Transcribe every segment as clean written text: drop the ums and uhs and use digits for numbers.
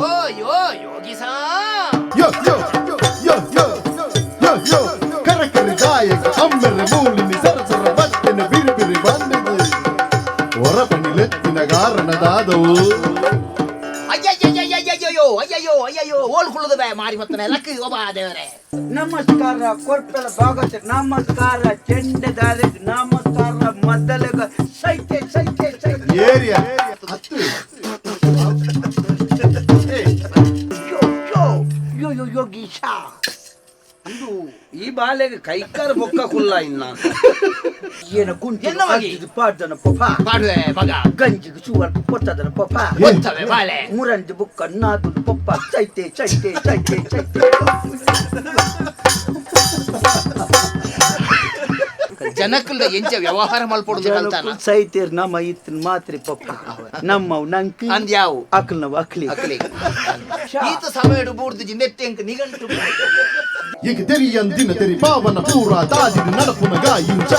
ಯೋ ಯೋ ಯೋಗಿಸಾ. ಯೋ ಯೋ ಯೋ ಯೋ ಯೋ ಯೋ ಕರಕರಿ ಗಾಯಕ ಅಮ್ಮೆರೆ ಮೂಲಿನಿ ಸರಸರ ಬತ್ತಿನ ಬಿರಿ ಬಿರಿ ಬಂದಿದೆ ಹೊರಪಣಿಲೆತ್ತಿನ ಕಾರಣದಾದವು. ಅಯ್ಯಯ್ಯಯ್ಯಯ್ಯಯ್ಯೋ, ಅಯ್ಯಯ್ಯೋ ಅಯ್ಯಯ್ಯೋ, ಓಲ್ ಕುಳ್ಳುದ ಬೇ ಮಾರಿ ಮತ್ತನೆ ಲಕ್ಕ ಒಬ್ಬ ದೇವರೇ. ನಮಸ್ಕಾರ ಕೊರ್ಪಲ ಭಾಗವತ, ನಮಸ್ಕಾರ ಚೆಂಡದಾರಿಗೆ, ನಮಸ್ಕಾರ ಮದ್ದಲೆಗ, ಸೈತೆ ಸೈತೆ ಸೈತೆ. ಏರಿಯಾ ಹತ್ತು. ಯೋ ಯೋ ಯೋ ಯೋ ಯೋಗೀಶ, ಇದು ಈ ಬಾಲೆಗೆ ಕೈಕಾರ ಬೊಕ್ಕ ಕುಲ್ಲ ಇನ್ನ ಏನ ಕುಂಟಿ ಎನ್ನ ಮಗಿ? ಪಾಡ್ದನ ಪೊಪ. ಪಾಡುವೆ ಮಗ. ಗಂಜಿಗೆ ಸುವರ್ಕ ಕೊತ್ತದನ ಪೊಪ. ಗೊತ್ತವೆ ಬಾಲೆ. ಮುರಂದು ಬುಕ್ಕ ನಾದು ಪೊಪ್ಪ, ಸೈತೆ ಸೈತೆ ಸೈತೆ ಸೈತೆ. ಜನಕ್ಕಲ್ದ ಎಂಚ ವ್ಯವಹಾರ ಮಲ್ಪೊಡುದು ಕಲ್ತಾನ. ಸೈತೇರ್ ನಮ್ಮ ಇತ್ತಿನ ಮಾತ್ರಿ ಪಪ್ಪ, ನಮ್ಮವ್ ನಂಕ್. ಅಂದ್ಯಾವು. ಅಕ್ಲ್ ನಾವು ಅಕ್ಲಿ. ಅಕ್ಲಿ. ಈತ ಸಮಯಡು ಬೂರ್ದು ಜಿಂದೆಟ್ಟೆಂಕ್ ನಿಗಂಟು. ಈಗ ತೆರಿಯಂದಿನ ತೆರಿ ಪಾವನ ಪೂರ ತಾಜಿನ ನಡಪುನ ಗಾಯಿಂಚ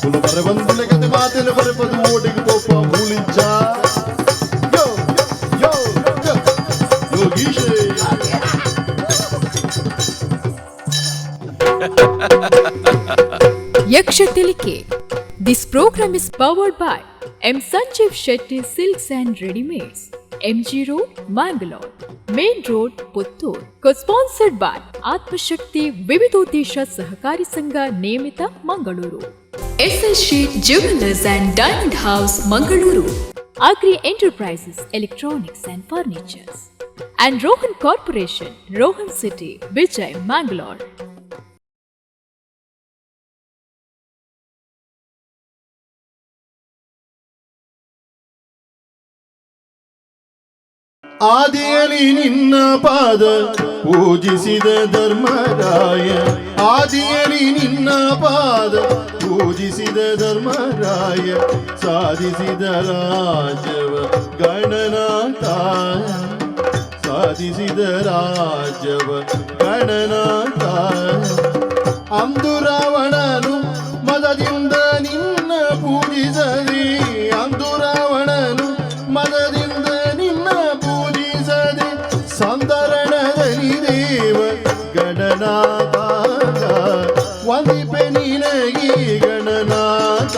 ಕುಲು ಬರೆ ಬಂದು ಕತೆ ಮಾತಿನ ಬರೆಪದು ಓಡಿಗೆ ಪೋಪ ಮೂಲಿಂಚ. ಯೋ ಯೋ ಯೋ ಯೋಗೀಶೇ. Yaksha Tilike. This program is powered by M. Sanjeev Shetty Silks and Readymades, MG Road, Mangalore, Main Road, Puttur. Co-sponsored by Atmashakti Vividodesha Sahakari Sangha Niyamita, Mangaluru. SS Sheet Jewelers and Diamond House, Mangaluru. Agri Enterprises, Electronics and Furnitures. And Rohan Corporation, Rohan City, Vijay, Mangalore. ಆದಿಯಲಿ ನಿನ್ನ ಪಾದ ಪೂಜಿಸಿದ ಧರ್ಮರಾಯ, ಆದಿಯಲಿ ನಿನ್ನ ಪಾದ ಪೂಜಿಸಿದ ಧರ್ಮರಾಯ, ಸಾಧಿಸಿದ ರಾಜವ ಗಣನಾಥ, ಸಾಧಿಸಿದ ರಾಜವ ಗಣನಾಥ. ಅಂದು ರಾವಣನು ಮದದಿಂದ ನಿನ್ನ ಪೂಜಿಸದೆ, ಅಂದು ರಾವಣನು ಮದದಿಂದ ನಿನ್ನ ಪೂಜಿಸದೆ, ಸಂತರಣದಲ್ಲಿ ದೇವ ಗಣನಾಥ, ವಂದಿಪೆ ನಿನಗೆ ಗಣನಾಥ,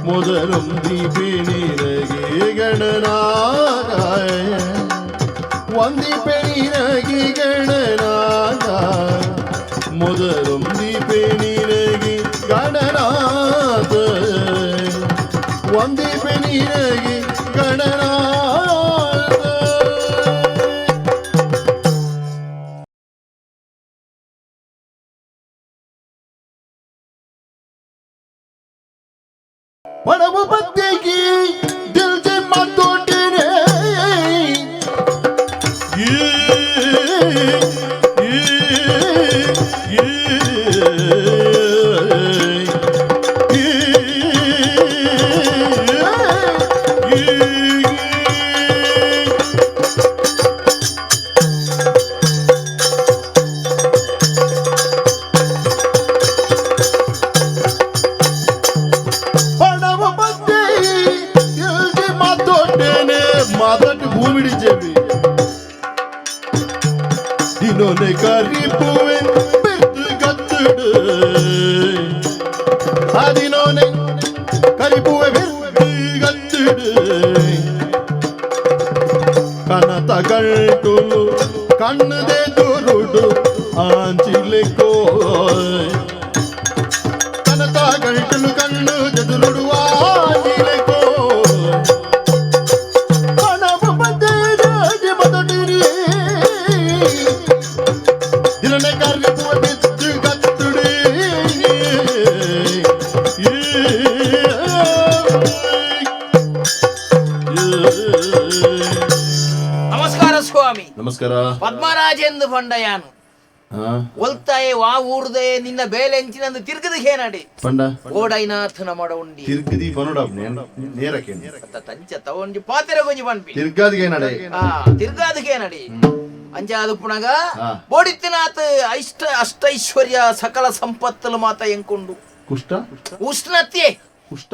ಮೊದಲೊಂದಿಪೆ ನಿನಗೆ ಗಣನಾಥ, ವಂದಿಪೆ ನಿನಗೆ ಗಣನಾಥ, ಮೊದಲೊಂದಿಪೆ ನಿನಗೆ ಗಣನಾಥ, ವಂದಿಪೆ ನಿನಗೆ ಗಣನಾಥ. ಪಡವು ಬತ್ತಿಗೆ ದಿಲ್ಜೆ ಮಾತೋಟಿನೇ. ಈ ಈ ಈ ಈ ಈ. ಪಡವ ಬತ್ತಿ ಇಲ್ದಿ ಮಾತೋಟೇನೆ, ಮಾತಾಟ ಭೂಮಿಡಿ ಜೇಬಿ ದಿನೋನೆ ಕರಿಪುವೆ ಬಿತ್ತು ಗತ್ತುಡು, ಆ ದಿನೋನೆ ಕರಿಪುವೆ ಬಿತ್ತು ಗತ್ತುಡು, ಕನತ ಗಂಟುಲು ಕಣ್ಣದೆ ದುರುಡು ಆಂಚಿಲೆಕೋ, ಕನತ ಗಂಟಲು ಕಣ್ಣು ಜದುರುಡು ಆಂಚಿಲೆಕೋ. ಪಣವು ಬದ್ದೇಜಿ ಮದಟಿರಿ ದಿನನೆ ಕರಿಪುವೆ ಬಿತ್ತು ಗತ್ತುಡಿ. ನಮಸ್ಕಾರ ಸ್ವಾಮಿ. ನಮಸ್ಕಾರ. ಪದ್ಮರಾಜೆಂದು ಪಂಡಯಾನು. ಒಲ್ತಾಯೆ ವಾ ಊರ್ದೆ ನಿನ್ನ ಬೇಲೆ ಎಂಚಿನಂದು ತಿರ್ಗದ ಹೇನಡಿ. ಪಂಡ. ಓಡೈನಾಥನ ಮಡ ಉಂಡಿ. ತಿರ್ಗದಿ ಪನುಡ ನೇರಕ್ಕೆ. ಅತ್ತ ತಂಚ ತಗೊಂಡಿ ಪಾತೆರ ಗೊಂಜಿ ಪನ್ಪಿ. ತಿರ್ಗಾದಿಗೆ ನಡೆ. ಆ ತಿರ್ಗಾದಕ್ಕೆ ನಡಿ ಅಂಚ ಅದು ಪುನಗ. ಬೋಡಿತ್ತಿನಾಥ್ ಐಷ್ಟ ಅಷ್ಟೈಶ್ವರ್ಯ ಸಕಲ ಸಂಪತ್ತಲು ಮಾತ ಎಂಕೊಂಡು. ಕುಷ್ಟ. ಉಷ್ಣತೆ. ಕುಷ್ಟ.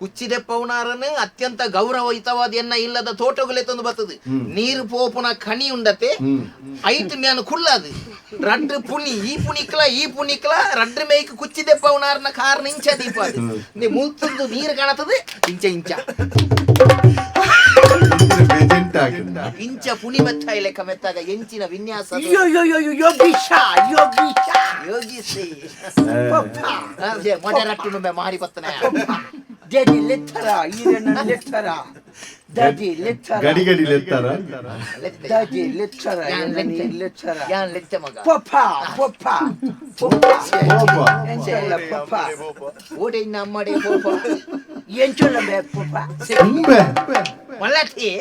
ಕುಚ್ಚಿದೆಪ್ಪವನಾರನು ಅತ್ಯಂತ ಗೌರವಯುತವಾದ ಎನ್ನ ಇಲ್ಲದ ತೋಟಗುಲೆ ತಂದು ಬರ್ತದೆ. ನೀರು ಪೋಪುನ ಕಣಿ ಉಂಡತೆ ಐತು ಮ್ಯಾನು ಕುಳ್ಳದು ರಡ್ಡು ಪುಣಿ ಈ ಪುಣಿಕ್ಲ ಈ ಪುಣಿಕ್ಲ ರಡ್ಡು ಮೇಯ್ಕ್ ಕುಚ್ಚಿದೆಪ್ಪವನಾರನ ಕಾರಣ ಇಂಚ ದೀಪ ಅದು ನೀ ಮುಲ್ತಂದು ನೀರು ಕಾಣತದೆ ಇಂಚ ಇಂಚ ಇಂಚ ಪುಣಿ ಮೆತ್ತ ಲೆಕ್ಕ ಮೆತ್ತಾಗ ಎಂಚಿನ ವಿನ್ಯಾಸ ಯೋ ಯೋ ಯೋ ಯೋ ಯೋಗೀಶ ಯೋಗೀಶ ಯೋಗಿಸಿ ಪಪ್ಪ ಮೊಟೆ ಮಾರಿ ಬತ್ತನೆ ಡ್ಯಾಡಿ ಲೆತ್ತರ ಈರನ್ನ ಲೆತ್ತರ ಡ್ಯಾಡಿ ಲೆತ್ತರ ಗಡಿ ಗಡಿ ಲೆತ್ತಾರ ಡ್ಯಾಡಿ ಲೆತ್ತರ ಲೆತ್ತರ ಯಾನ್ ಲೆತ್ತೆ ಮಗ ಪಪ್ಪ ಪಪ್ಪ ಪಪ್ಪ ಕೋಪ ಎಂಚಲ್ಲ ಪಪ್ಪ ಓಡೆ ಇನ್ನ ಅಮ್ಮಡೆ ಪೋಪ ಎಂಚಲ್ಲ ಬೇ ಪಪ್ಪ ಉಂಬೆ ಮಲ್ಲತಿ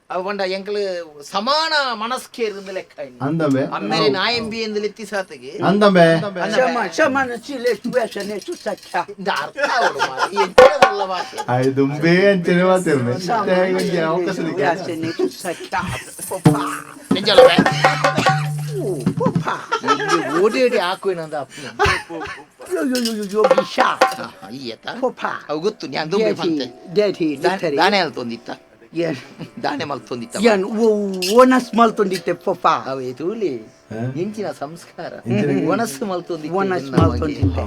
ಅವು ಪಂಡ ಎಂಕಲು ಸಮಾನ ಮನಸ್ಕೆ ಇருந்து ಲೆಕ್ಕ ಇನ್ನು. ಅಂದಮೆ ಅಮ್ಮೇರೆ ನಾಯಂಬಿ ಎಂದು ಲೆತ್ತಿ ಸಾತಿಗೆ ಅಂದಮೆ ಸಮ ಸಮಾನ ಚಿಲೆ ಸುವ್ಯಾಸನೆ ಸುಸಖ್ಯ ಇಂದ ಅರ್ಥ ಆವಡು ಮಾರ್ರೆ. ಈ ಎಂಚಿನ ಬಲ್ಲ ಭಾಷೆ ಆಯ್ದುಂಬೆ ಅಂಚನೆ ಮಾತಿರ್ನೆ ಅವಕಾಶ ಸುವ್ಯಾಸನೆ ಸುಸಖ್ಯ ಪಪ್ಪ ಎಂಚಲ್ಲ ಬೇ? ಓ ಪಪ್ಪ ಇಲ್ಲಿ ಓಡೇಡಿ ಹಾಕುವಿನಂದ ಅಪ್ಪನ ಯೋ ಯೋ ಯೋ ಯೋಗೀಶ ಈಯತ ಪಪ್ಪ ಅವು ಗೊತ್ತು ഞാൻ ದುಂಬೆ ಡ್ಯಾಡಿ ಬಂತೆ ಡ್ಯಾಡಿ ಲೆತ್ತರೆ ದಾನೆ ಅಲ್ತೊಂದಿತ್ತ ಏನ್ ದಾನೆ ಮಲ್ತೊಂದಿತ್ತ ಏನ್ ಓನಸ್ ಮಲ್ತೊಂದಿತ್ತೆ ಪಪ್ಪ ಅವೇ ತೂಲಿ ಎಂಚಿನ ಸಂಸ್ಕಾರ ಒಣಸು ಮಲ್ತೊಂದಿತ್ತೆ ಒಣಸ್ ನನ್ನ ಮಗೆ. ಮಲ್ತೊಂದಿತ್ತೆ.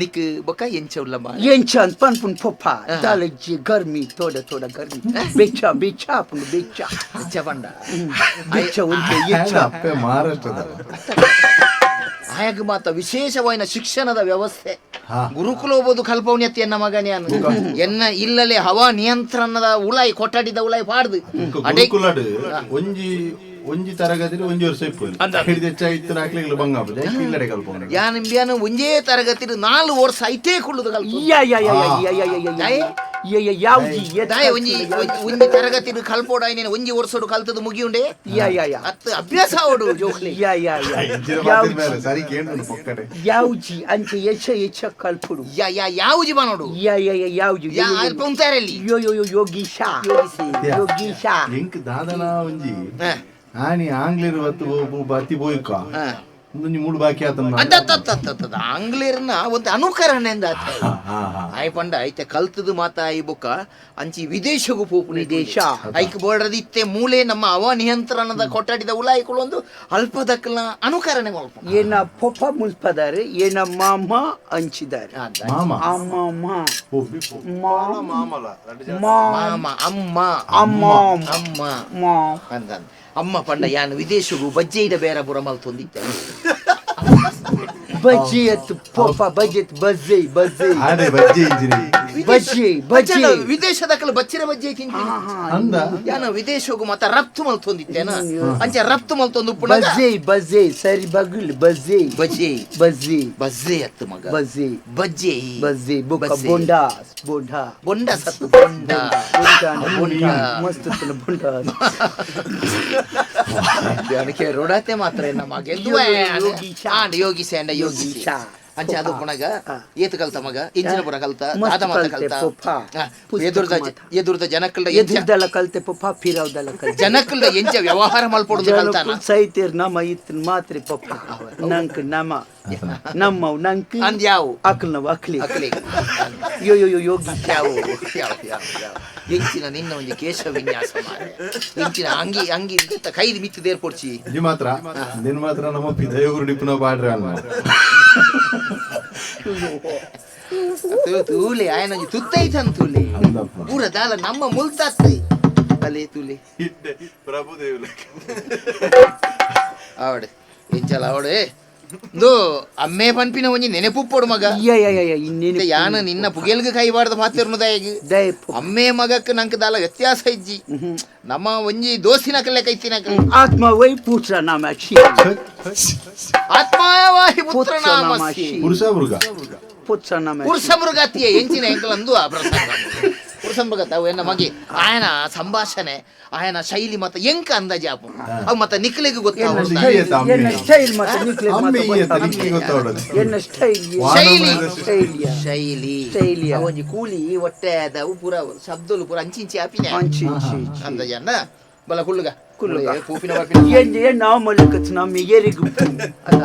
ನಿಕ್ ಬೊಕ್ಕ ಎಂಚ ಉಲ್ಲಮ್ಮ ಎಂಚ ಅಂತ ಪನ್ಪುನ್ ಪಪ್ಪ ದಾಲಜ್ಜಿ ಗರ್ಮಿ ತೋಡ ತೋಡ ಗರ್ಮಿ ಬೆಚ್ಚ ಬೆಚ್ಚ ಪುಂಡು ಬೆಚ್ಚ ಬೆಚ್ಚ ಪಂಡ ಬೆಚ್ಚ ಉಂಟು ಎಚ್ಚ ಅಪ್ಪೆ ಮಹಾರಾಷ್ಟ್ರದ ಆಯಾಗ ಮಾತ ವಿಶೇಷವಾದ ಶಿಕ್ಷಣದ ವ್ಯವಸ್ಥೆ ಹಾ. ಗುರುಕುಲ ಹೋಗ್ಬೋದು ಕಲ್ಪೌನ್ಯತಿ ಎನ್ನ ಮಗನೇ ಅನ್ನು ಎನ್ನ ಇಲ್ಲಲೆ ಹವಾ ನಿಯಂತ್ರಣದ ಉಲಾಯಿ ಕೊಠಡಿದ ಉಲಾಯಿ ಪಾಡ್ದು ಅಡೆ ಗುರುಕುಲಡ್ ಒಂಜಿ ಒಂಜಿ ತರಗತಿ ಒಂಜಿ ವರ್ಷ ಇಪ್ಪು ಹಿಡಿದ ಹೆಚ್ಚಾಗಿತ್ತು ನಾಲ್ಕು ಬಂಗ ಇಲ್ಲಡೆ ಕಲ್ಪೊಂಡು ಯಾನ್ ಇಂಬಿಯಾನು ಒಂಜೇ ತರಗತಿ 4 ವರ್ಷ ಐತೇ ಕುಳ್ಳುದು ಕಲ್ಪ ಯಾ ಯಾ ಯಾ ಯಾ ಯಾ ಯಾ ಯಾ ಯಾ ಯಾ ಯಾ ಯಾವ್ಜಿ ದಾಯ ಒಂಜಿ ಒಂಜಿ ತರಗತಿ ಕಲ್ಪೋಡ ಐನೇನು ಒಂಜಿ ವರ್ಷಡು ಕಲ್ತದ್ದು ಮುಗಿಯುಂಡೆ ಯಾ ಯಾ ಯಾ ಅತ್ತು ಅಭ್ಯಾಸ ಅವಡು ಜೋಕ್ಲಿ ಯಾ ಯಾ ಯಾ ಇಂಚಿನ ಯಾವ್ಜಿ ಮಾತಿನ ಸರಿ ಕೇಂದ್ರ ಪೊಕ್ಕಡೆ ಯಾವ್ಜಿ ಅಂಚೆ ಎಚ್ಚ ಎಚ್ಚ ಕಲ್ಪುಡು ಯಾ ಯಾ ಯಾವುದು ಬಾನೋಡು ಯಾ ಯಾ ಯಾ ಯಾವ್ಜಿ ಯಾ ಅಲ್ಪ ಉಂತಾರಲ್ಲಿ ಯೋ ಯೋ ಯೋ ಯೋಗೀಶ ಯೋಗೀಶ ಎಂಕ್ ದಾದನ ಒಂಜಿ ಹಾ. ಆನಿ ಆಂಗ್ಲೇರು ಬತ್ತು ಬತ್ತಿ ಬೋಯ್ಕ ಹಾ. ಒಂದೊಂಜಿ ಮೂಡು ಬಾಕಿ ಆತನ ಅದ್ದತ್ತತ್ತತ್ತತ್ತ ಆಂಗ್ಲೇರ್ನ ಒಂದು ಅನುಕರಣೆ ಅಂದ ಆತ. ಆಯ್ ಪಂಡ ಐತೆ ಕಲ್ತದು ಮಾತಾ ಈ ಬೊಕ್ಕ ಅಂಚಿ ವಿದೇಶಗೂ ಪೋಪು ವಿದೇಶ. ಐಕ್ ಬೋರ್ಡರ್ ಇತ್ತೆ ಮೂಲೆ ನಮ್ಮ ಅವ ನಿಯಂತ್ರಣದ ಕೊಠಡಿದ ಉಲಾಯಿಗಳು ಒಂದು ಅಲ್ಪದಕ್ಕಲ ಅನುಕರಣೆ ಮಲ್ಪ ಏನ ಪೊಪ್ಪ ಮುಲ್ಪದಾರೆ ಏನ ಮಾಮ ಹಂಚಿದ್ದಾರೆ ಮಾಮ ಅಮ್ಮಮ್ಮ ಓ, ಮಾಮ ಮಾಮ ಅಮ್ಮ ಅಮ್ಮ ಅಮ್ಮ ಮಾ ಅಂದ ಅಮ್ಮ ಪಂಡ ಯಾನ್ ವಿದೇಶಗೂ ಬಜ್ಜೆಯಿದ ಬೇರೆ ಬುರ ಮಲ್ತೊಂದಿತ್ತೆ ಬಜ್ಜಿ ಎತ್ತು ಪೊಪ್ಪ ಬಜ್ಜಿ ಎತ್ತು ಬಜ್ಜಿ ಬಜ್ಜಿ ಆನೆ ಬಜ್ಜಿ ಇಂಜಿನಿ ಬಜ್ಜಿ ಬಜ್ಜಿ ವಿದೇಶದಕ್ಕಲ ಬಚ್ಚಿರ ಬಜ್ಜೆ ತಿಂತೀನಿ ಅಂದ ಯಾನ ವಿದೇಶಗೂ ಮಾತ ರಫ್ತು ಮಲ್ತೊಂದಿತ್ತೇನ ಅಂಚೆ ರಫ್ತು ಮಲ್ತೊಂದು ಉಪ್ಪುನಗ ಬಜ್ಜಿ ಬಜ್ಜಿ ಸರಿ ಬಗುಲ್ ಬಜ್ಜಿ ಬಜ್ಜೆ ಬಜ್ಜಿ ಬಜ್ಜೆ ಅತ್ತು ಮಗ ಬಜ್ಜಿ ಬಜ್ಜೆ ಬಜ್ಜಿ ಬೊಕ್ಕ ಬಜ್ಜೆ. ಬೊಂಡಾ ಬೊಂಡಾ ಬೊಂಡ ಸತ್ತು ಬೊಂಡ ಬೊಂಡಾ ಬೊಂಡ. ಮಸ್ತ್ ಇತ್ತಲ್ಲ ಬೊಂಡಾ ಅದಕ್ಕೆ ರೋಡಾತೆ ಮಾತ್ರ ನಮ್ಮ ಗೆದ್ದು ಯೋಗೀಶ. ಆಂಡ್ ಯೋಗಿಸೆ ಅಂಡ ಯೋಗಿಸಿ ಯೋಗೀಶ. ಅಂಚೆ ಅದು ಪುನಗ ಆ. ಏತು ಕಲ್ತ ಮಗ ಇಂಚಿನ ಪುರ ಕಲ್ತ ಮಸ್ತ್ ದಾದ ಮಾತ ಕಲ್ತೆ ಕಲ್ತ ಪೊಪ್ಪ. ಆ, ಪುಸ್ತಕ ಎದುರ್ದ ಮಾತ. ಎದುರ್ದ ಜನಕ್ಕಲ್ದ ಎಂಚ ಎದುರ್ದಲ್ಲ ಕಲ್ತೆ ಪೊಪ್ಪ ಫಿರವ್ದಲ್ಲ ಕಲ್ತೆ ಜನಕ್ಕಲ್ದ ಎಂಚ ವ್ಯವಹಾರ ಮಲ್ಪೊಡುದು ಕಲ್ತಾನ ಸೈತಿರ್ ನಮ ಇತ್ತು ಮಾತ್ರಿ ಪೊಪ್ಪ ನಂಕ್ ನಮ ನಮ್ಮವ್ ನಂಕ್ ಅಂದ್ ಯಾವು ಅಕ್ಲ್ ನವ್ ಅಕ್ಲಿ ಅಕ್ಲಿ ಯೋ ಯೋ ಯೋ ಯೋಗೀಶ ಯಾವು ಯಾವು ಯಾವು ಯಾವು ಎಂಚಿನ ನಿನ್ನ ಒಂಜಿ ಕೇಶ ವಿನ್ಯಾಸ ಮಾರ್ರೆ. ಎಂಚಿನ ಅಂಗಿ ಅಂಗಿ ಇಂತ ಕೈದು ಮಿತ್ತು ದೇರ್ಪೊಡ್ಚಿ ಇದು ಮಾತ್ರ ನಿನ್ ಮಾತ್ರ ನಮ್ಮ ಪಿದಯೋಗರು ಡಿಪ್ಪುನ ಪಾಡ್ರೆ ಅನ್ನ ತೂಲೆ ಆಯನ ಒಂಜಿ ತುತ್ತೈತನ್ ತೂಲೆ ಅಂದಪ್ಪ. ಪೂರ ದಾಲ ನಮ್ಮ ಮುಲ್ತಾತ್ತಿ ಅಲೆ ತೂಲೆ ಆವಡೆ ಎಂಚಲ ಆವಡೆ ಇಂದು ಅಮ್ಮೆ ಪನ್ಪಿನ ಒಂಜಿ ನೆನೆಪುಪ್ಪೊಡು ಮಗ ಯಾ ಯಾ ಯಾ ಯಾ ಇನ್ನೇನು ಇತ್ತೆ ಯಾನ ನಿನ್ನ ಪುಗೆಲ್ಗ ಕೈಬಾರ್ದ ಪಾತಿರ್ನುದಾಯಗ್ ದಯ ಪೊಪ್ಪ. ಅಮ್ಮೆ ಮಗಕ್ಕೆ ನಂಗೆ ದಾಲ ವ್ಯತ್ಯಾಸ ಇಜ್ಜಿ ನಮ್ಮ ಒಂಜಿ ದೋಸಿನ ಕಲ್ಲೆ ಕೈತಿನ ಆತ್ಮ ವೈ ಪುತ್ರ ನಾಮ ಕ್ಷಿ ಆತ್ಮಾಯವಾಹಿ ಪುತ್ರ ಪುತ್ರ ನಾಮಸ್ಸಿ ನಾಮಸ್ಸಿ. ಪುರುಷ ಮೃಗ ಪುತ್ರ ನಾಮ ಪುರುಷ ಮೃಗತಿಯ ಎಂಚಿನ ಎಂಕಲಂದು ಆ ಪ್ರಸಂಗ ಪುರುಷ ಮೃಗತ ಅವು ಎನ್ನ ಮಗೆ ಆಯನ ಸಂಭಾಷಣೆ ಆಯನ ಶೈಲಿ ಮತ್ತ ಎಂಕ ಅಂದಾಜು ಆಪು ಅವು ಮತ್ತ ನಿಕ್ಲೆಗ್ ಗೊತ್ತಾಗ ಈಯತ್ತ ಅಮ್ಮೆ. ಎನ್ನ ಸ್ಟೈಲ್ ಮತ್ತೆ ನಿಕ್ಲೆ ಅಮ್ಮೆ ಈಯತ್ತ ನಿಕ್ಲೆ ಗೊತ್ತಾವಡದು. ಎನ್ನ ಸ್ಟೈಲ್ ಶೈಲಿ. ಶೈಲಿಯ ಶೈಲಿ ಶೈಲಿಯ. ಅವು ಒಂಜಿ ಕೂಲಿ ಹೊಟ್ಟೆ ಅವು ಪೂರ ಶಬ್ದಲು ಪೂರ ಅಂಚಿಂಚಿ ಆಪಿನ ಅಂಚಿ ಅಂಚಿ ಅಂದಾಜನ್ನ ಬಲ ಕುಳ್ಳುಗ ಕುಲ್ಲುಗ. ಪೂಪಿನ ಬರ್ಪಿನ ಏನ್ ಏನ್ ನಾವು ಮಲಕತ್ ನಮ್ಮ ಏರಿಗು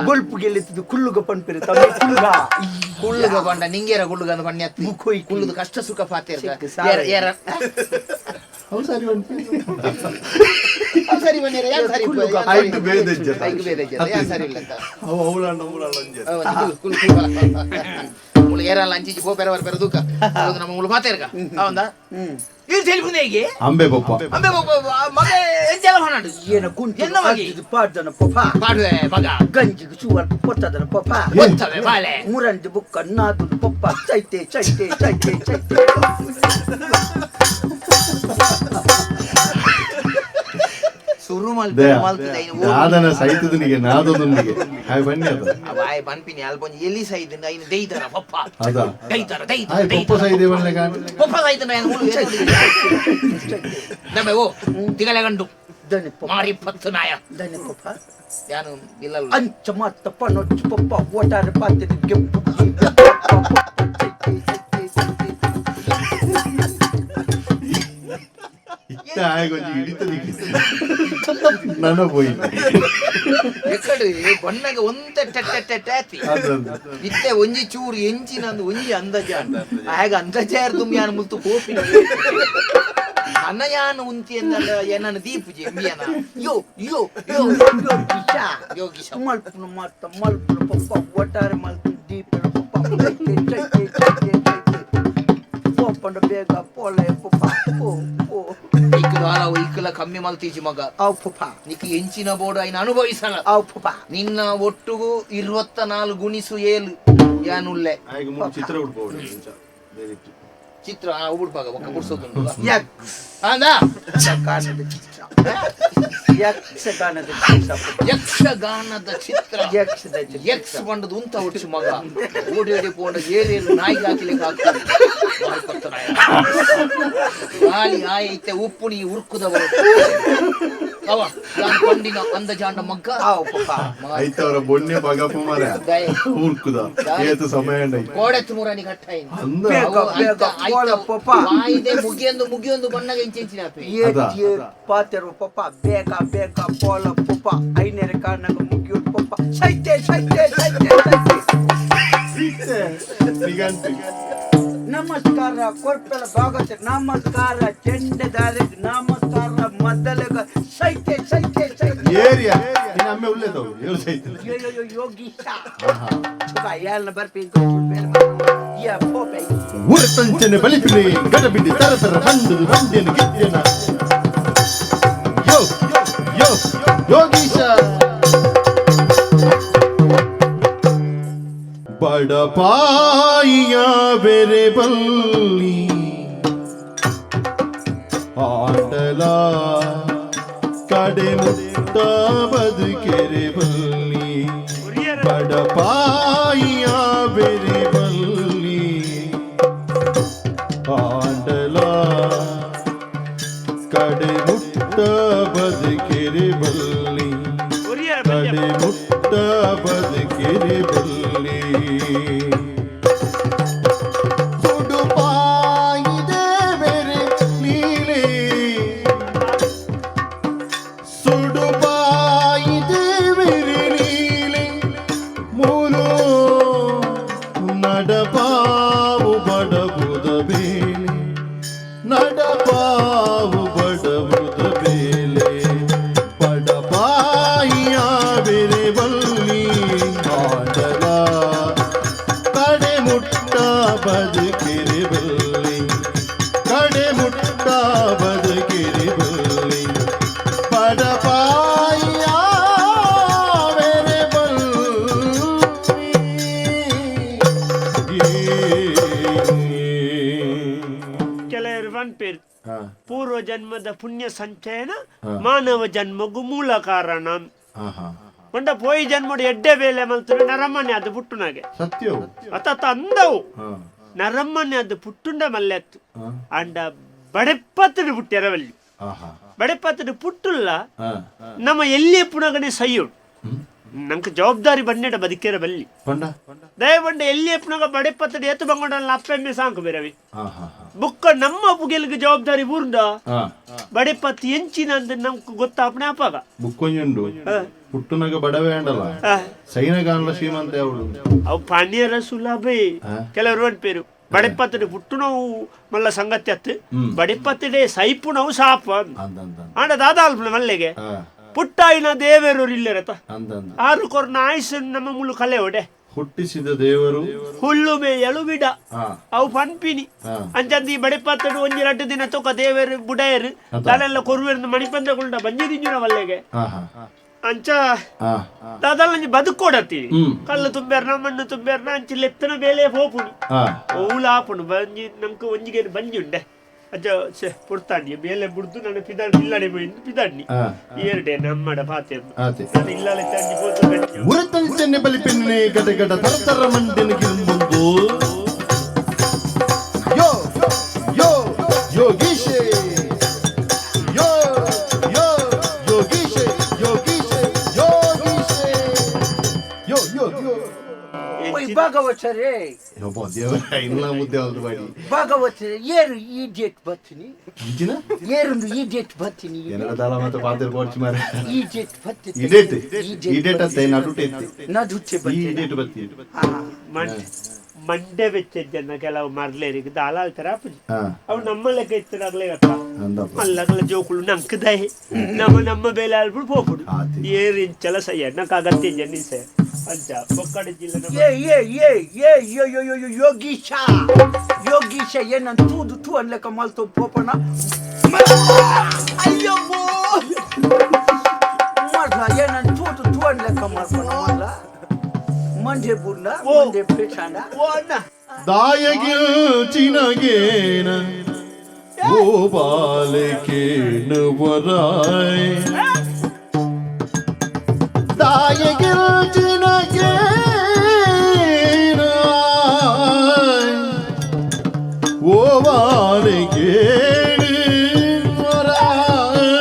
ಬೊಲ್ಪು ಗೆಲ್ಲಿತ್ತದು ಕುಲ್ಲುಗ ಪನ್ಪಿರ ತಮ್ಮ ಕುಲ್ಲುಗ. ಕುಳ್ಳುಗ ಬಂಡ ನಿಂಗೇರ ಕುಳ್ಳುಗ ಅಂದ್ ಬಣ್ಣ ಎತ್ತಿ. ಮುಖ ಇಕ್ಕಿ. ಕುಳ್ಳುದು ಕಷ್ಟ ಸುಖ ಪಾತೇರ್ಗ. ಸಿಕ್ಕ ಸಾರ. ಏರ ಅವು ಸರಿ ಉಂಟು. ಅವ್ ಸರಿ ಬನ್ನಿರ, ಯಾರ್ ಸರಿ ಕುಳ್ಳುಗ. ಯಾರ್ ಸರಿ? ಐಟ್ ಬೇದ ಇಜ್ಜ. ಐಕ್ ಬೇದ ಇಜ್ಜ, ಯಾರ್ ಸರಿ ಇಲ್ಲ ಅಂತ. ಅವು ಅವಳಾಂಡ ಅವಳಾಂಡ ಅಂಜೆ. ಅವ್ ಒಂದು ಕುಳ್ಳು, ಕುಳ್ಳು, ಕುಳ್ಳು ಬಲ. ಮುಳು ಏರಲ್ಲ ಅಂಚಿಂಚಿ ಪೋಪೆರ ಬರ್ಪೆರ ದೂಕ ಹೌದು, ನಮ್ಮ ಮುಳು ಪಾತೇರ್ಗ ಹೌದಾ? ಇದು ತೆಲಿಪುನ ಹೇಗೆ? ಅಂಬೆ ಬೊಪ್ಪ. ಅಂಬೆ ಒಬ್ಬ ಮಗ ಎಂಚೆಲ್ಲ ಹೊನಾಡು. ಏನ ಕುಂತು ಎನ್ನ ಮಗೆ? ಅಜ್ಜಿದು ಪಾಡ್ದನ ಪೊಪ. ಪಾಡುವೆ ಮಗ. ಗಂಜಿಗೆ ಸುವಲ್ಪ ಪೊತ್ತದನ ಪೊಪ. ಒತ್ತವೆ ಬಾಳೆ. ಮುರಂದು ಬುಕ್ಕ ನಾದುದು ಪೊಪ್ಪ ಚೈತೆ ಚೈತೆ ಚೈತೆ ಚೈತೆ. ಸುರು ಮಲ್ಪೆ ಮಲ್ತದ ಐನು ಓ. ದಾದನ ಸೈತದನಿಗೆ ನಾದೊಂದಿಗೆ ಹಾಯ್ ಬನ್ನಿ ಅದ. ಅವ ಆಯ್ ಪನ್ಪಿನಿ ಅಲ್ಪೊಂಜಿ ಎಲ್ಲಿ ಸೈದಿಂದ ಐನು ದೇಯ್ತಾರ ಪಪ್ಪ. ಅದ. ದೈತಾರ ದೈತಾರ. ಹಾಯ್ ಪೊಪ್ಪ ಸೈದೆ ಬನ್ನೆ ಕಾಣ್. ಪಪ್ಪ ಸೈದಿಂದ ಐನು ಮುಳು ನಮ್ಮೆ ಓ ತಿಗಲೆ ಗಂಡು. ದನಿ ಪೊಪ್ಪ. ಮಾರಿ ಪತ್ತು ನಾಯ. ದನಿ ಪೊಪ್ಪ. ಯಾನು ಇಲ್ಲ. ಅಂಚ ಮಾತ ಪನೊಚ್ಚು ಪೊಪ್ಪ ಓಟಾರ ಪಾತ್ರೆ ಗೆಂಪು ಚೈತೆ ಚೈತೆ ಚೈತೆ. ಇತ್ತ ಹಾಯ್ ಗೊಂಜಿ ಹಿಡಿತದಿಗೆ ನನ್ನ ಪೋಯಿ. ಎಕ್ಕಡು ಬಣ್ಣಗೆ ಒಂತೆ ಟೆಟ್ಟೆ ಟೆಟ್ಟೆ ಆತಿ. ಅದೊಂದು. ಇತ್ತೆ ಒಂಜಿ ಚೂರು ಎಂಚಿನ ಅಂದ್ ಒಂಜಿ ಅಂದಾಜ ಆಗ ಅಂದಾಜಾರ್ ತುಂಬಿ ಯಾನ್ ಮುಲ್ತು ಕೋಪಿನ ಅನ್ನ ಯಾನ್ ಉಂತಿ ಎಂದಲ್ಲ ಏನನ್ನ ದೀಪುಜಿ ಎಂಬಿಯನ ಯೋ ಯೋ ಯೋ. ಯೋಗೀಶ. ಯೋಗೀಶ. ಮಲ್ಪುನ ಮಾತ ಮಲ್ಪುನ ಪೊಪ್ಪ ಒಟ್ಟಾರೆ ಮಲ್ಪುನ ದೀಪನ ಪೊಪ್ಪ ಚೈತೆ ಚೈತೆ ಚೈತೆ ಚೈತೆ ಪೊಪ್ಪಂಡ ಬೇಗ ಪೋಲೆ ಪೊಪ್ಪ ಪೋ ಪೋ. ಇಕ್ಕಲು ಆಲವು ಇಕ್ಕಲ ಕಮ್ಮಿ ಮಲ್ತೀಜಿ ಮಗ. ಅವು ಪೊಪ್ಪ. ನಿಕ್ ಎಂಚಿನ ಬೋರ್ಡ್ ಐನ ಅನುಭವಿಸಲ. ಅವು ಪೊಪ್ಪ. ನಿನ್ನ ಒಟ್ಟುಗು 24 ಗುಣಿಸು 7 ಯಾನುಲ್ಲೆ. ಹಾಗೆ ಮೂರು ಚಿತ್ರ ಉಡ್ಬೋದು. ಚಿತ್ರ ಉಡುಪಾಗ ಒಕ್ಕ ಪುಡ್ಸೋದುಂಡು. ಯಕ್ಷ ಅಂದ ಗಾನದ ಚಿತ್ರ, ಯಕ್ಷಗಾನದ ಚಿತ್ರ. ಯಕ್ಷಗಾನದ ಚಿತ್ರ. ಯಕ್ಷದ ಚಿತ್ರ. ಯಕ್ಷ ಬಂಡದ ಉಂತ ಉಡ್ಸು ಮಗ ಓಡಿ ಓಡಿ ಪೋಂಡ ಏರೇರು ನಾಯಿಗೆ ಹಾಕಿಲಿಕ್ಕೆ ಆಗ್ತದೆ. ಗಾಳಿ ಆಯೈತೆ ಉಪ್ಪು ನೀ ಉರ್ಕುದವರು ಅವ ಯಾನ್ ಪಂಡಿನ ಅಂದಜಾಂಡ ಮಗ್ಗ. ಅವು ಪೊಪ್ಪ. ಐತವರ ಬೊನ್ನೆ ಬಗಪ್ಪ ಮರ ಊರ್ಕುದ ಏತು ಸಮಯ ಉಂಡೈ. ಕೋಡೆತ್ತು ಮುರಾನಿ ಕಟ್ಟಾಯಿನ. ಅಂದ. ಬೇಗ ಬೇಗ ಪೋಲ ಪೊಪ್ಪ. ವಾಯಿದೆ ಮುಗಿಯೊಂದು ಮುಗಿಯೊಂದು ಬಣ್ಣಗೆ ಇಂಚಿಂಚಿನ ಆಪೆ. ಏಟ್ ಅದ. ಏಟ್ ಪಾತೆರು ಪೊಪ್ಪ ಬೇಗ ಬೇಗ ಪೋಲ ಪೊಪ್ಪ ಐನೇರ ಕಾರಣಗ ಮುಗಿಯೋದು ಪೊಪ್ಪ ಸೈತೆ ಸೈತೆ ಸೈತೆ ಸೈತೆ. ನಿಗಂಟು. ನಮಸ್ಕಾರ ಕೊರ್ಪೆಲ ಭಾಗವತ ನಮಸ್ಕಾರ ಚೆಂಡದಾರಿಗೆ ನಮಸ್ಕಾರ ಮದ್ದಲೆಗ ಸೈತೆ ಸೈತೆ ಸೈತೆ. ಏರಿಯಾ ನಿನ್ನ ಅಮ್ಮೆ ಉಲ್ಲೇದವು ಏಳು ಸೈತ. ಯೋ ಯೋ ಯೋ ಯೋಗೀಶ. ಆಹಾ. ಯಾರನ್ನ ಬರ್ಪಿ ಯಾ ಪೋಪೆ. ಊರತಂಚನೆ ಬಲಿಪಿನಿ ಗಡಬಿಡಿ ತರ ತರ ಬಂದು ಬಂದೇನು ಗಿದ್ದೇನ ಯೋ ಯೋ ಯೋಗೀಶ ಬಡಪಾಯಿಯ ಬೆರೆ ಬಲ್ಲಿ ಆಟಲ ಕಡೆ ಮುಟ್ಟ ಬದುಕೆರೆ ಬಲ್ಲಿ ಬಡಪಾಯಿಯ ಬೆರೆ ಬಲ್ಲಿ ಆಂಡಲ ಕಡೆ ಮುಟ್ಟ ಬದುಕೆರೆ ಬಲ್ಲಿ ಕಡೆ ಮುಟ್ಟ ಬದುಕೆರೆ ಬಲ್ಲಿ ಸುಡುಪಾಯಿದೆ ಬೆರೆ ನೀಲೆ ಸುಡುಪಾಯಿದೆ ಬೆರೆ ನೀಲೆ ಮೂಲು ನಡಪಾವು ಬಡಬುದ ಬೇಲೆ ನಡಪಾವು ಬಡಬುದ ಬೇಲೆ ಬಡಪಾಯಿಯ ಬೆರೆ ಬಲ್ಲಿ ಆಡಲ ಕಡೆ ಮುಟ್ಟ ಬದುಕಿರಿ ಬಲ್ಲಿ ಕಡೆ ಮುಟ್ಟ ಬದುಕಿರಿ ಬಲ್ಲಿ ಬಡಪಾಯಿಯ ಬೆರೆ ಬಲ್ಲಿ. ಕೆಲವರು ಪನ್ಪೇರು ಪೂರ್ವ ಜನ್ಮದ ಪುಣ್ಯ ಸಂಚಯನ ಮಾನವ ಜನ್ಮಗೂ ಮೂಲ ಕಾರಣ. ಪಂಡ ಪೋಯಿ ಜನ್ಮಡು ಎಡ್ಡೆ ಬೇಲೆ ಮಲ್ತುಂಡ ನರಮನೆ ಅದು ಪುಟ್ಟುನಾಗೆ. ಸತ್ಯವು. ಅತ್ತ ಅಂದವು. ಹಾ. ನರಮನೆ ಅದು ಪುಟ್ಟುಂಡ ಮಲ್ಲೆತ್ತು. ಹಾ. ಅಂಡ ಬಡೆಪ್ಪತ್ತಡು ಪುಟ್ಟ್ಯರವಲ್ಲಿ. ಆಹಾ. ಬಡೆಪ್ಪತ್ತಡು ಪುಟ್ಟುಲ್ಲ. ಹಾ. ನಮ್ಮ ಎಲ್ಲಿ ಪುನಗನೆ ಸೈಯೋಡು ನಂಗೆ ಜವಾಬ್ದಾರಿ ಬನ್ನೆಡ ಬದುಕಿರ ಬಲ್ಲಿ. ಪಂಡ ದಯಪಂಡ ಎಲ್ಲಿ ಪುನಗ ಬಡೆಪ್ಪತ್ತಡು ಏತು ಬಂಗೊಂಡಲ್ಲ ಅಪ್ಪೆಮ್ಮೆ ಸಾಂಕು ಬೇರವಿ. ಆಹಾ. ಬುಕ್ಕ ನಮ್ಮ ಪುಗೆಲ್ಗೆ ಜವಾಬ್ದಾರಿ ಬೂರ್ಂಡ ಬಡೆಪತ್ತಿ ಎಂಚಿನ ಅಂದ್ ನಮ್ಗೆ ಗೊತ್ತಾಪನೆ ಅಪಾಗ. ಬುಕ್ಕೊಂಜುಂಡು ಪುಟ್ಟುನಗ ಬಡವೆ ಅಂಡಲ ಸೈನಗಾನ್ಲ ಶ್ರೀಮಂತ ಅವಳು. ಅವು ಪಾನೀಯರ ಸುಲಭ. ಕೆಲವರು ಪೇರು ಬಡೆಪತ್ತಡೆ ಪುಟ್ಟುನವು ಮಲ್ಲ ಸಂಗತಿ ಅತ್ತು, ಬಡೆಪತ್ತಡೆ ಸೈಪುನವು ಸಾಪ. ಆಂಡ ದಾದಾಲ್ಪನ ಮಲ್ಲೆಗೆ ಪುಟ್ಟಾಯಿನ ದೇವರು ಇಲ್ಲರತ ಆರು ಕೊರ್ನ ಆಯುಸ್ ನಮ್ಮ ಮುಳ್ಳು ಕಲೆ ಒಡೆ. ಹುಟ್ಟಿಸಿದ ದೇವರು ಹುಲ್ಲು ಮೇಯಲು ಬಿಡ ಅವು ಪನ್ಪಿನಿ ಅಂಚಂದಿ ಬಡೆಪತ್ತಡು ಒಂಜಿ ರಡ್ಡು ದಿನ ತೊಕ ದೇವರು ಬುಡಯರು ದಾನೆಲ್ಲ ಕೊರುವೆರ್ದು ಮಣಿಪಂದಗುಂಡ ಬಂಜಿ ದಿಂಜುನ ವಲ್ಲೆಗೆ ಅಂಚ ದಾದಲ್ಲ ಬದುಕೋಡತ್ತೀನಿ ಕಲ್ಲು ತುಂಬೇರ್ನ ಮಣ್ಣು ತುಂಬೇರ್ನ ಅಂಚಿ ಲೆತ್ತನ ಬೇಲೆ ಪೋಪುಣಿ ಓಲಾಪುಣು ಬಂಜಿ ನಮ್ಗೆ ಒಂಜಿಗೆ ಬಂಜಿ ಉಂಡೆ ಅಜ್ಜ ಸೆ ಪುಡ್ತಾಂಡಿ ಬೇಲೆ ಬುಡ್ದು ನಾನು ಪಿದಾಡಿ ಇಲ್ಲಡೆ ಪೋಯಿಂದು ಪಿದಾಡ್ನಿ ಏರ್ಡೆ ನಮ್ಮಡ ಪಾತೆ ನಾನು ಇಲ್ಲಲೆ ತಂಡಿ ಪೋತು. ಉರತಂಚನೆ ಬಲಿಪೆನ್ನೆ ಗಡಗಡ ತರತರ ಮಂಡಿನ ಗಿರುಂಬುಂದು ಯೋ ಯೋ ಯೋಗೀಶೆ ಯೋ ಯೋ ಯೋಗೀಶೆ ಯೋಗೀಶೆ ಯೋಗೀಶೆ ಯೋ ಯೋ ಯೋ. ಓಯ್ ಭಾಗವತರೇ. ಯಬ್ಬಾ ದೇವರ ಇಲ್ಲ ಮುದ್ದೆ ಅಲ್ದು ಬಾಡಿ. ಭಾಗವತರೇ, ಏರು ಈ ಡೇಟ್ ಬರ್ತೀನಿ. ಇಂಚಿನ ಏರುಂಡು ಈ ಡೇಟ್ ಬರ್ತೀನಿ. ಏನರ ದಾಲ ಮತ್ತೆ ಪಾತೆರ್ ಪೋಡ್ಚಿ ಮಾರೆ. ಈ ಡೇಟ್ ಬರ್ತೀನಿ. ಈ ಡೇಟ್ ಈ ಡೇಟ್ ಅತ್ತೆ ನಡುಟೆ ಇತ್ತು. ನಡುಟೆ ಈ ಬರ್ತೀನಿ. ಡೇಟ್ ಬರ್ತೀನಿ. ಮಂಡೆ ಬೆಚ್ಚ ಕೆಲವು ಮರ್ಲೇರಿಗೆ ದಾಲ ತರ ಅವು ನಮ್ಮ ಲೆಕ್ಕ ಇತ್ತದಾಗ್ಲೇ ಗತ್ತ ಮಲ್ಲಗಲ ಜೋಕುಲು ನಂಕದಾಯಿ ನಮ್ಮ ನಮ್ಮ ಬೇಲೆ ಆಲ್ಬಿಡು ಪೋಪುಡು ಏರು ಇಂಚಲ ಸಯ್ಯ ನಂಗೆ ಅಗತ್ಯ ಜನ್ನಿಸೆ ಅಂಚ ಬೊಕ್ಕಡೆ ಜಿಲ್ಲೆ. ಏ ಏ ಏ ಏ ಯೋ ಯೋ ಯೋ ಯೋ ಯೋಗೀಶ ಯೋಗೀಶ ಏನಂತ ತೂದು ತೂ ಅನ್ಲೆಕ್ಕ ಮಲ್ತು ಪೋಪಣ. ಅಯ್ಯೋ ಮರ್ಲ ಏನಂತ ತೂದು ತೂ ಅನ್ಲೆಕ್ಕ ಮಲ್ಪಣ ಮಲ್ಲ ಮಂಡೆ ಬುಡ್ಲ ಮಂಡೆ ಪೇಚಾಂಡ. ಓ ಅಣ್ಣ. ದಾಯಗಿಲ್ ಚಿನಗೇನ ಓ ಬಾಲಕೇನ ವರಾಯ್ ದಾಯಗಿಲ್ ಚಿನಗೇನ ಓ ಬಾಲಕೇನ ವರಾಯ್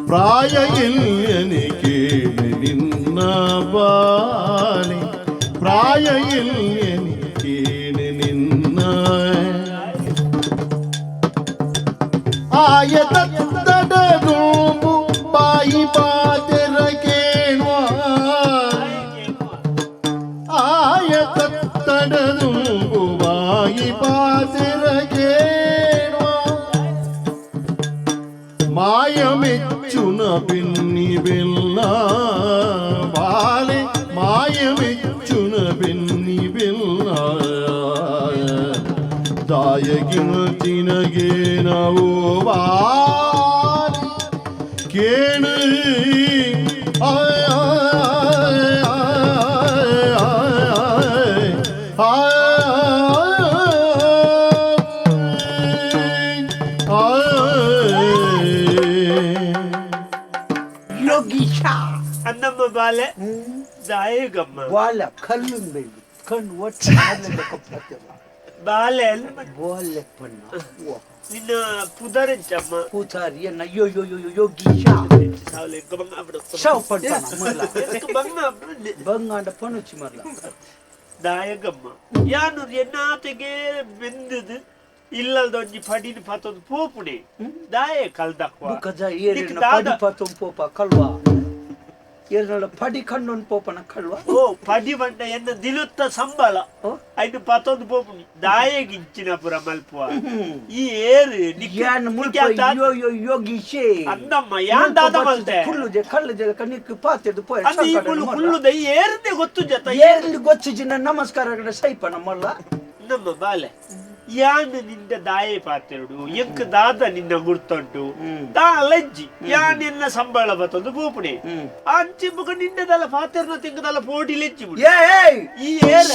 ಪ್ರಾಯ ಇಲ್ಲನೆ ಕೇಳಿ ನಿನ್ನ ಬಾಲೆ ಪ್ರಾಯ ಇಲ್ಲನೆ ಕೇಳಿ ನಿನ್ನ ಆಯತತ್ತಡದೂಂಬು ಬಾಯಿ ಪಾತೆರ ಕೇಳುವ ಆಯತತ್ತಡದೂಂಬು ಬಾಯಿ ಪಾತೆರ ಕೇಳುವ ಮಾಯ ಮೆಚ್ಚುನ ಬೆನ್ನಿ ಬೆಲ್ಲ ಬಾಲೆ ಮಾಯ ಮೆಚ್ಚುನ ಬೆನ್ನಿ ಬೆಲ್ಲ ದಾಯಗಿನ ನಾವು ಬಾಲೆ ಕೇಳು ಆಯ್ ಆಯ್ ಆಯ್ ಆಯ್ ಆಯ್. ಯೋಗೀಶ. ಅನ್ನಮ್ಮ ಬಾಲೆ ದಾಯಗಮ್ಮ. ಬಾಲ ಕಲ್ಲು ಬೇಡು ಕಣ್ಣು ಒಟ್ಟು ಮರ್ಲೆಕ್ಕ ಬರ್ತೀವ. ಬಾಲೆ ಬಾಲೆ ಪಣ್ಣ ನಿನ್ನ ಪುದರೆಂಚಮ್ಮ. ಕೂತಾರಿ ಎನ್ನ ಯೋ ಯೋ ಯೋ ಯೋ ಯೋಗೀಶ. ಶಾವ್ ಪಡ್ತಾನ ಮರ್ಲ. ಬಂಗಾಂಡ ಪಣುಚಿ ಮರ್ಲ. ದಾಯಗಮ್ಮ ಯಾನು ಎನ್ನಾತೆಗೆ ಬೆಂದದು ಇಲ್ಲದ ಒಂಜಿ ಪಡಿನ ಪತ್ತೊಂದು ಪೋಪುಣೆ ದಾಯೆ ಕಲ್ದಕ್ವ. ಬುಕ್ಕದ ಏರಿನ ಪಡಿ ಪತ್ತೊಂದು ಪೋಪ ಕಲ್ವಾ ಏರಿನ ಪಡಿ ಕಣ್ಣೊಂದು ಪೋಪನ ಕಲ್ವಾ. ಓ ಪಡಿ ಬಂಡ ಎನ್ನ ದಿಲುತ್ತ ಸಂಬಳ ಐದು ಪತ್ತೊಂದು ಪೋಪುಣಿ ದಾಯೆಗಿಂಚಿನ ಪುರ ಮಲ್ಪುವ ಈ ಏರು. ಯಾನ್ ಮುಲ್ಪ ಯೋ ಯೋ ಯೋಗೀಶೆ. ಅಂದಮ್ಮ ಯಾನ್ ದಾದ ಮಲ್ತೆ. ಕುಳ್ಳುದೆ ಕಳ್ಳುದೆ ಕಣಿಕ್ ಪಾತೆದು ಪೋಯ. ಅದು ಈ ಮುಳ್ಳು ಕುಳ್ಳುದ ಈ ಏರ್ದೆ ಗೊತ್ತು ಜತ. ಏರ್ಲಿ ಗೊತ್ತಿಜಿನ ನಮಸ್ಕಾರ ಕಡೆ ಸೈಪನ ಮಲ್ಲ. ನಮ್ಮ ಬಾಲೆ ಯಾನ್ ನಿಂದ ದಾಯೆ ಪಾತೆರುಡು ಎಂಕ್ ದಾದ ನಿನ್ನ ಗುರ್ತುಂಟು ದಾ ಲಜ್ಜಿ ಯಾನ್ ಎನ್ನ ಸಂಬಳ ಬತ್ತೊಂದು ಪೂಪುಣೆ ಅಂಚಿ ಬುಕ ನಿಂದದಲ್ಲ ಪಾತೆರ್ನ ತಿಂಗದಲ್ಲ ಪೋಡಿ ಲೆಜ್ಜಿ ಬಿಡು. ಏಯ್ ಈ ಏರ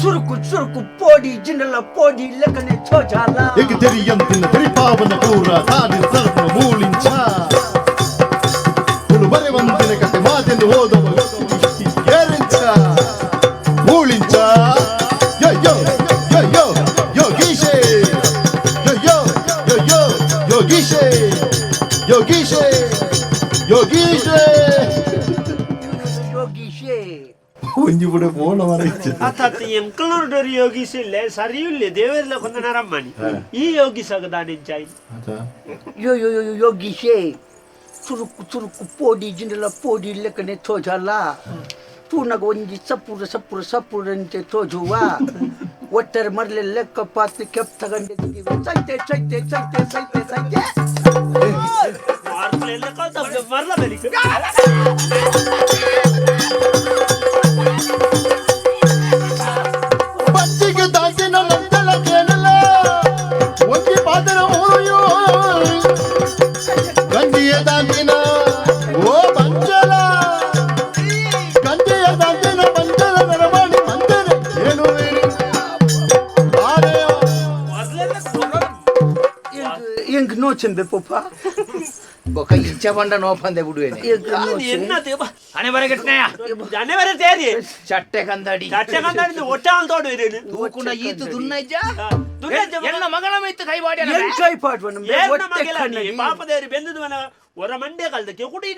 ಸುರುಕು ಸುರುಕು ಪೋಡಿ ಜಿಂಡಲ ಪೋಡಿ ಲೆಕ್ಕನೆ ಚೋಜಾಲ. ಎಗ್ ತೆರಿಯಂತಿನ ತೆರಿಪಾವನ ಪೂರ ತಾಡಿ ಸರ್ಪ ಮೂಳಿಂಚ ತುಳು ಬರೆವಂತಿನ ಕತೆ ಮಾತೆಂದು ಹೋದವ ಏರಿಂಚ ಮೂಳಿಂಚ ಯೋ ಯೋ ಯೋ ಯೋ ಯೋಗೀಶೆ ಯೋ ಯೋ ಯೋ ಯೋ ಯೋಗೀಶೆ ಯೋಗೀಶೆ ಯೋಗೀಶೆ. ಯೋಗೀಶೆ. ಒಂಜಿ ಬುಡೆ ಫೋನ್ ಮರ ಅತ್ತ ಎಂಕಲ್ನೂರು ಯೋಗೀಸ್ ಇಲ್ಲ ಸರಿ ಇಲ್ಲ ದೇವರ್ಲ ಕೊಂದ ನರಮ್ಮನಿ ಈ ಯೋಗೀಸಾಗ ದಾನೆಂಚಾಯಿ ಯೋ ಯೋ ಯೋ ಯೋಗೀಶೇ ಚುರುಕು ಚುರುಕು ಪೋಡಿ ಜಿಂಡಲ ಪೋಡಿ ಲೆಕ್ಕನೆ ತೋಜಲ್ಲ ತೂನಗ ಒಂಜಿ ಸಪ್ಪುರ ಸಪ್ಪುರ ಸಪ್ಪುರಂತೆ ತೋಜುವ ಒಟ್ಟರೆ ಮರಲೆ ಲೆಕ್ಕ ಪಾತ್ರೆ ಕೆಪ್ ತಗಂಡೆ ಸೈತೆ ಸೈತೆ ಸೈತೆ ಸೈತೆ ಸೈತೆ ಮರಲ ಬೆಳಿಗ್ಗೆ ಬಚ್ಚಿಗೆ ದಾಸಿನ ನಂದಲ ಕೇಳಲ ಒಂಜಿ ಪಾದರ ಊರುಯೋ ಗಂಜಿಯ ದಾಸಿನ ಓ ಬಂಚಲ ಗಂಜಿಯ ದಾಸಿನ ಬಂಚಲ ನರವಾಣಿ ಮಂದರೆ ಏನು ಎಂಕ್ ನೋಚೆಂಬೆ ಪೊಪ್ಪ ಬೊಕ ಇಂಚ ಬಂಡ ನೋಪಂದೆ ಬಿಡುವೇನೆ ಹಣೆ ಬರಗಟ್ನೆಯ ಜನೆ ಬರ ತೇರಿ ಚಟ್ಟೆ ಕಂದಡಿ ಚಟ್ಟೆ ಕಂದಡಿ ಒಟ್ಟಾಲ್ ತೋಡು ಇರೇನು ತೂಕುನ ಈತು ದುನ್ನಜ್ಜ ದುನ್ನಜ್ಜ ಎನ್ನ ಮಗನ ಮಿತ್ತು ಕೈ ಬಾಡಿ ಎನ್ ಕೈ ಪಾಡ್ವನ ಏರ್ನ ಮಗೆಲ ಪಾಪದೇರಿ ಬೆಂದದವನ ಹೊರ ಮಂಡೆ ಕಲ್ದಕ್ಕೆ ಕುಡಿ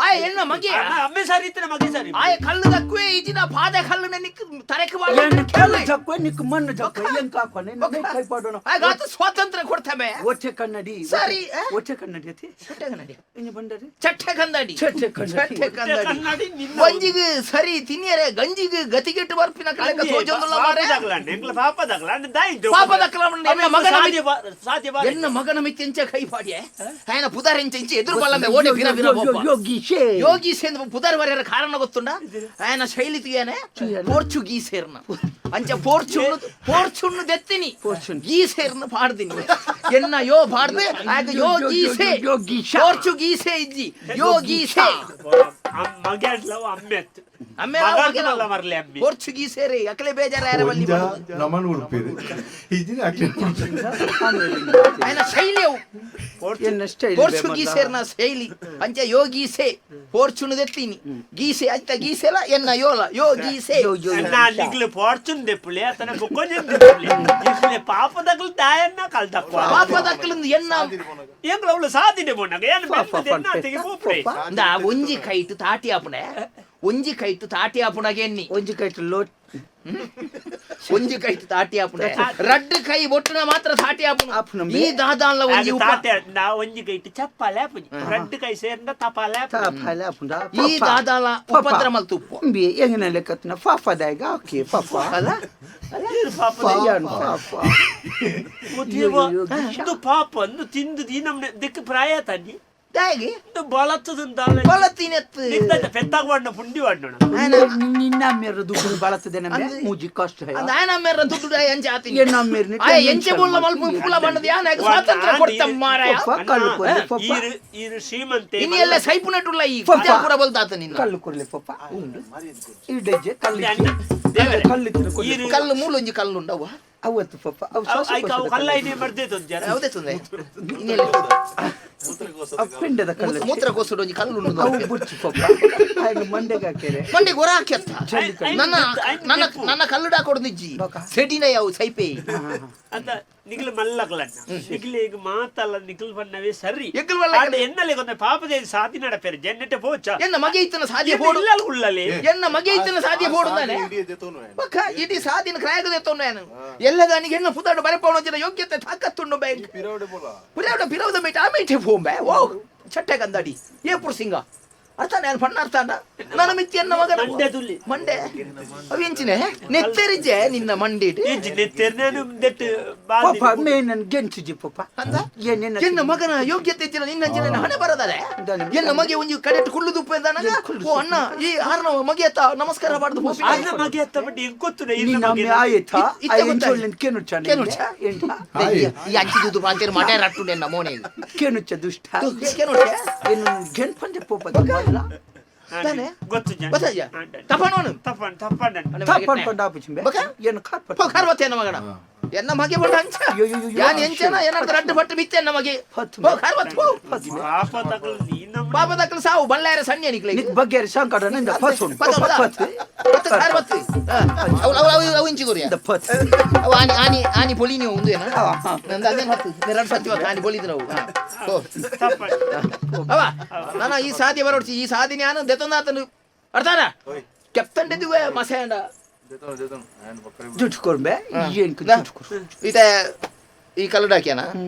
ಆಯ ಎನ್ನ ಮಗೆ ಅಮ್ಮೆ ಸಾರಿ ಇತ್ತನ ಮಗೆ ಸಾರಿ ಆಯ ಕಲ್ಲು ದಕ್ಕುವೆ ಈಜಿನ ಪಾದ ಕಲ್ಲು ನಿಕ್ ತರಕ್ಕೆ ಬಾಳ ಎನ್ ಕಲ್ಲು ಜಕ್ವೆ ನಿಕ್ ಮಣ್ಣು ಜಕ್ವೆ ಎನ್ ಕಾಕೊನೆ ನೇ ಕೈ ಪಾಡೋಣ ಆಯ ಗಾತ ಸ್ವಾತಂತ್ರ್ಯ ಕೊಡ್ತವೆ ಒಟ್ಟೆ ಕನ್ನಡಿ ಸರಿ ಒಟ್ಟೆ ಕನ್ನಡಿ ಅತಿ ಚಟ್ಟೆ ಕನ್ನಡಿ ಇನ್ನು ಬಂದರೆ ಚಟ್ಟೆ ಕಂದಡಿ ಚಟ್ಟೆ ಕನ್ನಡಿ. ಚಟ್ಟೆ ಕಂದಡಿ ಕನ್ನಡಿ ನಿನ್ನ ಒಂಜಿಗ್ ಸರಿ ತಿನ್ನಿಯರೆ ಗಂಜಿಗ್ ಗತಿಗೆಟ್ಟು ಬರ್ಪಿನ ಕಲೆಕ ತೋಜೊಂದುಲ್ಲ ಮಾರೆ ಎಂಗ್ಲ ಪಾಪದಗ್ಲ ದಾಯಿ ಪಾಪದಕ್ಲ ಎನ್ನ ಮಗನ ಸಾಧ್ಯ ಎನ್ನ ಮಗನ ಮಿತ್ತೆಂಚ ಕೈ ಪಾಡಿಯೆ ఆయన ಪುದಾರ್ ಎಂಚ ಎದುರು ಬಲ್ಲಮೆ ಓಡೆ ಬಿರ ಬಿರ ಬೋಪ ಯೋಗೀಶೇ ಯೋಗೀಶ್ ಎಂದು ಪುದಾರ್ ವರೆಯರ ಕಾರಣ ಗೊತ್ತುಂಡ ఆయన ಶೈಲಿ ತುಯನೆ ಪೋರ್ಚುಗೀಸೇರ್ನ ಅಂಚ ಪೋರ್ಚುನ್ನು ಪೋರ್ಚುನ್ನು ದೆತ್ತಿನಿ ಗೀಸೇರ್ನ ಪಾಡ್ದಿನಿ ಎನ್ನ ಯೋ ಪಾಡ್ದೆ ಆಗ ಯೋಗೀಸೆ ಯೋಗೀಶ. ಪೋರ್ಚುಗೀಸೆ ಇಜ್ಜಿ ಯೋಗೀಸೆ ಮಗೆಡ್ಲವ ಅಮ್ಮೆತ್ತು ಅಮ್ಮೆ ಮಗಡ್ಲಲ್ಲ ಮರ್ಲೆ ಅಮ್ಮೆ ಪೋರ್ಚುಗೀಸೇರೆ ಅಕಲೆ ಬೇಜಾರ ಯಾರ ಬಲ್ಲಿ ನಮನ್ ಉಡುಪಿರು ಇಜಿನ ಅಕ್ಲೆ ఆయన ಶೈಲಿ ಅವು ಎನ್ನ ಸ್ಟೈಲ್ ಪೋರ್ಚುಗೀಸೇರ್ನ ಶೈಲಿ ಅಂಚ ಯೋಗೀಸೆ ಪೋರ್ಚುನು ದೆತ್ತಿನಿ ಗೀಸೆ ಅಂಚ ಗೀಸೆಲ ಎನ್ನ ಯೋಲ ಯೋಗೀಸೆ ನಾ ನಿಗ್ಲು ಫಾರ್ಚೂನ್ ದೆಪ್ಪುಲೆ ಅತನ ಬೊಕ್ಕೊಂಜನ್ ದೆಪ್ಪುಲೆ ಇಸ್ಲೆ ಪಾಪದಗ್ಲು ದಾಯನ್ನ ಕಲ್ದಪ್ಪ ಪಾಪದಕ್ಕಲಂದು ಎನ್ನ ಎಂಗ್ಲ ಅವಳು ಸಾಧಿನೆ ಪೋನಾಗ ಏನ್ ಬೆಂದದ ಎನ್ನ ಆತೆಗೆ ಪೋಪುಡೆ ಅಂದ ಒಂಜಿ ಕೈಟು ತಾಟಿ ಆಪುಣೆ ಒಂಜಿ ಕೈಟು ತಾಟಿ ಆಪುಣಗೆ ಎನ್ನಿ ಒಂಜಿ ಕೈಟ್ ಲೋಟ್ ಒಂಜಿ ಕೈಟು ತಾಟಿ ಆಪುಣೆ ರಡ್ಡು ಕೈ ಬೊಟ್ಟುನ ಮಾತ್ರ ತಾಟಿ ಆಪುಣ ಆಪುಣ. ಈ ದಾದಾನ್ಲ ಒಂಜಿ ಉಪ ತಾತೆ ನಾ ಒಂಜಿ ಕೈಟ್ ಚಪ್ಪಾಲೆ ಆಪುಜಿ ರಡ್ಡು ಕೈ ಸೇರ್ಂಡ ತಪಾಲೆ ಆಪುಜಿ. ತಾಪಾಲೆ ಆಪುಂಡ ಈ ದಾದಾಲ ಉಪದ್ರ ಮಲ್ತುಪ್ಪು ಅಂಬಿ ಎಂಗಿನ ಲೆಕ್ಕತ್ನ ಫಾಫಾ ದಾಯಗ ಓಕೆ ಫಾಫಾ ಅಲ್ಲ ಏನ್ ಪಾಪದ ಯಾನ್ ಫಾಫಾ ಮುತಿವ ಇಂದು ಪಾಪ ಅಂದು ತಿಂದು ಈ ನಮ್ನೆ ದಿಕ್ಕು ಪ್ರಾಯ ತನ್ನಿ ದಾಗಿ ಇಂದು ಬಲತ್ತದಂತಾಲ ಬಲತ್ತಿನೆತ್ತು ನಿಂದ ಪೆತ್ತಾಗ ವಾಡ್ನ ಪುಂಡಿ ವಾಡ್ನೋಣ ನಿನ್ನ ಮೇರ ದುಡ್ಡು ಬಳತದೆ ನಮ್ಗೆ ಮೂಜಿ ಕಷ್ಟ ಅಂದ ಆಯನ ಮೇರ ದುಡ್ಡು ಎಂಚ ಆತಿ ಎನ್ನ ಮೇರ್ನಿ ಆಯ ಎಂಚೆ ಬುಲ್ಲ ಮಲ್ಪ ಪುಲ ಬಣ್ಣದ ಯಾನ ಸ್ವಾತಂತ್ರ್ಯ ಕೊಡ್ತ ಮಾರಾಯ ಪಪ್ಪ ಕಲ್ಲು ಕೊರ್ಲೆ ಪಪ್ಪ ಈರು ಈರು ಶ್ರೀಮಂತೆ ಇನಿ ಎಲ್ಲ ಸೈಪುನಟುಲ್ಲ ಈ ಪಪ್ಪ. ಪೂರ ಬಲ್ತಾತ ನಿನ್ನ ಕಲ್ಲು ಕೊರ್ಲೆ ಪಪ್ಪ ಈ ಡಜ್ಜೆ ಕಲ್ಲು ದೇವರೇ ಕಲ್ಲು ಇತ್ತಿನ ಕೊರ್ಲೆ. ಈರು ಕಲ್ಲು ಮೂಲೊಂಜಿ ಕಲ್ಲು ಉಂಡವ್ವ ಅವತ್ತು ಪಪ್ಪ ಅವು ಐಕ ಅವು ಕಲ್ಲ ಐನೇ ಮರ್ದೇತು ಜರ ಯಾವುದೇ ತೊಂದ್ರೆ ಇನ್ನೆಲ್ಲ ಅವು ಪಿಂಡದ ಕಲ್ಲು ಮೂತ್ರಕೋಸಡು ಒಂಜಿ ಕಲ್ಲು ಉಂಡು ಅವು ಬುಚ್ಚು ಪಪ್ಪ ఆయన ಮಂಡೆಗೆ ಹಾಕ್ಯಾರೆ ಮಂಡೆ ಗೊರ ಹಾಕ್ಯತ್ತ ನನ್ನ ನನ್ನ ನನ್ನ ನನ್ನ ಕಲ್ಲು ಹಾಕೊಡು ನಿಜ್ಜಿ ಸೆಡಿನ ಯಾವು ಸೈಪೆ ಅಂತ ನಿಗ್ಲು ಮಲ್ಲಕಲನ್ನ ನಿಗ್ಲು ಈಗ ಮಾತಲ್ಲ ನಿಗ್ಲು ಬಣ್ಣವೇ ಸರಿ ಎಗ್ಲು ಮಲ್ಲ ಆಂಡ ಎನ್ನಲೆ ಕೊಂದ ಪಾಪದ ಸಾಧಿ ನಡಪೇರು ಜೆನ್ನೆಟ್ಟೆ ಪೋಚ ಎನ್ನ ಮಗೆ ಇತ್ತನ ಸಾಧ್ಯ ಬೋಡು ಇಲ್ಲ ಉಳ್ಳಲೆ ಎನ್ನ ಮಗೆ ಇತ್ತನ ಸಾಧ್ಯ ಬೋಡು ತಾನೆ ಪಕ್ಕ ಇಡೀ ಸಾದಿನ ಕ್ರಾಯಗದೆ ತೊಂದು ಎಲ್ಲದಾನಿಗೆ ಹೆಣ್ಣು ಪುದಾಡು ಬರೆಪವನ ಜನ ಯೋಗ್ಯತೆ ತಾಕತ್ತುಂಡು ಬ್ಯಾಂಕ್ ಪಿರವಡ ಪಿರವದ ಮೇಟ ಆಮೇಟೆ ಫೋಂಬೆ ಓ ಚಟ್ಟೆ ಕಂದಡಿ ಏ ಪುರ್ಸಿಂಗ ಅರ್ಥ ನಾನು ಪಣ್ಣ ಅರ್ಥ ಅಂಡ ನನ್ನ ಮಿತ್ತಿ ಎನ್ನ ಮಗನ ಮಂಡೆ ತುಲ್ಲಿ. ಮಂಡೆ ಅವು ಎಂಚಿನೆ ನೆತ್ತೆರಿಜೆ ನಿನ್ನ ಮಂಡಿ ಇಜ್ಜಿ ನೆತ್ತೆರ್ನೇನು ದೆಟ್ಟು ಪಪ್ಪ ಮೇನನ್ ಗೆಂಚುಜಿ ಪಪ್ಪ ಅಂದ ಏನೇನ ಎನ್ನ ಮಗನ ಯೋಗ್ಯತೆ ಇಜ್ಜಿನ ನಿನ್ನ ಅಂಚಿನ ಹಣೆ ಬರದಾರೆ ಎನ್ನ ಮಗೆ ಒಂಜಿ ಕಡೆಟ್ ಕುಳ್ಳು ತುಪ್ಪ ಎಂದಾನಾಗ ಓ ಅಣ್ಣ ಈ ಆರ್ನ ಮಗೆ ಅತ್ತ ನಮಸ್ಕಾರ ಬಾರ್ದು ಪೋಪಿನ. ಅನ್ನ ಮಗೆ ಅತ್ತ ಬಡ್ಡಿ ಇಂಕೊತ್ತುನೆ ನಿನ್ನ ಅಮ್ಮೆ ಆಯ್ತಾ ಇತ್ತೆ ಗೊತ್ತಾಯ್ತು. ಕೇನುಚ್ಚ ಕೇನುಚ್ಚ? ಎಂಟ ಈ ಅಂಚಿ ದುದು ಪಾಂತೇರು ಮಟೆ ರಟ್ಟು ನಿನ್ನ ಮೋನೆ ಕೇನುಚ್ಚ ದುಷ್ಟ ಕೇನುಚ್ಚ ಏನು ಗೆನ್ಪಂದೆ ಪೋಪ ಮೊದಲ ತಾನೆ? ಗೊತ್ತು ಜನ ಗೊತ್ತಾಯ್ತಾ? ತಪ್ಪಣೋನು ತಪ್ಪಣ್ ತಪ್ಪಣ್ ತಪ್ಪನ್ ಪಂಡ ಆಪುಚಿಂಬೆ ಬಕ? ಏನು ಕಾರ್ಪ ಪೋ ಕಾರ್ವತ್ತೆ ಎನ್ನ ಮಗನ ಎನ್ನ ಮಗೆ ಬಡ ಅಂಚ ಅಯ್ಯೋ, ಅಯ್ಯೋ, ಅಯ್ಯೋ. ಯಾನ್ ಎಂಚನ ಏನಾದ್ರು ರಡ್ಡು ಪಟ್ಟು ಬಿತ್ತೆ ಎನ್ನ ಮಗೆ ಹತ್ತು ಪೋ ಕಾರ್ವತ್ ಪೋ ಪಾಪ ತಗಲು ನೀ ನಮ್ಮ ಪಾಪ ದಕ್ಕಲು ಸಾವು ಬಲ್ಲಾರ ಸಣ್ಣ ನಿಕ್ಲೆ ನಿಕ್ ಬಗ್ಗೆ ಸಂಕಟ ನಿಂದ ಫಸುನ್ ಪತ್ತು ಕಾರ್ವತ್ತು ಅವು ಅವು ಅವು ಅವು ಇಂಚಿ ಗುರಿಯ ಪತ್ ಅವು ಆನಿ ಆನಿ ಆನಿ ಪೊಲಿನಿ ಒಂದು ಏನ ಆ, ಹಾ. ನಂದು ಅದೇನು ಹತ್ತು ಎರಡು ಸತ್ಯ ಆನಿ ಪೊಲಿದ್ರು ಅವು ಓ ತಪ್ಪಣ್ ಅವ ನಾನು ಈ ಸಾಧ್ಯ ಬರೋಡ್ಸಿ ಈ ಸಾಧನೆ ನಾನು ದೆತ್ತೊಂದಾತನು ಅರ್ಥಾನ ಕೆಪ್ತಂಡೆದುವೆ ಮಸೆಂಡ ದುಡ್ಡು ಕೊರ್ಬೆ ಏನು ದುಡ್ಡು ಕೊರು ಈತ ಈ ಕಲ್ಲಡ ಹಾಕ್ಯಾನ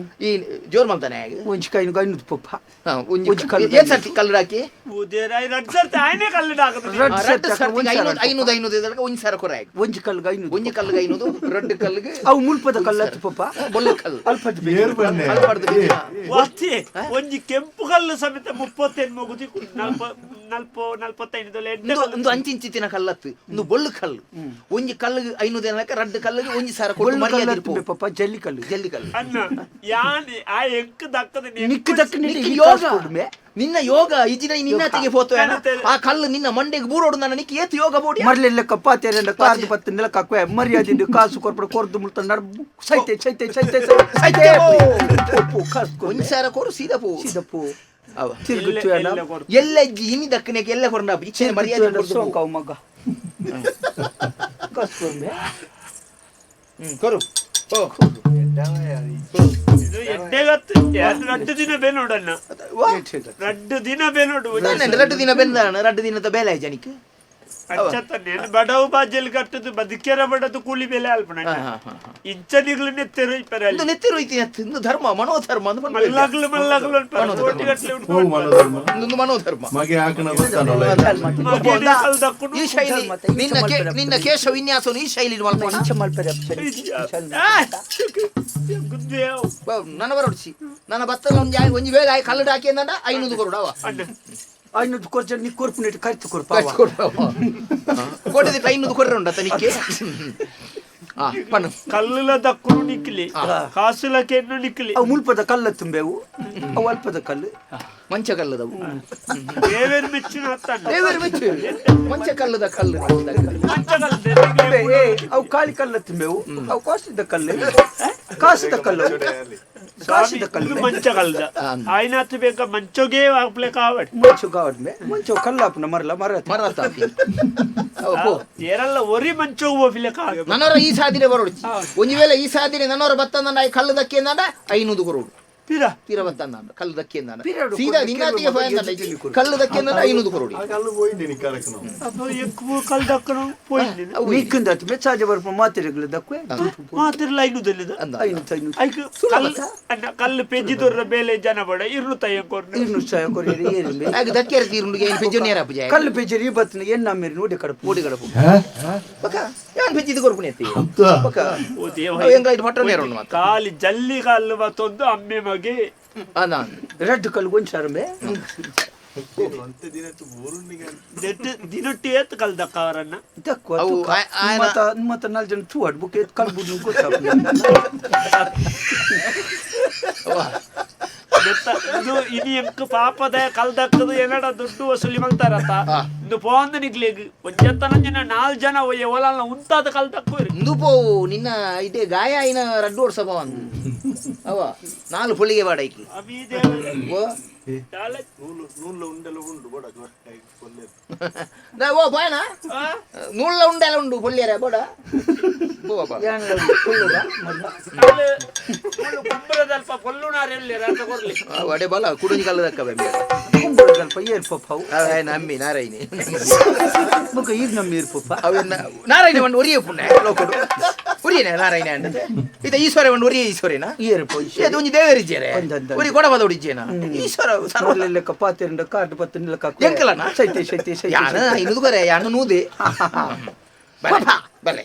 ಈ ಜೋರ್ ಮಾಡ್ತಾನೆ ಒಂಜಿ ಕೈನು ಐನೂರು ಪಪ್ಪ ಒಂಜಿ ಕಲ್ಲು ಏನ್ ಸರ್ತಿ ಕಲ್ಲಡ ಹಾಕಿ ರಡ್ ಸರ್ತಿ ಆಯ್ನೆ ಕಲ್ಲಡ ಹಾಕುದು ರಡ್ಡು ಸರ್ತಿ ಐನೂರು ಐನೂರು ಐನೂರು ಇದ್ರಾಗ ಒಂಜಿ ಸರ ಕೊರ ಒಂಜಿ ಕಲ್ಗೆ ಐನೂರು ಒಂಜಿ ಕಲ್ಗೆ ಐನೂರು ರಡ್ಡು ಕಲ್ಗೆ ಅವು ಮುಲ್ಪದ ಕಲ್ಲು ಪಪ್ಪ ಬೊಲ್ಲು ಕಲ್ಲು ಅಲ್ಪದ ವಾಸ್ತಿ ಒಂಜಿ ಕೆಂಪು ಕಲ್ಲು ಸಮೇತ 38 ಮುಗುದಿ 45 ಒಂದು ಅಂಚಿಂಚಿತ್ತಿನ ಕಲ್ಲತ್ತು ಒಂದು ಬೊಲ್ಲು ಕಲ್ಲು ಒಂಜಿ ಕಲ್ಲು 500 ಏನಕ್ಕೆ ರಡ್ಡು ಕಲ್ಲಿಗೆ ಒಂಜಿ ಸರ ಕೊಟ್ಟು ಮರ್ಯಾದೆ ಪಪ್ಪ ಜಲ್ಲಿ ಕಲ್ಲು ಜಲ್ಲಿ ಕಲ್ಲು ಅಣ್ಣ ಯಾನಿ ಆ ಎಂಕ್ ದಕ್ಕದ ನಿಕ್ಕ ದಕ್ಕ ಯೋಗ ನಿನ್ನ ಯೋಗ ಇಜಿನ ನಿನ್ನತಿಗೆ ಪೋತು ಆ ಕಲ್ಲು ನಿನ್ನ ಮಂಡೆಗೆ ಬೂರೋಡು ನನ್ನ ನಿಕ್ಕ ಏತು ಯೋಗ ಬೋಡಿ ಮರ್ಲೆಲ್ಲ ಕಪ್ಪಾತೇರೆಲ್ಲ ಕಾರ್ದು ಪತ್ತು ನೆಲಕ್ಕೆ ಹಾಕುವೆ ಮರ್ಯಾದೆ ಕಾಸು ಕೊರ್ಪಡ ಕೊರ್ದು ಮುಳ್ತ ನಡ್ ಸೈತೆ ಸೈತೆ ಸೈತೆ ಸೈತೆ ಕಾಸು ಒಂಜಿ ಸಾರ ಕೊರು ಸೀದಾ ಪೋ ಸೀದಾ ಪೋ ಎಲ್ಲ ಇನಿ ದಕ್ಕನೆಗೆ ಎಲ್ಲ ಕೊರಂಡ ಇಚ್ಛೆ ಮರ್ಯಾದೆ ಕೊರ್ದು ಸೋಂಕಾವು ಮಗ ಕಾಸು ಕೊರ್ಬೆ ಕೊರು ಓ ಇದು ಎಡ್ಡೆಗತ್ತು ರಡ್ಡು ದಿನ ಬೇನೋಡಣ್ಣ ರಡ್ಡು ದಿನ ಬೇನೋಡು ರಡ್ಡು ದಿನ ಬೆಂದಾಣ ರಡ್ಡು ದಿನದ ಬೇಲೆ ಜನಕ್ಕೆ ಅಂಚತನೆ ಬಡವು ಬಾಜಲ್ ಕಟ್ಟದು ಬದುಕೆರ ಬಡದು ಕೂಲಿ ಬೆಲೆ ಅಲ್ಪಣ ಇಂಚನಿಗಳು ನೆತ್ತಿರು ಇಪ್ಪರಲ್ಲಿ ನೆತ್ತಿರು ಐತಿ ಇಂದು ಧರ್ಮ ಮನೋಧರ್ಮ ಅಂತ ಮಲ್ಲಗ್ಲು ಮಲ್ಲಗ್ಲು ಇಂದು ಮನೋಧರ್ಮ ಮಗೆ ಹಾಕಣ ಈ ಶೈಲಿ ನಿನ್ನ ನಿನ್ನ ಕೇಶ ವಿನ್ಯಾಸವನ್ನು ಈ ಶೈಲಿ ಮಲ್ಪೋಣ ನನ್ನ ಬರೋಡ್ಸಿ ನನ್ನ ಬತ್ತಲ ಒಂದು ಒಂಜಿ ವೇಳೆ ಆಯ್ ಕಲ್ಲಡ ಹಾಕಿ ಅಂದ 500 ಕೊರಡವ ಐನೂರು ಕೊರ್ಚ ನೀ ಕೊರ್ಪುನೆಟ್ ಖರ್ಚು ಕೊರ್ಪ ಕೊಡದಿಟ್ಟು 500 ಕೊರ್ರೆ ಉಂಡತ ನಿಕ್ಕೆ ಕಲ್ಲುಲ ದಕ್ಕುನು ನಿಕ್ಲಿ ಕಾಸುಲ ಕೆನ್ನು ನಿಕ್ಲಿ ಅವು ಮುಲ್ಪದ ಕಲ್ಲ ತುಂಬೆವು ಅವು ಅಲ್ಪದ ಕಲ್ಲು ಮಂಚ ಕಲ್ಲದವು ದೇವೇರು ಮೆಚ್ಚಿನ ದೇವೇರು ಮೆಚ್ಚು ಮಂಚ ಕಲ್ಲದ ಕಲ್ಲು ಅವು ಖಾಲಿ ಕಲ್ಲ ತುಂಬೆವು ಅವು ಕಾಸಿದ ಕಲ್ಲು ಕಾಸಿದ ಕಲ್ಲು ಕಾಸಿದ ಕಲ್ಲು ಮಂಚ ಕಲ್ಲದ ಆಯ್ನಾತು ಬೇಕ ಮಂಚೊಗೆ ಹಾಕ್ಲೆ ಕಾವಡ್ ಮಂಚು ಕಾವಡ್ ಮೇ ಮಂಚು ಕಲ್ಲಾಪನ ಮರಲ ಮರ ಮರತ ಏರಲ್ಲ ಒರಿ ಮಂಚೋ ಹೋಗ್ಲೆ ಕಾವ ನನ್ನವರ ಈ ಸಾಧನೆ ಬರೋಡು ಒಂದು ವೇಳೆ ಈ ಸಾಧನೆ ನನ್ನವರ ಬತ್ತಂದ ಕಲ್ಲದಕ್ಕೆ 500 ಕೊರೋಡು ತೀರಾ ತೀರ ಬತ್ತಂದ ಕಲ್ಲದಕ್ಕೆ ಸೀದಾ ನಿನ್ನಾತಿಗೆ ಕಲ್ಲದಕ್ಕೆ 500 ಕೊರೋಡಿ ಕಲ್ದಕ್ಕನು ನೀಕಿಂದ ಮೆಚ್ಚಾಜೆ ಬರ್ಪ ಮಾತಿರಗಳು ದಕ್ವೆ ಮಾತಿರಲ್ಲ ಐನೂದಲ್ಲಿದ ಐಕ್ ಕಲ್ಲು ಪೆಜ್ಜಿ ದೊರ್ರ ಬೇಲೆ ಜನ ಬಡ ಇರ್ನು ತಯ್ಯ ಕೊರ್ನು ಇರ್ನು ತಯ್ಯ ಕೊರ್ರು ಏರು ಆಗ ದಕ್ಕೆರ ತೀರುಂಡು ಏನು ಪೆಜ್ಜು ನೇರ ಪೂಜೆ ಕಲ್ಲು ಪೆಜ್ಜರಿ ಬತ್ತನ ಎನ್ನ ಮೇರಿ ನೋಡಿ ಕಡಪು ಓಡಿ ಕಡಪು ಬಕ ಯಾನ್ ಪೆಜ್ಜಿದು ಕೊರ್ಪುನಿ ಎತ್ತಿ ಬಕ ಓ ದೇವ ಎಂಗಾಯ್ತು ಪಟ್ಟ ನೇರ ಉಂಡು ಮಾತ ಕಾಲಿ ಜಲ್ಲಿ ಕಲ್ಲು ಮತ್ತೊಂದು ಅಮ್ಮೆ ಮಗೆ ಅದ ರೆಡ್ ಕಲ್ಲು ಒಂಜಿ ಸಾರಂಬೆ ದಿನೊಟ್ಟಿ ಏತ್ ಕಲ್ದಕ್ಕ ಅವರನ್ನ ದಕ್ವ ಮತ ಮತ ನಾಲ್ ಜನ ಥೂ ಬುಕ್ ಏತ್ ಕಲ್ ಬುಡ್ನು ಗೊತ್ತಾಪುನ ಇದು ಇನಿ ಎಂಕ್ ಪಾಪದ ಕಲ್ದಕ್ಕದು ಏನಡ ದುಡ್ಡು ವಸೂಲಿ ಮಲ್ತಾರತ್ತ ಇಂದು ಪೋಂದ ನಿಗ್ಲೇಗ್ ಒಂಜತ್ತನ ಜನ 4 ಜನ ಒಯ್ಯ ಓಲಾಲ್ನ ಉಂತಾದ ಕಲ್ದಕ್ಕು ಇಂದು ಪೋವು ನಿನ್ನ ಇದೇ ಗಾಯ ಐನ ರಡ್ಡು ವರ್ಷ ಪವನ್ ಅವ 4 ಪುಳಿಗೆ ಬಾಡೈಕಿ ಓ ಓ ಬಾಯನ ನೂಲ ಉಂಡೆಲ್ಲ ಉಂಡು ಪೊಳ್ಳಿಯರ ಬೋಡ ವಡೆ ಬಲ ಕುಡುಂಜಿ ಕಲ್ಲದಕ್ಕ ಕುಂಬಳದಲ್ಪ ಏರ್ ಪಪ್ಪ ನಮ್ಮಿ ನಾರಾಯಣಿ ಬೊಕ ಈರ್ ನಮ್ಮಿ ಏರ್ ಪಪ್ಪ ಅವೆನ್ನ ನಾರಾಯಣಿ ಒಂದು ಒರಿಯ ಪುಣ್ಯ ಲೋಕಡು ಒರಿಯನೆ ನಾರಾಯಣ ಅಂಡತೆ ಇದ ಈಶ್ವರ ಒಂದು ಒರಿಯ ಈಶ್ವರೇನಾ ಏರ್ ಪೋ ಇದು ಒಂಜಿ ದೇವರಿಜ್ಜೇರೆ ಒರಿ ಕೊಡಬದ ಒಡಿಜ್ಜೇನ ಈಶ್ವರ ಸರ್ವಲೆಲ್ಲ ಕಪಾತೆರಂಡ ಕಾರ್ಡ್ ಪತ್ತ ನಿಲಕ ಎಂಕಲನ ಸೈತೆ ಸೈತೆ ಸೈತೆ ಯಾನ ಐನೂರು ಕೊರೆ ಯಾನ ನೂದೆ ಬಲೆ ಬಲೆ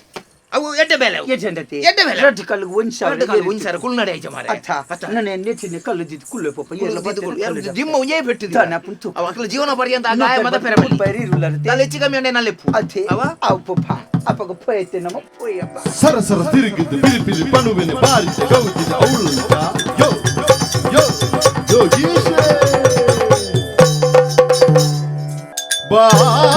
ಅವು ಎಡ್ಡೆ ಬೆಲೆ ಎಡ್ಡೆ ಎಡ್ಡೆ ಬೆಲೆ ರಡ್ಡು ಕಲ್ಲು ಒಂಜಿ ಸಾವಿರ ರಡ್ಡು ಕಲ್ಲು ಒಂಜಿ ಸಾವಿರ ಕುಲ್ನಡೆ ಐಚ ಮಾರೆ ಅತ್ತ ನನ್ನ ನೆಚ್ಚಿನ ಕಲ್ಲು ದಿದ್ದು ಕುಲ್ಲೆ ಪಪ್ಪ ಎಲ್ಲ ದಿಮ್ಮ ಒಂಜೇ ಪೆಟ್ಟಿದ್ದು ಅವ ಅಕ್ಲ ಜೀವನ ಪರ್ಯಂತ ಆ ಗಾಯ ಮದ ಪೆರೆ ಪೈರಿ ಇರುಲ್ಲರ ತಲೆ ಹೆಚ್ಚು ಕಮ್ಮಿ ಅಂಡೆ ನಲ್ಲೆಪ್ಪು ಅತ್ತೆ ಅವ ಅವು ಪಪ್ಪ ಅಪ್ಪಗ ಪೋಯತ್ತೆ ನಮ್ಮ ಪೋಯಪ್ಪ ಸರ ಸರ ತಿರುಗಿದ್ದು ಬಿರಿ ಬಿರಿ ಪಣುವಿನ ಬಾರಿತ ಗೌಜಿದ ಔಳುಂಟ ಯೋ ಯೋ ಯೋಗೀಶೇ ಬಾರಿ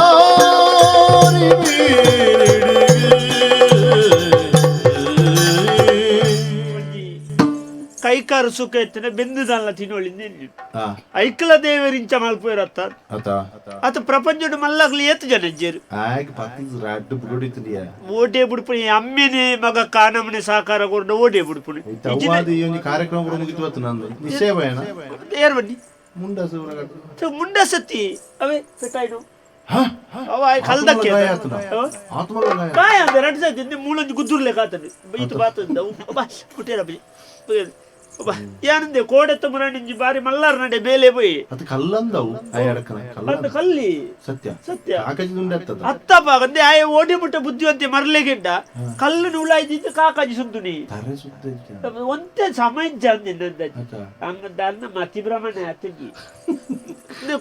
ಕೈಕಾರು ಸುಖ ಎತ್ತಿನ ಬೆಂದುದಲ್ಲ ತಿನ್ನೋಳಿಂದ ಐಕ್ಲ ದೇವರಿಂಚ ಮಲ್ಪೋರತ್ತ ಅತ ಪ್ರಪಂಚಡು ಮಲ್ಲಗ್ಲಿ ಏತ್ ಜನ ಇಜ್ಜೇರು ಓಟೆ ಬುಡ್ಪುಣಿ ಅಮ್ಮೆನೆ ಮಗ ಕಾನಮನೆ ಸಹಕಾರ ಕೊರ್ಡ ಓಟೆ ಬುಡ್ಪುಣಿ ಕಾರ್ಯಕ್ರಮ ಏರ್ ಬನ್ನಿ ಮುಂಡಸತಿ ಅವೇ ಪೆಟ್ಟಾಯ್ನು ಅವ ಕಲ್ದಕ್ಕೆ ಕಾಯ ಅಂದೆ ರಡ್ಡು ಸತಿ ಮೂಲೊಂಜಿ ಗುದ್ದುರ್ಲೆ ಕಾತಂದು ಇತ್ತು ಬಾತಂದ ಪುಟ್ಟೇರ ಯಾನಂದೆ ಕೋಡೆತ್ತ ಮುರಾಣಿಂಜಿ ಬಾರಿ ಮಲ್ಲಾರ ನಡೆ ಬೇಲೆ ಪೋಯಿ ಅದು ಕಲ್ಲಂದವು ಅಂದ ಕಲ್ಲಿ ಸತ್ಯ ಸತ್ಯ ಕಾಕಜಿ ದುಂಡೆ ಅತ್ತದ ಅತ್ತಪ್ಪ ಅಂದೆ ಆಯ ಓಡಿ ಮುಟ್ಟ ಬುದ್ಧಿವಂತೆ ಮರ್ಲೆಗಿಂಡ ಕಲ್ಲು ನೂಲಾಯ್ದಿದ್ದು ಕಾಕಾಜಿ ಸುಂದುನಿ ತರೆ ಸುತ್ತ ಒಂತೆ ಸಮಯ ಅಂದೆ ನಂದ ಹಂಗಂದ ಅನ್ನ ಮತಿ ಭ್ರಮಣೆ ಅತ್ತಂಗಿ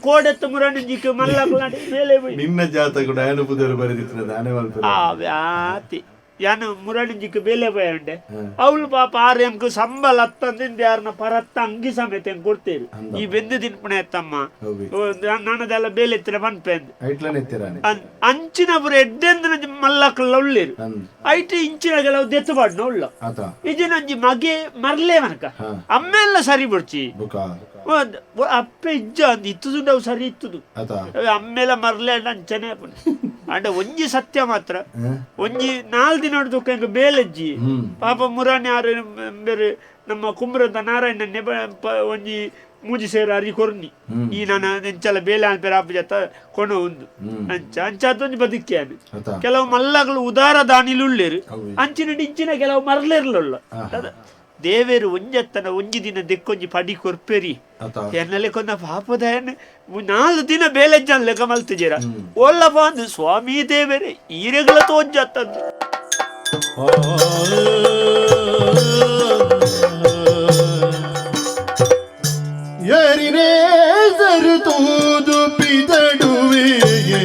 ಕೋಡೆತ್ತ ಮುರಾಣಿಂಜಿಕ್ಕೆ ಮಲ್ಲಾಕುಲಾಡಿ ಬೇಲೆ ಪೋಯಿ ನಿನ್ನ ಜಾತ ಕೂಡ ಆಯನ ಪುದರು ಬರೆದಿತ್ತಿನ ದಾನೆ ಮಲ್ಪೆ ಆತಿ ಯಾನು ಮುರಳಿಂಜಿಕ್ಕೆ ಬೇಲೆ ಪೋಯ ಉಂಡೆ ಅವಳು ಪಾಪ ಆರ್ ಎಂಕ್ ಸಂಬಳ ಅತ್ತಂದಿಂದ ಯಾರನ್ನ ಪರತ್ತ ಅಂಗಿ ಸಮೇತ ಹೆಂಗ್ ಕೊಡ್ತೇವೆ ಈ ಬೆಂದು ತಿನ್ಪಣೆ ಅತ್ತಮ್ಮ ನಾನದೆಲ್ಲ ಬೇಲೆ ಎತ್ತಿರ ಪನ್ಪೆ ಐಟ್ಲನೆ ಎತ್ತಿರಾನೆ ಅಂಚಿನ ಪುರ ಎಡ್ಡೆಂದ್ರ ಮಲ್ಲಕ್ಕಲ್ಲ ಉಳ್ಳೇರು ಐಟ್ ಇಂಚಿನ ಕೆಲವು ದೆತ್ತು ಪಾಡ್ನ ಉಳ್ಳ ಆತ ಇಜಿನಂಜಿ ಮಗೆ ಮರ್ಲೇ ಮನಕ ಅಮ್ಮೆಲ್ಲ ಸರಿ ಬಿಡ್ಚಿ ಅಪ್ಪೆ ಇಜ್ಜ ಅಂದ್ ಇತ್ತುದು ನಾವು ಸರಿ ಇತ್ತುದು ಅಮ್ಮೆಲ್ಲ ಮರ್ಲೆ ಅಂಚನೆ ಅಂಡ ಒಂಜಿ ಸತ್ಯ ಮಾತ್ರ ಒಂಜಿ ನಾಲ್ ದಿನ ದುಃಖ ಬೇಲೆಜ್ಜಿ ಪಾಪ ಮುರಾಣಿ ಆರು ಬೇರೆ ನಮ್ಮ ಕುಮ್ರಂತ ನಾರಾಯಣನ್ನೇ ಒಂಜಿ ಮೂಜಿ ಸೇರ ಅರಿ ಕೊರ್ನಿ ಈ ನಾನು ಎಂಚಲ ಬೇಲೆ ಅನ್ಪೇರ ಆಪು ಜತ ಕೊಣ ಒಂದು ಅಂಚ ಅಂಚ ಅದೊಂಜಿ ಬದುಕಿ ಕೆಲವು ಮಲ್ಲಗಳು ಉದಾರ ದಾನಿಲುಳ್ಳೇರು ಅಂಚಿನ ಇಂಚಿನ ಕೆಲವು ಮರ್ಲೇರ್ಲುಳ್ಳ ದೇವೇರು ಒಂಜತ್ತನ ಒಂಜಿ ದಿನ ದೆಕ್ಕೊಂಜಿ ಪಡಿ ಕೊರ್ಪೆರಿ ಎನ್ನಲೆ ಕೊಂದ ಪಾಪದ ನಾಲ್ ದಿನ ಬೇಲೆಜ್ಜನ್ ಲೆಕ್ಕ ಮಲ್ತಿಜೀರ ಒಲ್ಲಪ್ಪ ಅಂದು ಸ್ವಾಮಿ ದೇವೇರೆ ಈರೆಗಳ ತೋಂಜತ್ತಂದು ಏರಿನೇ ತೂದು ಪಿದಡುವೆಗೆ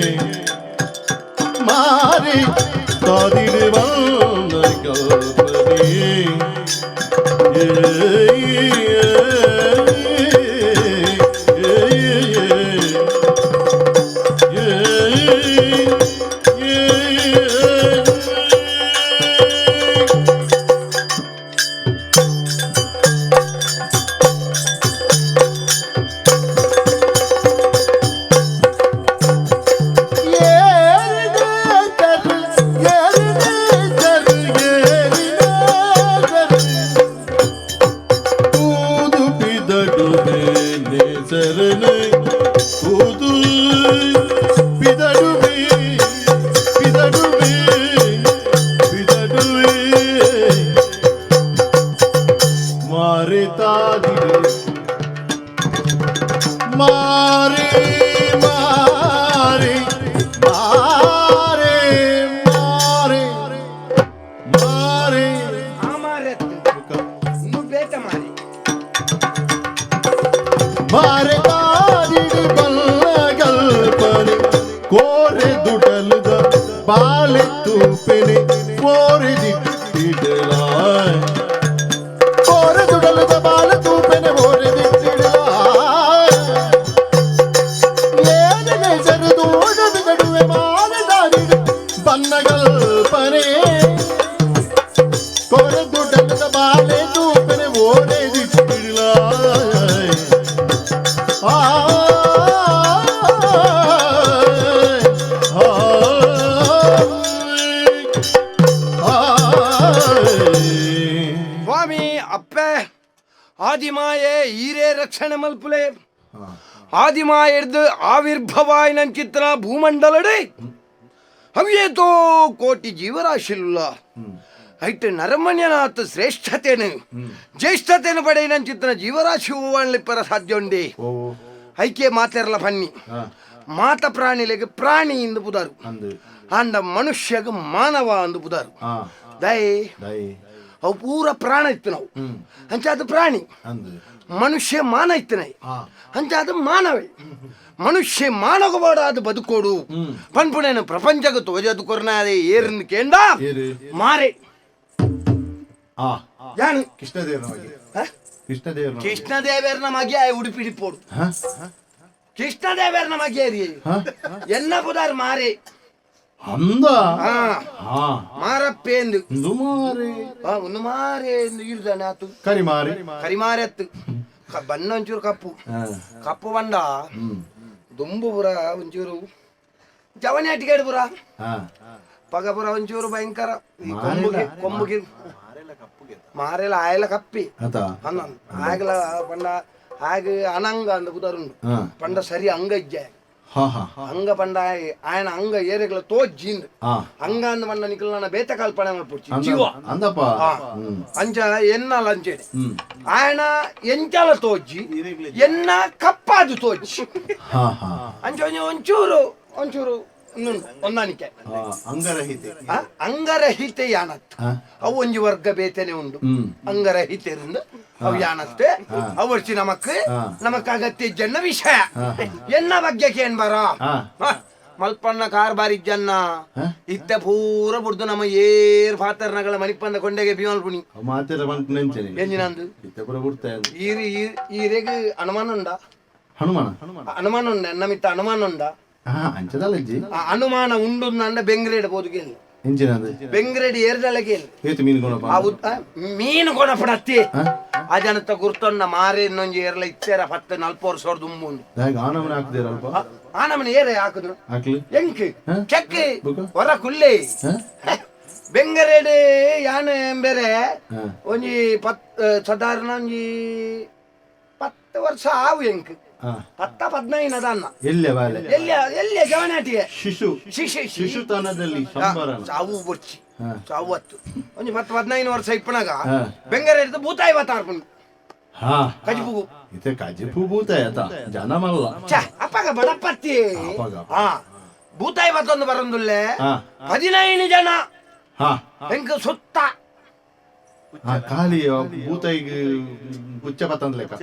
ಮಾರಿ ತಾದಿಡುವ ಆದಿಮಾಯೆ ಈರೇ ರಕ್ಷಣೆ ಮಲ್ಪುಲೆ ಆದಿಮಾಯರ್ದು ಆವಿರ್ಭವಾಯನಂಚಿತ್ರ ಭೂಮಂಡಲಡೆ ಹವ್ಯೇತೋ ಕೋಟಿ ಜೀವರಾಶಿಲ್ಲ ಐಟ್ ನರಮಣ್ಯನಾಥ ಶ್ರೇಷ್ಠತೇನು ಜ್ಯೇಷ್ಠತೇನು ಪಡೆಯನಂಚಿತ್ರ ಜೀವರಾಶಿ ಹೂವಾಣ್ಲಿಪ್ಪರ ಸಾಧ್ಯ ಉಂಡೆ ಐಕೆ ಮಾತೆರಲ ಬನ್ನಿ ಮಾತ ಪ್ರಾಣಿಲೆಗೆ ಪ್ರಾಣಿ ಎಂದು ಪುದಾರು ಅಂದ ಮನುಷ್ಯಗ ಮಾನವ ಅಂದು ಪುದಾರು ದಯ ಅವು ಪೂರ ಪ್ರಾಣ ಇತ್ತು ನಾವು ಅಂಚಾದ ಪ್ರಾಣಿ ಮನುಷ್ಯ ಮಾನ ಇತ್ತನೆ ಅಂಚಾದ ಮಾನವೇ ಮನುಷ್ಯ ಮಾನವವಾದ ಬದುಕೋಡು ಪನ್ಪುಣೇನು ಪ್ರಪಂಚಕ್ಕೆ ತೋಜದು ಕೊರ್ನಾದೆ ಏರನ್ನು ಕೇಂದ ಮಾರೆ ಯಾನು ಕೃಷ್ಣದೇವರ ಕೃಷ್ಣದೇವರನ ಮಗಿಯ ಉಡುಪಿ ಪೋಡು ಕೃಷ್ಣದೇವರನ ಮಗಿಯ ಎನ್ನ ಪುದಾರ್ ಮಾರೆ ಅಂದ ಮಾರಪ್ಪೇಂದು ಮಾರೆ ಒಂದು ಮಾರೆ ಇರ್ದಾನೆ ಆತು ಕರಿಮಾರೆ ಕರಿಮಾರೆ ಅತ್ತು ಬಣ್ಣ ಒಂಚೂರು ಕಪ್ಪು ಕಪ್ಪು ಬಂಡ ದುಂಬು ಪುರ ಒಂಚೂರು ಜವನಿ ಅಟಿಗೇಡು ಪುರ ಪಗ ಪುರ ಒಂಚೂರು ಭಯಂಕರ ಈ ಕೊಂಬುಗೆ ಕೊಂಬುಗೆ ಮಾರೆಲ್ಲ ಆಯಲ ಕಪ್ಪಿ ಅನ್ನ ಆಗಲ ಪಂಡ ಆಗ ಅನಂಗ ಅಂದ ಪುದರುಂಡು ಪಂಡ ಸರಿ ಅಂಗ ಇಜ್ಜೆ ಅಂಗ ಪಂಡ ಆಯನ ಅಂಗ ಏರೆಗಳ ತೋಜ್ಜಿಂದ್ ಅಂಗ ಅಂದ ಪಂಡ ನಿಕಲ್ ನನ್ನ ಬೇತ ಕಲ್ಪನೆ ಮಲ್ಪೊಡ್ಚಿ ಜೀವ ಅಂದಪ್ಪ ಅಂಚ ಎನ್ನಲ ಅಂಚೆಡೆ ಆಯನ ಎಂಚಲ ತೋಜ್ಜಿ ಎನ್ನ ಕಪ್ಪಾದು ತೋಜ್ಜಿ ಅಂಚ ಒಂಚೂರು ಒಂಚೂರು ಹೊಂದಾಣಿಕೆ ಅಂಗರಹಿತೆ ಅಂಗರಹಿತೆ ಯಾನತ್ ಅವು ಒಂಜಿ ವರ್ಗ ಬೇತನೆ ಉಂಡು ಅಂಗರಹಿತೆರಿಂದ ಅವು ಯಾನತ್ತೆ ಅವರ್ಚಿ ನಮಕ್ ನಮಕ್ ಅಗತ್ಯ ಜನ ವಿಷಯ ಎನ್ನ ಬಗ್ಗೆ ಏನ್ ಬರ ಮಲ್ಪಣ್ಣ ಕಾರ್ಬಾರಿ ಜನ್ನ ಇತ್ತ ಪೂರ ಬುಡ್ದು ನಮ್ಮ ಏರ್ ಫಾತರ್ನಗಳ ಮಣಿಪಂದ ಕೊಂಡೆಗೆ ಭೀಮಲ್ಪುಣಿ ಎಂಜಿನಂದು ಈರೆಗ್ ಅನುಮಾನ ಉಂಡ ಹನುಮಾನ ಅನುಮಾನ ಉಂಡ ನಮಿತ್ತ ಅನುಮಾನ ಉಂಡ ಅನುಮಾನ ಉಂಡು ಅಂಡ ಬೆಂಗ್ರೇಡ್ ಬೋದುಗೇನು ಬೆಂಗ್ರೇಡ್ ಏರ್ದಲಗೇನು ಮೀನು ಕೊಣಪಡತ್ತಿ ಆ ಜನತ ಗುರ್ತೊನ್ನ ಮಾರೆ ಇನ್ನೊಂಜಿ ಏರ್ಲ ಇತ್ತೇರ ಪತ್ತು ನಲ್ಪ ವರ್ಷ ದುಂಬುಂಡು ಆನಮನೆ ಏರೆ ಹಾಕುದು ಎಂಕ್ ಚೆಕ್ ಹೊರ ಕುಲ್ಲೆ ಬೆಂಗರೇಡ್ ಯಾನ್ ಬೇರೆ ಒಂಜಿ ಪತ್ ಸಾಧಾರಣ ಒಂಜಿ 10 ವರ್ಷ ಆವು ಎಂಕ್ 10 15 ಅನ್ನ ಎಲ್ಲಿಯ ಜವನಾಟಿಗೆ ಶಿಶು ಶಿಶು ಶಿಶುತನದಲ್ಲಿ ಸಾವು ಬೊಚ್ಚಿ ಸಾವು ಹತ್ತು ಒಂಜಿ 10 15 ವರ್ಷ ಇಪ್ಪನಾಗ ಬೆಂಗರೇಡ್ ಭೂತಾಯಿ ಬತ್ತಾರ್ಪುಂಡು ಕಜಿಪುಗು ಇತ್ತೆ ಕಜಿಪು ಭೂತಾಯ ಅತ ಜನ ಮಲ್ಲ ಅಪ್ಪಗ ಬಡಪತ್ತಿ ಹಾ ಭೂತಾಯಿ ಬತ್ತೊಂದು ಬರಂದುಲ್ಲೆ 15 ಜನ ಎಂಕ್ ಸುತ್ತ ಖಾಲಿ ಭೂತಾಯಿಗೆ ಪುಚ್ಚ ಬತ್ತಂದ್ಲೆಕ್ಕ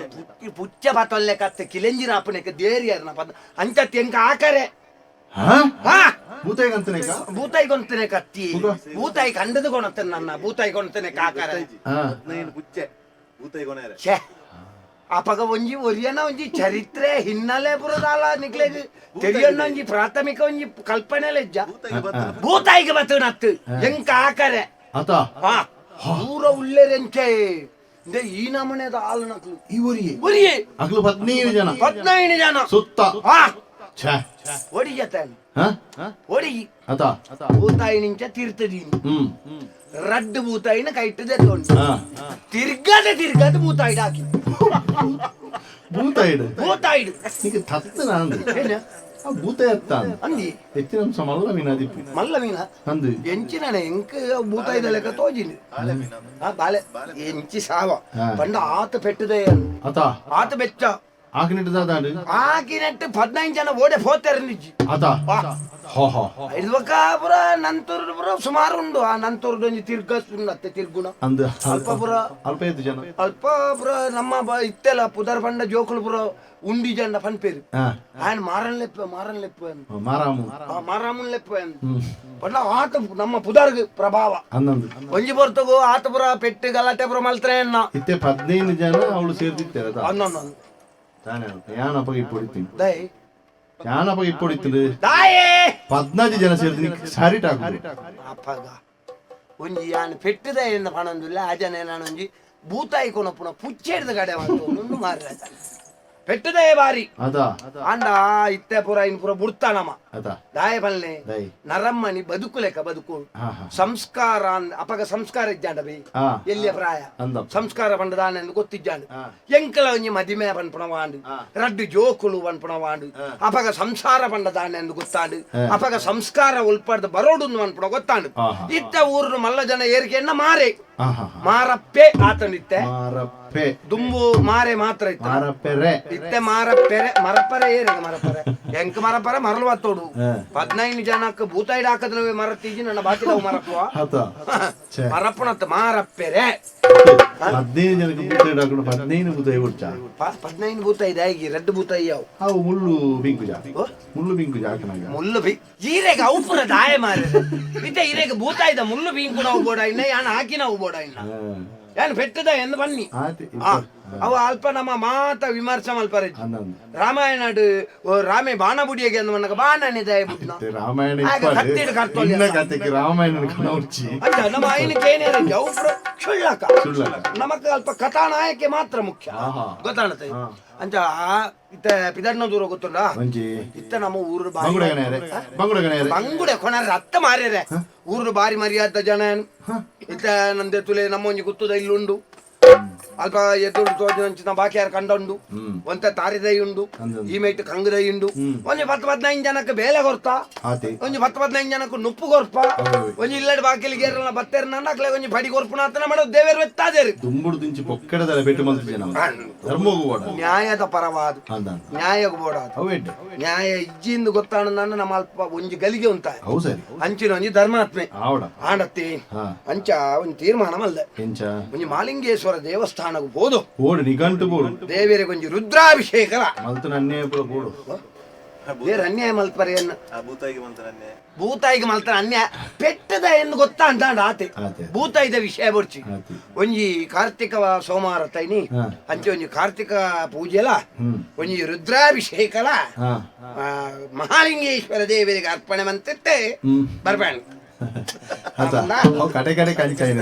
ಪುಚ್ಚ ಬತ್ತೊಲ್ಲೆಕ್ಕ ಅತ್ತೆ ಕಿಲೆಂಜಿನ ಅಪ್ಪನೆಕ್ಕ ದೇರಿಯಾರನ ಪದ ಅಂಚತ್ತಿ ಎಂಕ ಆಕರೆ ಭೂತಾಯಿಗೆ ಅಂತನೇಕ ಭೂತಾಯಿ ಕೊಂತನೆ ಕತ್ತಿ ಭೂತಾಯಿ ಕಂಡದು ಕೊಣತ್ತೆ ನನ್ನ ಭೂತಾಯಿ ಕೊಣತನೆ ಕಾಕರೆ ಛೇ ಅಪಗ ಒಂಜಿ ಒರಿಯನ ಒಂಜಿ ಚರಿತ್ರೆ ಹಿನ್ನೆಲೆ ಪುರದಾಲ ನಿಕ್ಲೆಗ್ ತೆರಿಯಣ್ಣ ಒಂಜಿ ಪ್ರಾಥಮಿಕ ಒಂಜಿ ಕಲ್ಪನೆ ಲಜ್ಜ ಭೂತಾಯಿಗೆ ಬತ್ತನತ್ತು ಎಂಕ ಆಕರೆ ಹಾ ಪೂರ ಉಲ್ಲೆರೆಂಚೆ ಈ ನಮನೆದ ಆಲು ನಕ್ಲು ಈ ಒರಿಯೆ ಒರಿಯೆ ಅಗ್ಲು 15 ಜನ 15 ಜನ ಸುತ್ತ ಹಾ ಛೇ ಒಡಿಜತ ಒಡಿ ಅತ ಭೂತಾಯಿ ನಿಂಚ ತೀರ್ತದೀನಿ ರಡ್ಡು ಭೂತಾಯಿನ ಕೈಟ್ಟದೆ ತೊಂಡು ತಿರ್ಗದೆ ತಿರ್ಗದೆ ಭೂತಾಯಿಡ್ ಹಾಕಿ ಭೂತಾಯಿಡ್ ಭೂತಾಯಿಡ್ ನಿಕ್ಕೆ ತತ್ತ ನಾಂದು ಭೂತಾಯಿ ಅತ್ತ ಅಂದಿ ಹೆಚ್ಚಿನ ಅಂಶ ಮಲ್ಲ ಮೀನ ಅದಿಪ್ಪು ಮಲ್ಲ ಮೀನ ಅಂದು ಎಂಚಿನ ಎಂಕ್ ಭೂತಾಯಿದ ಲೆಕ್ಕ ತೋಜಿನಿ ಬಾಳೆ ಎಂಚಿ ಸಾವ ಪಂಡ ಆತ ಪೆಟ್ಟದೆ ಅತ ಆತ ಬೆಚ್ಚ ಆಕಿನೆಟ್ಟು ದಾದಾಂಡು ಆಕಿನೆಟ್ಟು 15 ಜನ ಓಡೆ ಹೋತಾರೆ ನಿಜ್ಜಿ ಅತ ಹೋ ಹೋ ಇದ್ವಕ ಪುರ ನಂತೂರು ಪುರ ಸುಮಾರು ಉಂಡು ಆ ನಂತೂರು ಒಂಜಿ ತಿರ್ಗ ಉಂಡು ಅತ್ತೆ ತಿರ್ಗುಣ ಅಂದು ಅಲ್ಪ ಪುರ ಅಲ್ಪ ಎತ್ತು ಜನ ಅಲ್ಪ ಪುರ ನಮ್ಮ ಇತ್ತೆಲ್ಲ ಪುದರ್ ಪಂಡ ಜೋಕುಲು ಪುರ ಉಂಡಿ ಜನ ಪನ್ಪೇರು ఆయన ಮಾರನ್ ಲೆಪ್ಪ ಮಾರನ್ ಲೆಪ್ಪ ಮಾರಾಮು ಮಾರಾಮುನ್ ಲೆಪ್ಪ ಪಂಡ ಆತ ನಮ್ಮ ಪುದರ್ಗ್ ಪ್ರಭಾವ ಒಂಜಿ ಪೊರ್ತಗು ಆತ ಪುರ ಪೆಟ್ಟು ಗಲಾಟೆ ಪುರ ಮಲ್ತ್ರೆ ಅನ್ನ ಇತ್ತೆ 15 ಜನ ಅವಳು ಸೇರ್ದಿತ್ತಾರೆ ಅನ್ನೊಂದು ತಾನೇ ಯಾನಪ್ಪ ಇಪ್ಪೊಡಿತೀನಿ ದೈ ಯಾನಪ್ಪ ಇಪ್ಪೊಡಿತೀನಿ ದಾಯೇ 14 ಜನ ಸೇರ್ದಿನಿ ಸಾರಿ ಟಾಕು ಅಪ್ಪಗ ಒಂಜಿ ಯಾನ್ ಪೆಟ್ಟದ ಎನ್ನ ಪಣೊಂದುಲ್ಲ ಆ ಜನ ನಾನೊಂಜಿ ಭೂತಾಯಿ ಕೊನಪುನ ಪುಚ್ಚೇಡ್ದ ಕಡೆ ಬಂತು ಮಾರ್ರೆ ಪೆಟ್ಟದೇ ಬಾರಿ ಅದ ಅಂಡ ಇತ್ತೆ ಪುರ ಇನ್ ಪುರ ಬುಡ್ತಾನಮ ಅದ ದಾಯ ಪಲ್ಲೆ ದೈ ನರಮ್ಮನಿ ಬದುಕುಲೆಕ ಬದುಕು ಸಂಸ್ಕಾರ ಅಪಗ ಸಂಸ್ಕಾರ ಇಜ್ಜಾಂಡ ಬಿ ಎಲ್ಲಿಯ ಪ್ರಾಯ ಸಂಸ್ಕಾರ ಪಂಡದಾನ ಎಂದು ಗೊತ್ತಿಜ್ಜಾಂಡು ಎಂಕಲ ಒಂಜಿ ಮದಿಮೆ ಪನ್ಪುಣ ವಾಂಡು ರಡ್ಡು ಜೋಕುಲು ಪನ್ಪುಣ ವಾಂಡು ಅಪಗ ಸಂಸಾರ ಪಂಡದಾನ ಎಂದು ಗೊತ್ತಾಂಡು ಅಪಗ ಸಂಸ್ಕಾರ ಉಲ್ಪಡ್ದು ಬರೋಡು ಪನ್ಪುಣ ಗೊತ್ತಾಂಡು ಇತ್ತ ಊರು ಮಲ್ಲ ಜನ ಏರಿಕೆಯನ್ನ ಮಾರೆ ಮಾರಪ್ಪೆ ಆತನಿತ್ತೆ ಮಾರಪ್ಪೆ ದುಂಬು ಮಾರೆ ಮಾತ್ರ ಇತ್ತ ಮಾರಪ್ಪೆರೆ ಇತ್ತೆ ಮಾರಪ್ಪೆರೆ ಮರಪ್ಪರೆ ಏರೆಗ ಮರಪ್ಪರೆ ಎಂಕ್ ಮರಪ್ಪರೆ ಮರಳು ಹತ್ತೋಡು 15 ಜನಕ್ಕೆ ಭೂತಾಯಿಡ್ ಹಾಕದ್ನವೇ ಮರತ್ತೀಜಿ ನನ್ನ ಬಾಕಿದವು ಮರಪ್ಪುವ ಮರಪ್ಪನತ್ತ ಮಾರಪ್ಪೆರೆ 15 ಜನಕ್ಕೆ ಭೂತಾಯಿಡ್ ಹಾಕೊಂಡು 15 ಭೂತಾಯಿ ಹುಡ್ಚ 15 ಭೂತಾಯಿ ದಾಯಿಗಿ ರಡ್ಡು ಭೂತಾಯಿ ಅವು ಅವು ಮುಳ್ಳು ಬಿಂಕುಜ ಮುಳ್ಳು ಬಿಂಕುಜ ಹಾಕನಾಗ ಮುಳ್ಳು ಬಿ ಈರೆಗ ಅವು ಪುರ ದಾಯ ಮಾರೆ ಇತ್ತೆ ಈರೆಗ ಭೂತಾಯಿದ ಮುಳ್ಳು ಬಿಂಕು ನಾವು ಬೋಡ ಇನ್ನ ಯಾನ್ ಹಾಕಿ ನಾವು ಬೋಡ ಇನ್ನ ಯಾನ್ ಪೆಟ್ಟದ ಎಂದು ಬನ್ನಿ ಅವ ಅಲ್ಪ ನಮ್ಮ ಮಾತ ವಿಮರ್ಶೆ ಮಲ್ಪರೆ ರಾಮಾಯಣ ರಾಮೆ ಬಾಣಬುಡಿಯಗೆ ಅಂದ ಮನ್ನಗ ಬಾಣನೆ ದಯ ಬುಡ್ನ ರಾಮಾಯಣ ರಾಮಾಯಣ ನಮ್ಮ ಐನಕ್ಕೆ ಏನೇರ ಜೌಪ್ರ ಕ್ಷುಳ್ಳಕ ನಮಕ್ ಅಲ್ಪ ಕಥಾನಾಯಕೆ ಮಾತ್ರ ಮುಖ್ಯ ಗೊತ್ತಾಣತೆ ಅಂಚ ಇತ್ತ ಪಿದಣ್ಣ ದೂರ ಗೊತ್ತುಂಡ ಇತ್ತ ನಮ್ಮ ಊರು ಬಂಗುಡೆ ಕೊಣರ ಅತ್ತ ಮಾರ್ಯರೆ ಊರು ಬಾರಿ ಮರ್ಯಾದ ಜನ ಇತ್ತ ನಂದೆ ತುಲೆ ನಮ್ಮ ಒಂಜಿ ಗುತ್ತದ ಇಲ್ಲುಂಡು ಅಲ್ಪ ಎದುರು ತೋಜಿನ ಬಾಕಿ ಯಾರು ಕಂಡುಂಡು ಒಂತ ತಾರಿದೈ ಉಂಡು ಈ ಮೇಟ್ ಕಂಗುದೈ ಉಂಡು ಒಂಜಿ 10 15 ಜನಕ್ಕೆ ಬೇಲೆ ಕೊರ್ತ ಒಂಜಿ 10 15 ಜನಕ್ಕೆ ನುಪ್ಪು ಕೊರ್ಪ ಒಂಜಿ ಇಲ್ಲಡ್ ಬಾಕಿಲಿ ಗೇರಲ್ಲ ಬತ್ತೇರ್ ನನ್ನಕ್ಲೆ ಒಂಜಿ ಬಡಿ ಕೊರ್ಪುನ ಆತನ ಮಾಡೋ ದೇವೇರ್ ವೆತ್ತಾದೇರು ದುಂಬುಡು ದಿಂಚಿ ಪೊಕ್ಕಡದಲ್ಲ ಪೆಟ್ಟು ಮಲ್ತಿಜನ ಧರ್ಮಗು ಬೋಡ ನ್ಯಾಯದ ಪರವಾದ ನ್ಯಾಯಗು ಬೋಡ ನ್ಯಾಯ ಇಜ್ಜಿಂದು ಗೊತ್ತಾಣ ನಮ್ಮ ಅಲ್ಪ ಒಂಜಿ ಗಲಿಗೆ ಉಂಟ ಅಂಚಿನ ಒಂಜಿ ಧರ್ಮಾತ್ಮೆ ಆಡತ್ತಿ ಅಂಚ ಒಂಜಿ ತೀರ್ಮಾನ ಮಲ್ದೆ ಒಂಜಿ ಮಾಲಿಂಗೇಶ್ವರ ದೇವಸ್ಥಾನಕ್ಕೆ ಹೋದು ಬೋಡು ನಿಗಂಟು ಬೋಡು ದೇವರಿಗೆ ಒಂಜಿ ರುದ್ರಾಭಿಷೇಕಲ ಮಲ್ತನ ಅನ್ಯಾಯ ಪೂರ ಬೋಡು ದೇವ್ರ ಅನ್ಯಾಯ ಮಲ್ಪರೆ ಎನ್ನ ಭೂತಾಯಿಗೆ ಮಲ್ತನ ಅನ್ಯಾಯ ಪೆಟ್ಟದ ಎಂದು ಗೊತ್ತಾ ಅಂತ ಆತೆ ಭೂತಾಯಿದ ವಿಷಯ ಬೊರ್ಚಿ ಒಂಜಿ ಕಾರ್ತಿಕ ಸೋಮವಾರ ತೈನಿ ಅಂಚೆ ಒಂಜಿ ಕಾರ್ತಿಕ ಪೂಜೆಲ ಒಂಜಿ ರುದ್ರಾಭಿಷೇಕಲ ಮಹಾಲಿಂಗೇಶ್ವರ ದೇವರಿಗೆ ಅರ್ಪಣೆ ಮಂತಿತ್ತೆ ಬರ್ಬೇಡ ಕಡೆ ಕಡೆ ಕಾಣಿಕಾಯಿ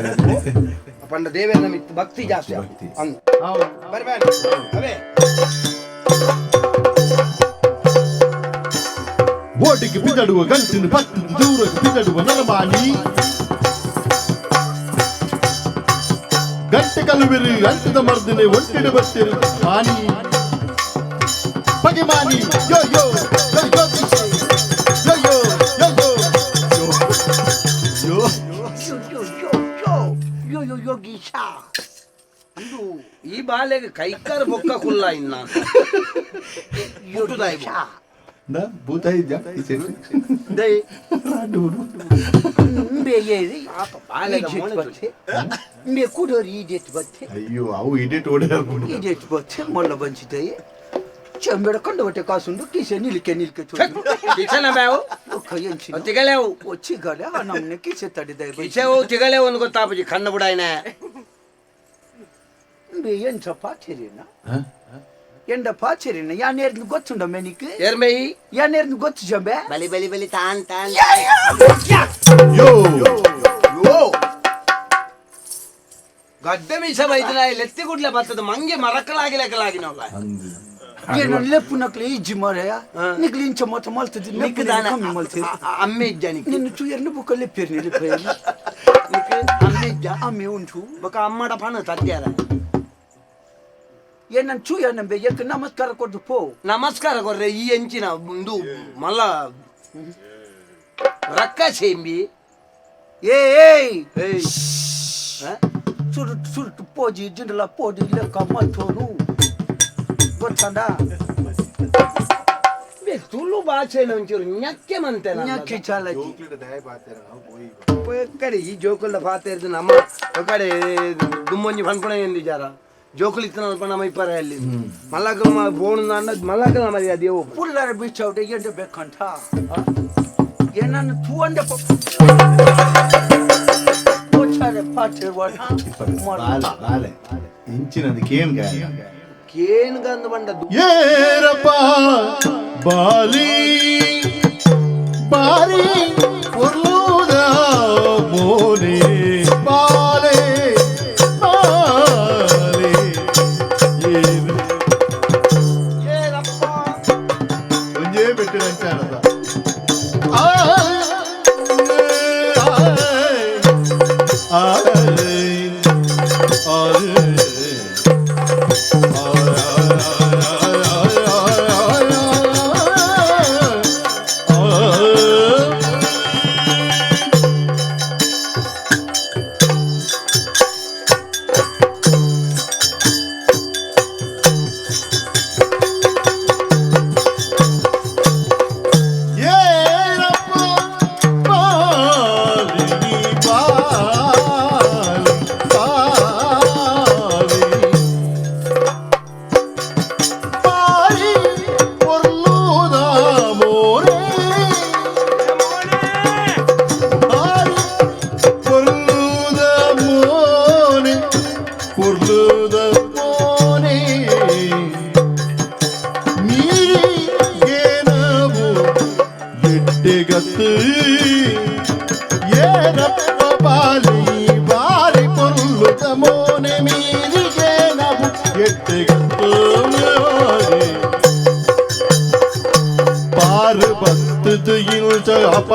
ಪಂಡ ದೇವರ ನಮಿತ್ತು ಭಕ್ತಿ ಜಾಸ್ತಿ ಬರ್ಬೇಡ ಅವೇ ಓಟಿಗೆ ಬಿದಡುವ ಗಂಟಿನ ಪತ್ತು ದೂರಕ್ಕೆ ಬಿದಡುವ ನಲಮಾನಿ ಗಂಟೆ ಕಲುವಿರು ಅಂಟದ ಮರ್ದಿನೆ ಒಟ್ಟಿಡ ಬರ್ತಿರು ಮಾನಿ ಬಗೆ ಮಾನಿ ಯೋ ಯೋ ಯೋ ಯೋ ಯೋ ಯೋ ಯೋ ಯೋ ಯೋ ಯೋ ಯೋ ಯೋ ಗೀಶಾ ಇದು ಈ ಬಾಲೆಗೆ ಕೈಕಾರ ಬೊಕ್ಕ ಕುಲ್ಲ ಇನ್ನ ಅಯ್ಯೋ ಅವು ಇಡೇಟ್ ಓಡಾರ ಇಡೇಟ್ ಬತ್ತೆ ಮೊಲ್ಲ ಬಂಚಿದಯೆ ಚಂಬೇಡ ಕಂಡು ಹೊಟ್ಟೆ ಕಾಸುಂಡು ಕಿಸೆ ನಿಲ್ಕೆ ನಿಲ್ಕೆ ಕಿಸೆನ ಬ್ಯಾವು ತಿಗಳೆವು ಚಿಗಳೆ ನಮ್ಮನೆ ಕಿಸೆ ತಡಿದೆ ಕಿಸೆವು ತಿಗಳೆ ಒಂದು ಗೊತ್ತಾಪುಜಿ ಕಣ್ಣು ಬುಡಾಯ್ನ ಎಂಚ ಪಾಚೇರಿನ ಎಂಡ ಪಾಚೇರಿನ ಯಾನೇರ್ದು ಗೊತ್ತುಂಡ ಮೆನಿಕ್ ಏರ್ಮೈ ಯಾನೇರ್ದು ಗೊತ್ತು ಜಂಬೆ ಬಲಿ ಬಲಿ ಬಲಿ ತಾನ್ ತಾನ್ ಯೋ ಯೋ ಗಡ್ಡೆ ಮೀಸ ಬೈದಿನ ಲೆತ್ತಿ ಗುಡ್ಲೆ ಬರ್ತದ ಮಂಗೆ ಮರಕಲಾಗಿ ಲೆಕ್ಕಲಾಗಿನವಲ್ಲ ಏನು ಲೆಪ್ಪು ನಕ್ಲೆ ಇಜ್ಜಿ ಮರೆಯ ನಿಕ್ಲಿ ಇಂಚ ಮತ ಮಲ್ತದಿ ಕಮ್ಮಿ ಮಲ್ತಿ ಅಮ್ಮೆ ಇಜ್ಜ ನಿಕ್ ನಿನ್ನ ಚುಯರ್ನ ಬುಕ್ಕ ಲೆಪ್ಪೇರ್ನಿ ಲೆಪ್ಪೇರ್ನಿ ನಿಕ್ ಅಮ್ಮೆ ಇಜ್ಜ ಅಮ್ಮೆ ಉಂಟು ಬೊಕ ಅಮ್ಮಡ ಪಣ ಸತ್ಯಾರ ಏನನ್ ಚೂಯ ನಂಬೆ ಯಾಕೆ ನಮಸ್ಕಾರ ಕೊಡ್ದು ಪೋ ನಮಸ್ಕಾರ ಕೊರ್ರೆ ಈ ಎಂಚಿನ ಮುಂದು ಮಲ್ಲ ರಕ್ಕ ಸೇಂಬಿ ಏ ಏಯ್ ಸುರುಟು ಸುರುಟು ಪೋಜಿ ಜಿಂಡಲ ಪೋಡಿ ಲೆಕ್ಕ ಮಲ್ತೋನು ಗೊತ್ತಂಡ ತುಳು ಭಾಷೆ ಒಂಚೂರು ñಕ್ಕೆ ಮಂತೆ ñಕ್ಕೆ ಚಾಲಕಿ ಕಡೆ ಈ ಜೋಕುಲ್ದ ಪಾತೆ ನಮ್ಮ ಕಡೆ ದುಮ್ಮೊಂಜಿ ಪನ್ಪುಣ ಎಂದಿಜಾರ ಜೋಕುಲು ಇತ್ತನ ಅಲ್ಪ ನಮ್ಮ ಇಪ್ಪರ ಅಲ್ಲಿ ಮಲ್ಲಕಲ್ ಬೋಣ್ ಮಲ್ಲಕಲ್ ಮರ್ಯಾದೆ ಪುಲ್ಲರ ಬಿಚ್ಚೌಟ ಎಂಟು ಬೇಕಂತ ಏನನ್ನ ತೂಂಡ ಪಾಚೆ ಬಾಲೆ ಇಂಚಿನದು ಕೇನ್ ಗಾಯ ಕೇನ್ಗಂದು ಬಂಡ ಏರಪ್ಪ ಬಾಲಿ ಬಾರಿ ಪೊರ್ಲುದ ಮೋನೆ ಬಾಲೆ ಬಾಲೆ ಏನು ಏರಪ್ಪ ಒಂಜೇ ಬಿಟ್ಟು ನಂಚಾನದ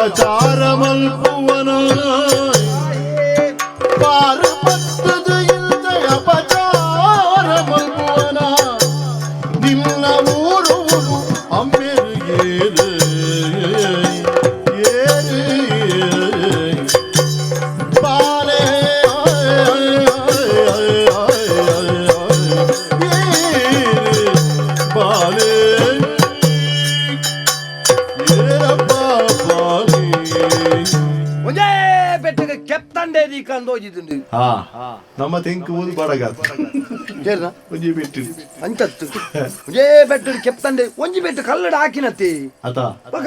ಅಪಚಾರಮಲ್ಪುವನ ಪಾರ್ಪತ್ತದು ಇಲ್ದ ಅಪಚಾರಮಲ್ಪುವನ ಕೆಪ್ತಂಡೆ ದೀಕಂದು ಹಾ ನಮ್ಮ ತೆಂಕು ಊದು ಬಡಗ ಒಂಜಿ ಬೆಟ್ಟು ಅಂಚತ್ತು ಒಂಜೇ ಬೆಟ್ಟು ಕೆಪ್ತಂಡೆ ಒಂಜಿ ಬೆಟ್ಟು ಕಲ್ಲಡ ಹಾಕಿನತ್ತಿ ಅತ ಬಗ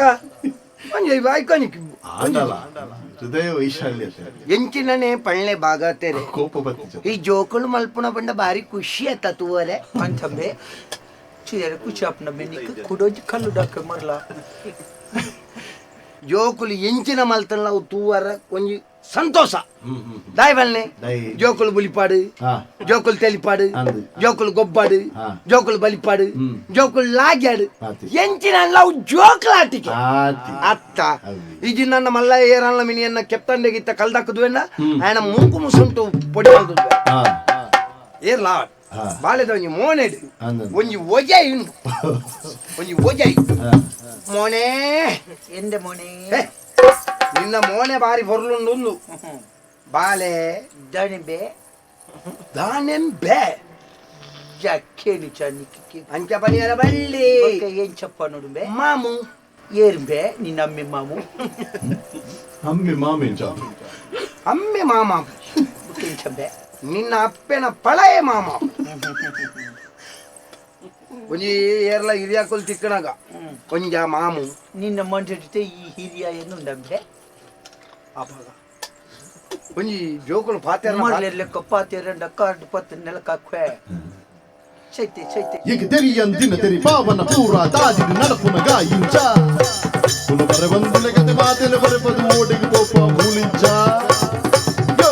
ಒಂಜಿ ಐಕಾನಿಕ್ ಆಂಡಲ ಹೃದಯ ವೈಶಾಲ್ಯತೆ ಎಂಚಿನನೆ ಪಳ್ಳೆ ಭಾಗತೇರೆ ಕೋಪ ಬತ್ತಿಜ ಈ ಜೋಕುಳು ಮಲ್ಪುಣ ಬಂಡ ಬಾರಿ ಖುಷಿ ಆತ ತೂವರೆ ಅಂಚಂಬೆ ಚಿಯರೆ ಖುಷಿ ಆಪುನ ಬೆನ್ನಿಕ್ ಕುಡೋಜಿ ಕಲ್ಲು ಡಾಕ ಮರ್ಲ ಜೋಕುಲು ಎಂಚಿನ ಮಲ್ತಲ್ಲ ಅವು ತೂವರ ಒಂಜಿ ಸಂತೋಷ ದಾಯ್ ಬಲ್ನೆ ಜೋಕುಲು ಬುಲಿಪಾಡು ಜೋಕುಲು ತೆಲಿಪಾಡು ಜೋಕುಲು ಗೊಬ್ಬಾಡು ಜೋಕುಲು ಬಲಿಪಾಡು ಜೋಕುಲು ಲಾಗ್ಯಾಡು ಎಂಚಿನ ಅವು ಜೋಕುಲಾಟಿಕೆ ಅತ್ತ ಇಜಿ ನನ್ನ ಮಲ್ಲ ಏರಲ್ಲ ಮಿನಿಯನ್ನ ಕೆಪ್ತಂಡೆಗಿತ್ತ ಕಲ್ದಾಕುದುವೆನ್ನ ఆయన ಮೂಕು ಮುಸುಂಟು ಪೊಡಿ ಮಲ್ದುವೆ ಏರ್ಲಾ ಬಾಳೆದ ಒಂಜಿ ಮೋನೆಡು ಒಂಜಿ ಒಜೈ ಉಂಡು ಒಂಜಿ ಒಜೈ ಮೋನೆ ಎಂದೆ ಮೋನೆ ನಿನ್ನ ಮೋನೆ ಬಾರಿ ಹೊರಲುಂಡು ಬಾಲೆ ದಾನೆಂಬೆ ದಾನೆಂಬೆ ಕೇಳಿ ಚಾನಿಕ್ಕೆ ಅಂಚ ಪನಿಯರ ಬಳ್ಳಿ ಏನ್ ಚಪ್ಪ ನೋಡುಂಬೆ ಮಾಮು ಏರ್ಬೆ ನಿನ್ನ ಅಮ್ಮೆ ಮಾಮು ಅಮ್ಮೆ ಮಾಮೆ ಅಮ್ಮೆ ಮಾಮ ಕೆಂಚಂಬೆ ನಿನ್ನ ಅಪ್ಪೆನ ಪಳೆಯ ಮಾಮ ಒಂಜಿ ಏರ್ಲ ಹಿರಿಯಾಕುಲ್ ತಿಕ್ಕಣಗ ಒಂಜ ಮಾಮು ನಿನ್ನ ಮಂಡ್ಯ ಈ ಹಿರಿಯ ಎನ್ನುಂಡಂಬೆ ಅಪಗ ಒಂಜಿ ಜೋಕುಲು ಪಾತೆರ ಮರ್ಲೆರ್ಲೆಕ್ಕ ಪಾತೆರಂಡ ಕಾರ್ಡ್ ಪತ್ತು ನೆಲಕಾಕ್ವೆ ಚೈತೆ ಚೈತೆ ಏಕ ತೆರಿಯಂದಿನ ತೆರಿ ಪಾವನ ಪೂರ ದಾದಿಡು ನಡಪುನ ಗಾಯಿಂಚ ತುಳು ಬರೆ ಬಂದುಲೆ ಕತೆ ಮಾತೆಲೆ ಬರೆಪದು ಓಡೆಗೆ ಪೋಪ ಮೂಲಿಂಚ ಯೋ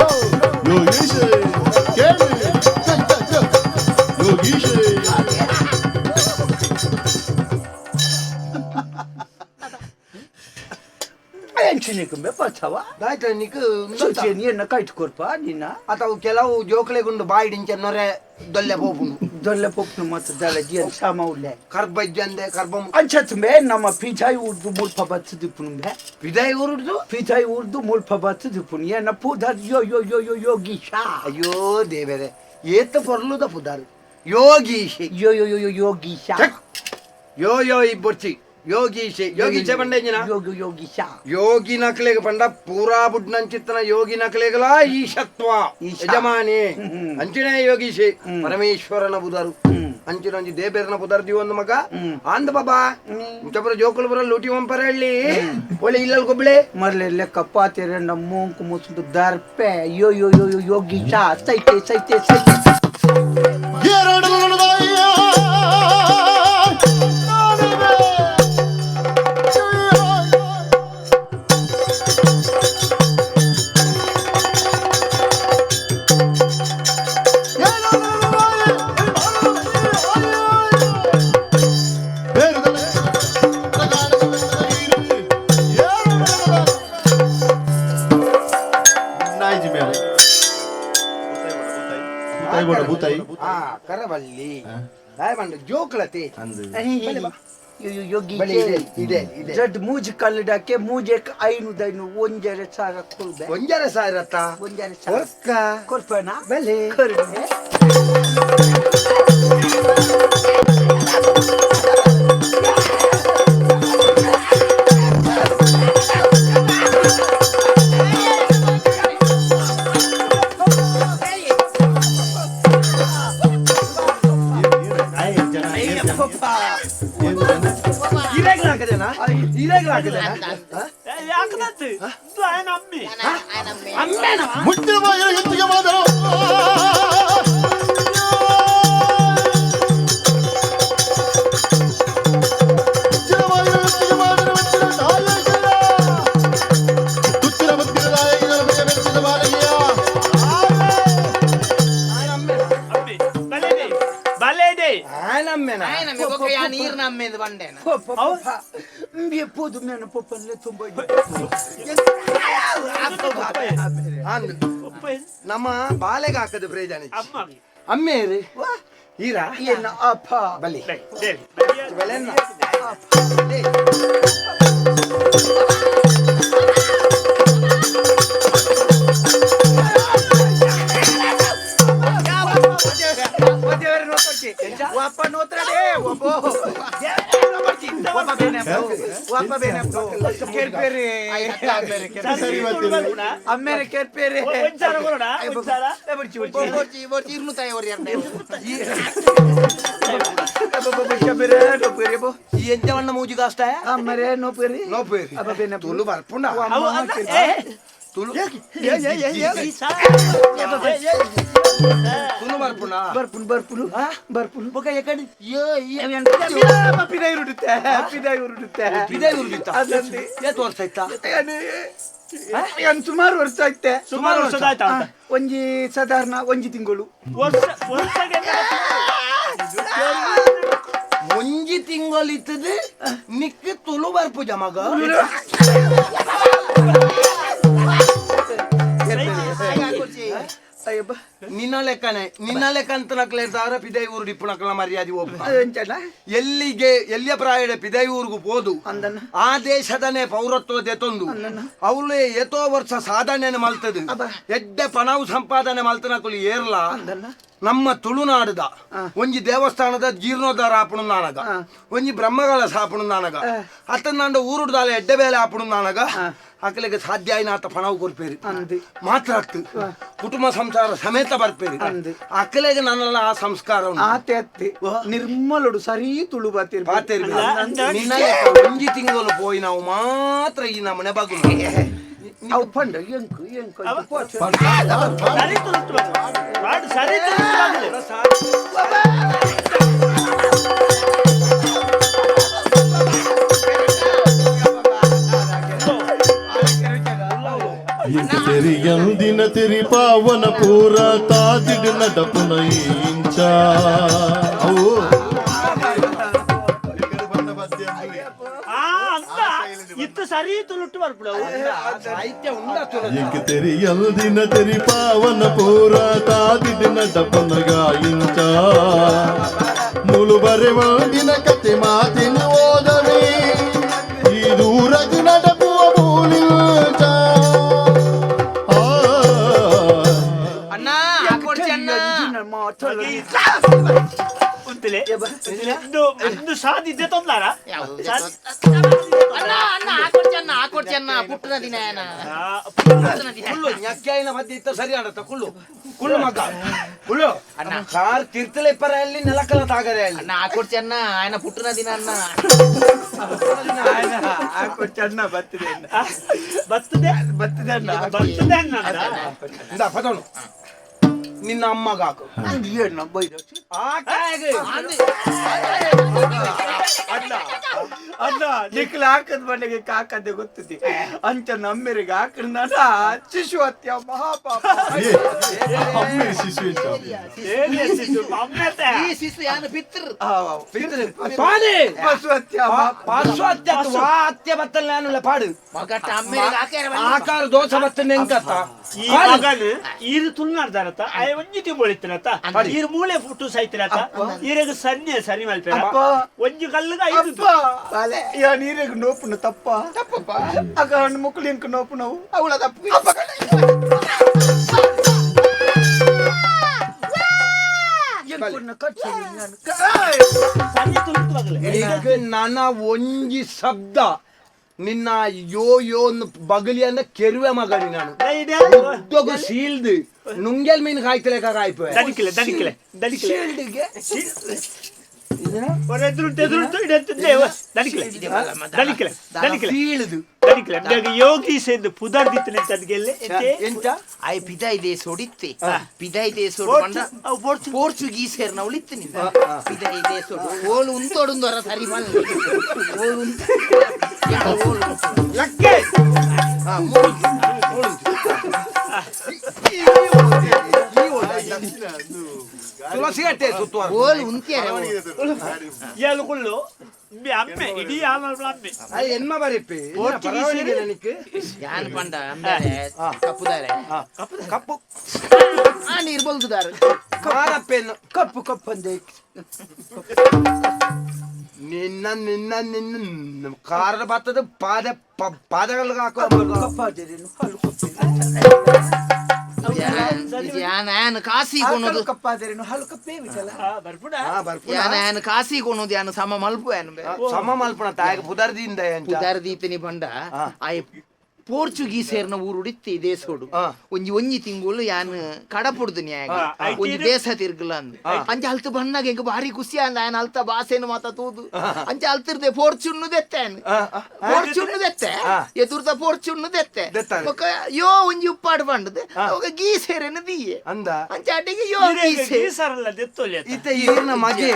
ಯೋ ಯೋಗೀಶೇ ಕೇಳಿ ಯೋಗೀಶೇ ಎಂಚಿನಿಕುಂಬೆ ಪಚ್ಚವ ದಾಯ್ತ ನಿಕ್ ನೀರ್ನ ಕೈಟ್ ಕೊರ್ಪ ನಿನ್ನ ಅಥವಾ ಕೆಲವು ಜೋಕ್ಲೆಗುಂಡು ಬಾಯಿಡಿಂಚ ನೊರೆ ದೊಲ್ಲೆ ಪೋಪುಂಡು ದೊಲ್ಲೆ ಪೋಪುನು ಮತ್ತು ದೊಲ್ಲೆ ಜಿಯನ್ ಸಾಮ ಉಲ್ಲೆ ಕರ್ಬಜ್ಜಂದೆ ಕರ್ಬ ಅಂಚತ್ಮೆ ನಮ್ಮ ಪಿಜಾಯಿ ಉರ್ದು ಮುಲ್ಪ ಬತ್ತದಿಪ್ಪುನುಂಬೆ ಪಿದಾಯಿ ಉರುಡ್ದು ಪಿಜಾಯಿ ಉರ್ದು ಮುಲ್ಪ ಬತ್ತದಿಪ್ಪುನು ಏನ ಪುದರ್ ಯೋ ಯೋ ಯೋ ಯೋ ಯೋಗೀಶ ಅಯ್ಯೋ ದೇವರೇ ಏತ ಪೊರ್ಲುದ ಪುದರ್ ಯೋಗೀಶ್ ಯೋ ಯೋ ಯೋ ಯೋ ಯೋಗೀಶ ಯೋ ಯೋ ಇಬ್ಬೊರ್ಚಿ ಯೋಗೀಶೆ ಯೋಗೀಶೆ ಪಂಡ ಯೋಗಿ ಯೋಗೀಶ ಯೋಗಿ ನಕಲೆಗ ಪಂಡ ಪೂರಾ ಬುಡ್ನಂಚಿತ್ತನ ಯೋಗಿ ನಕಲೆಗಲ ಈಶತ್ವ ಯಜಮಾನಿ ಅಂಚಿನೇ ಯೋಗೀಶೆ ಪರಮೇಶ್ವರನ ಬುದರು ಅಂಚಿನ ಒಂಜಿ ದೇಬೇರನ ಪುದರ್ ಒಂದು ಮಗ ಅಂದ ಬಾಬಾ ಇಂಚಪುರ ಜೋಕುಲು ಬರ ಲೂಟಿ ಒಂಪರ ಹೇಳಿ ಒಳ್ಳೆ ಇಲ್ಲಲ್ ಗೊಬ್ಬಳೆ ಮರ್ಲೆ ಲೆಕ್ಕ ಪಾತೆರೆ ನಮ್ಮ ಮೂಂಕು ಮುಸುಂಡು ದರ್ಪೆ ಯೋ ಯೋ ಯೋ ಯೋ ಯೋಗೀಶ ಸೈತೆ ಸೈತೆ ಸೈತೆ ಕರವಲ್ಲಿ ಜೋಕ್ಲತೆ ಯೋಗಿ ಜಡ್ ಮೂಜಿ ಕಲ್ಲಡಕ್ಕೆ ಮೂಜೆಕ್ ಐನು ದೈನು ಒಂಜರೆ ಸಾವಿರ ಕೊಡ್ಬೆ ಒಂಜರೆ ಸಾವಿರತ್ತ ಒಂಜರೆ ಸಾವಿರ ಕೊರ್ಪಣ ಬಲೆ ಕೊರ್ಬೆ ನಮ್ಮ ಬಾಲೆಗೆ ಹಾಕದು ಪ್ರಯೋಜನ ಅಮ್ಮೇರು ಈರಾ ಅಪ್ಪ ಬಲಿ ಕೇಳ್ಪೇರಿ ಅಮ್ಮೇರೆ ಕೇಳ್ಪೇರಿ ಎಂಚವಣ್ಣ ಮೂಜಿ ಕಾಸ್ತಾಯ ಅಮ್ಮರೆ ನೋಪೇರಿ ನೋಪೇರಿ ತುಳು ಬರ್ಪುಂಡ ತುಳು ತುಳು ಬರ್ಪುಂಡ ಬರ್ಪುನ್ ಬರ್ಪುನು ಬರ್ಪುನು ಬೊಕ ಎಕಡೆ ಪಿದಾಯಿ ಉರುಡುತ್ತೆ ಪಿದಾಯಿ ಉರುಡುತ್ತೆ ಪಿದಾಯಿ ಉರುಡುತ್ತ ಅದಂತೆ ಏತ್ ವರ್ಷ ಆಯ್ತಾ ಸುಮಾರು ವರ್ಷ ಆಯ್ತೆ ಸುಮಾರು ವರ್ಷ ಆಯ್ತಾ ಒಂಜಿ ಸಾಧಾರಣ ಒಂಜಿ ತಿಂಗಳು ವರ್ಷ ಒಂಜಿ ತಿಂಗಳು ಇತ್ತದ ನಿಕ್ ತುಳು ಬರ್ಪುಜ ಮಗ ನಿನ್ನ ಲೆಕ್ಕನೆ ನಿನ್ನ ಲೆಕ್ಕ ಅಂತ ನಕ್ಲೇರ್ದಾರ ಪಿದೈ ಊರು ಡಿಪ್ಪುನಕ್ಲ ಮರ್ಯಾದೆ ಒಬ್ಬ ಎಲ್ಲಿಗೆ ಎಲ್ಲಿಯ ಪ್ರಾಯಡೆ ಪಿದೈ ಊರಿಗೂ ಪೋದು ಆ ದೇಶದನೇ ಪೌರತ್ವ ದೆತೊಂದು ಅವಳು ಏತೋ ವರ್ಷ ಸಾಧನೆ ಮಲ್ತದು ಎಡ್ಡೆ ಪಣವು ಸಂಪಾದನೆ ಮಲ್ತನಕುಲು ಏರ್ಲ ನಮ್ಮ ತುಳುನಾಡುದ ಒಂಜಿ ದೇವಸ್ಥಾನದ ಜೀರ್ಣೋದ್ಧಾರ ಆಪಣು ನಾನಗ ಒಂಜಿ ಬ್ರಹ್ಮಗಳ ಸಾಪಣು ನಾನಗ ಅತ್ತನಾಂಡ ಊರುಡ್ದಾಲ ಎಡ್ಡೆ ಬೇಲೆ ಆಪಣು ನಾನಗ ಅಕಲಿಗೆ ಸಾಧ್ಯ ಆಯ್ನಾತ ಪಣವು ಕೊರ್ಪೇರಿ ಮಾತ್ರ ಅತ್ತು ಕುಟುಂಬ ಸಂಸಾರ ಸಮೇತ ಬರ್ಪೇರಿ ಅಕಲೆಗೆ ನನ್ನೆಲ್ಲ ಆ ಸಂಸ್ಕಾರ ಆತೆ ಅತ್ತೆ ನಿರ್ಮಲಡು ಸರಿ ತುಳು ಬಾತೇರಿ ಬಾತೇರಿ ನಿನ್ನ ಒಂಜಿ ತಿಂಗಳು ಪೋಯಿ ನಾವು ಮಾತ್ರ ಈ ನಮ್ಮನೆ ಬಗ್ಲು ಅವು ಪಂಡ ಎಂಕು ಎಂಕು ಸರಿ ತುಳು ಸರಿ ತೆರಿಯಂದಿನ ತೆರಿ ಪಾವನ ಪೂರ ತಾದಿಡ್ ನಡಪುನ ಇಂಚ ಅವು ಇತ್ತು ಸರಿ ತುಳುಟ್ಟು ಬರ್ಪುಡವು ಎಂಕ್ ತೆರಿಯಲ್ದಿನ ತೆರಿ ಪಾವನ ಪೂರ ತಾದಿಡ್ ನಡಪುನ ಗಾಯಿಂಚ ಮುಳು ಬರೆವಂದಿನ ಕತೆ ಮಾತಿನ ಓದವಿ ಈ ದೂರಗ್ ನಡಪುವ ಮೂಲಿಂಚ. ಸಾಧಿದ್ದೆ ತೊಂದಾರ ಅಣ್ಣ ಅಣ್ಣ ಆಕೊಡ್ಚನ್ನ ಆಕೊಡ್ಚನ್ನ ಪುಟ್ಟನ ದಿನ ಕುಳ್ಳು ಞಕ್ಕಾಯಿನ ಮಧ್ಯೆ ಇತ್ತ ಸರಿ ಆಡತ್ತ ಕುಳ್ಳು ಕುಳ್ಳು ಮಗ ಕುಳ್ಳು ಅಣ್ಣ ಕಾರ್ ತಿರ್ತಲೆ ಪರ ಅಲ್ಲಿ ನೆಲಕಲ ತಾಗರೆ ಅಲ್ಲಿ ಅಣ್ಣ ಆಕೊಡ್ಚನ್ನ ఆయన పుట్టిన ದಿನ ಅಣ್ಣ ಆಕೊಡ್ಚನ್ನ ಬರ್ತದೆ ಬರ್ತದೆ ಬರ್ತದೆ ಅಣ್ಣ ಬರ್ತದೆ ಅಣ್ಣ ಇಂದ ಪದನು ನಿನ್ನ ಅಮ್ಮಗಾಕು ಅಣ್ಣ ನಿಕ್ಲ ಹಾಕದ್ ಮನೆಗೆ ಕಾಕದೆ ಗೊತ್ತದೆ ಅಂಚ ನಮ್ಮೆರಿಗೆ ಹಾಕದ ಶಿಶು ಹತ್ಯ ಮಹಾಪಾಪ ಈ ಶಿಶು ಯಾನು ಪಿತೃ ಹತ್ಯ ಬತ್ತಲ್ಲ ನಾನು ಪಾಡು ಮಗಟ್ಟ ಅಮ್ಮೆರಿಗೆ ಹಾಕ್ಯಾರ ಆಕಾರ ದೋಸೆ ಬತ್ತ ನೆಂಕತ್ತ ಈ ಮಗನು ಈರು ತುಳುನಾಡ್ದಾರತ್ತ ಆಯ ಒಂಜಿ ತಿಂಗಳಿತ್ತನತ್ತ ಈರು ಮೂಳೆ ಫುಟ್ಟು ಸೈತಿರತ್ತ ಈರೆಗ್ ಸನ್ನೆ ಸರಿ ಮಲ್ಪೆ ಒಂಜಿ ಕಲ್ಲುಗ ಐದು ಯಾ ನೀರೆಗ್ ನೋಪುನ ತಪ್ಪ ತಪ್ಪಪ್ಪ ಅಗ ಹಣ್ಣು ಮುಕ್ಕಳು ಇಂಕ ನೋಪು ನೋವು ಅವಳ ತಪ್ಪು ನನ್ನ ಒಂಜಿ ಶಬ್ದ ನಿನ್ನ ಯೋ ಯೋ ಬಗಲಿಯನ್ನ ಕೆರುವೆ ಮಗನಿ ನಾನು ಉದ್ದಗು ಸೀಲ್ದು ನುಂಗೆಲ್ ಮೀನು ಕಾಯ್ತಲೇಕ ಕಾಯ್ಪೆ ದಡಿಕಿಲೆ ದಡಿಕಿಲೆ ದಡಿಕಿಲೆ ಶೀಲ್ಡಿಗೆ ಯೋಗಿ ಸೇಂದು ಪುದರ್ದಿತ್ತು ನಿಂತದ್ಗೆಲ್ಲೆ ಎಂತ ಆಯ್ ಪಿದಾಯಿ ದೇಶೋಡು ಇತ್ತೆ ಪಿದಾಯಿ ದೇಶೋಡು ಪಂಡ ಪೋರ್ಚುಗೀಸೇರ್ನ ಅವಳಿತ್ತು ನಿಂತ ಪಿದಾಯಿ ದೇಶೋಡು ಓಳು ಉಂತೋಡುಂದೊರ ಸರಿ ಮಲ್ಲ ಓಳು ಉಂತ ಓಳು ಲಕ್ಕೆ ತುಳಸಿ ಅಟ್ಟೆ ಸುತ್ತುವ ಓಲು ಉಂತಿಯಾರೆ ಇಯಾಲು ಕುಳ್ಳು ಅಮ್ಮೆ ಇಡೀ ಅಮ್ಮೆ ಎನ್ಮ ಬರಿಪ್ಪಿ ನನಗೆ ಯಾನ್ ಪಂಡ ಅಂದರೆ ಕಪ್ಪುದಾರೆ ಕಪ್ಪು ಆ ನೀರು ಬಲ್ದುದಾರೆ ಕಾರಪ್ಪೇನು ಕಪ್ಪು ಕಪ್ಪು ಅಂದೆ ನಿನ್ನ ನಿನ್ನ ನಿನ್ನ ಕಾರದ ಬತ್ತದ ಪಾದ ಪಾದಗಳಿಗೆ ಹಾಕೋ ಕಪ್ಪಾದೇನು ಹಾಲು ಕಪ್ಪು ಯಾನ್ ಕಾಸಿ ಕೊನೋದು ಕಪ್ಪಾದರೇನು ಹಾಲು ಕಪ್ಪೇ ವಿಠಲ ಬರ್ಪುಣ ಯಾನ್ ಯಾನ್ ಕಾಸಿ ಕೊನೋದು ಯಾನ್ ಸಮ ಮಲ್ಪು ಯಾನ್ ಸಮ ಮಲ್ಪುಣ ತಾಯಿಗೆ ಪುದರ್ದಿಂದ ಪುದರ್ದೀತನಿ ಬಂಡ ಆಯ್ ಪೋರ್ಚುಗೀಸೇರ್ನ ಊರುಡಿತ್ತಿ ದೇಶೋಡು ಒಂಜಿ ಒಂಜಿ ತಿಂಗಳು ಯಾನ್ ಕಡಪುಡ್ದು ನ್ಯಾಯ ಒಂಜಿ ದೇಶ ತಿರ್ಗಲ ಅಂದ್ ಅಂಚೆ ಅಲ್ತು ಬಣ್ಣಾಗ ಎಂಕ್ ಭಾರಿ ಖುಷಿ ಅಂದ ಆಯನ್ ಅಲ್ತ ಭಾಷೆನು ಮಾತ ತೂದು ಅಂಚೆ ಅಲ್ತಿರ್ದೆ ಪೋರ್ಚುನ್ನು ದೆತ್ತೆ ಪೋರ್ಚುನ್ನು ದೆತ್ತೆ ಎದುರ್ದ ಪೋರ್ಚುನ್ನು ದೆತ್ತೆ ಬೊಕ್ಕ ಯೋ ಒಂಜಿ ಉಪ್ಪಾಡು ಬಂಡದು ಅವಾಗ ಗೀಸೇರನ್ನು ದೀಯೆ ಅಂದ ಅಂಚೆ ಅಡ್ಡಿಗೆ ಯೋ ಗೀಸೆ ಗೀಸರಲ್ಲ ದೆತ್ತೊಲಿ ಇತ್ತ ಈರ್ನ ಮಗೆ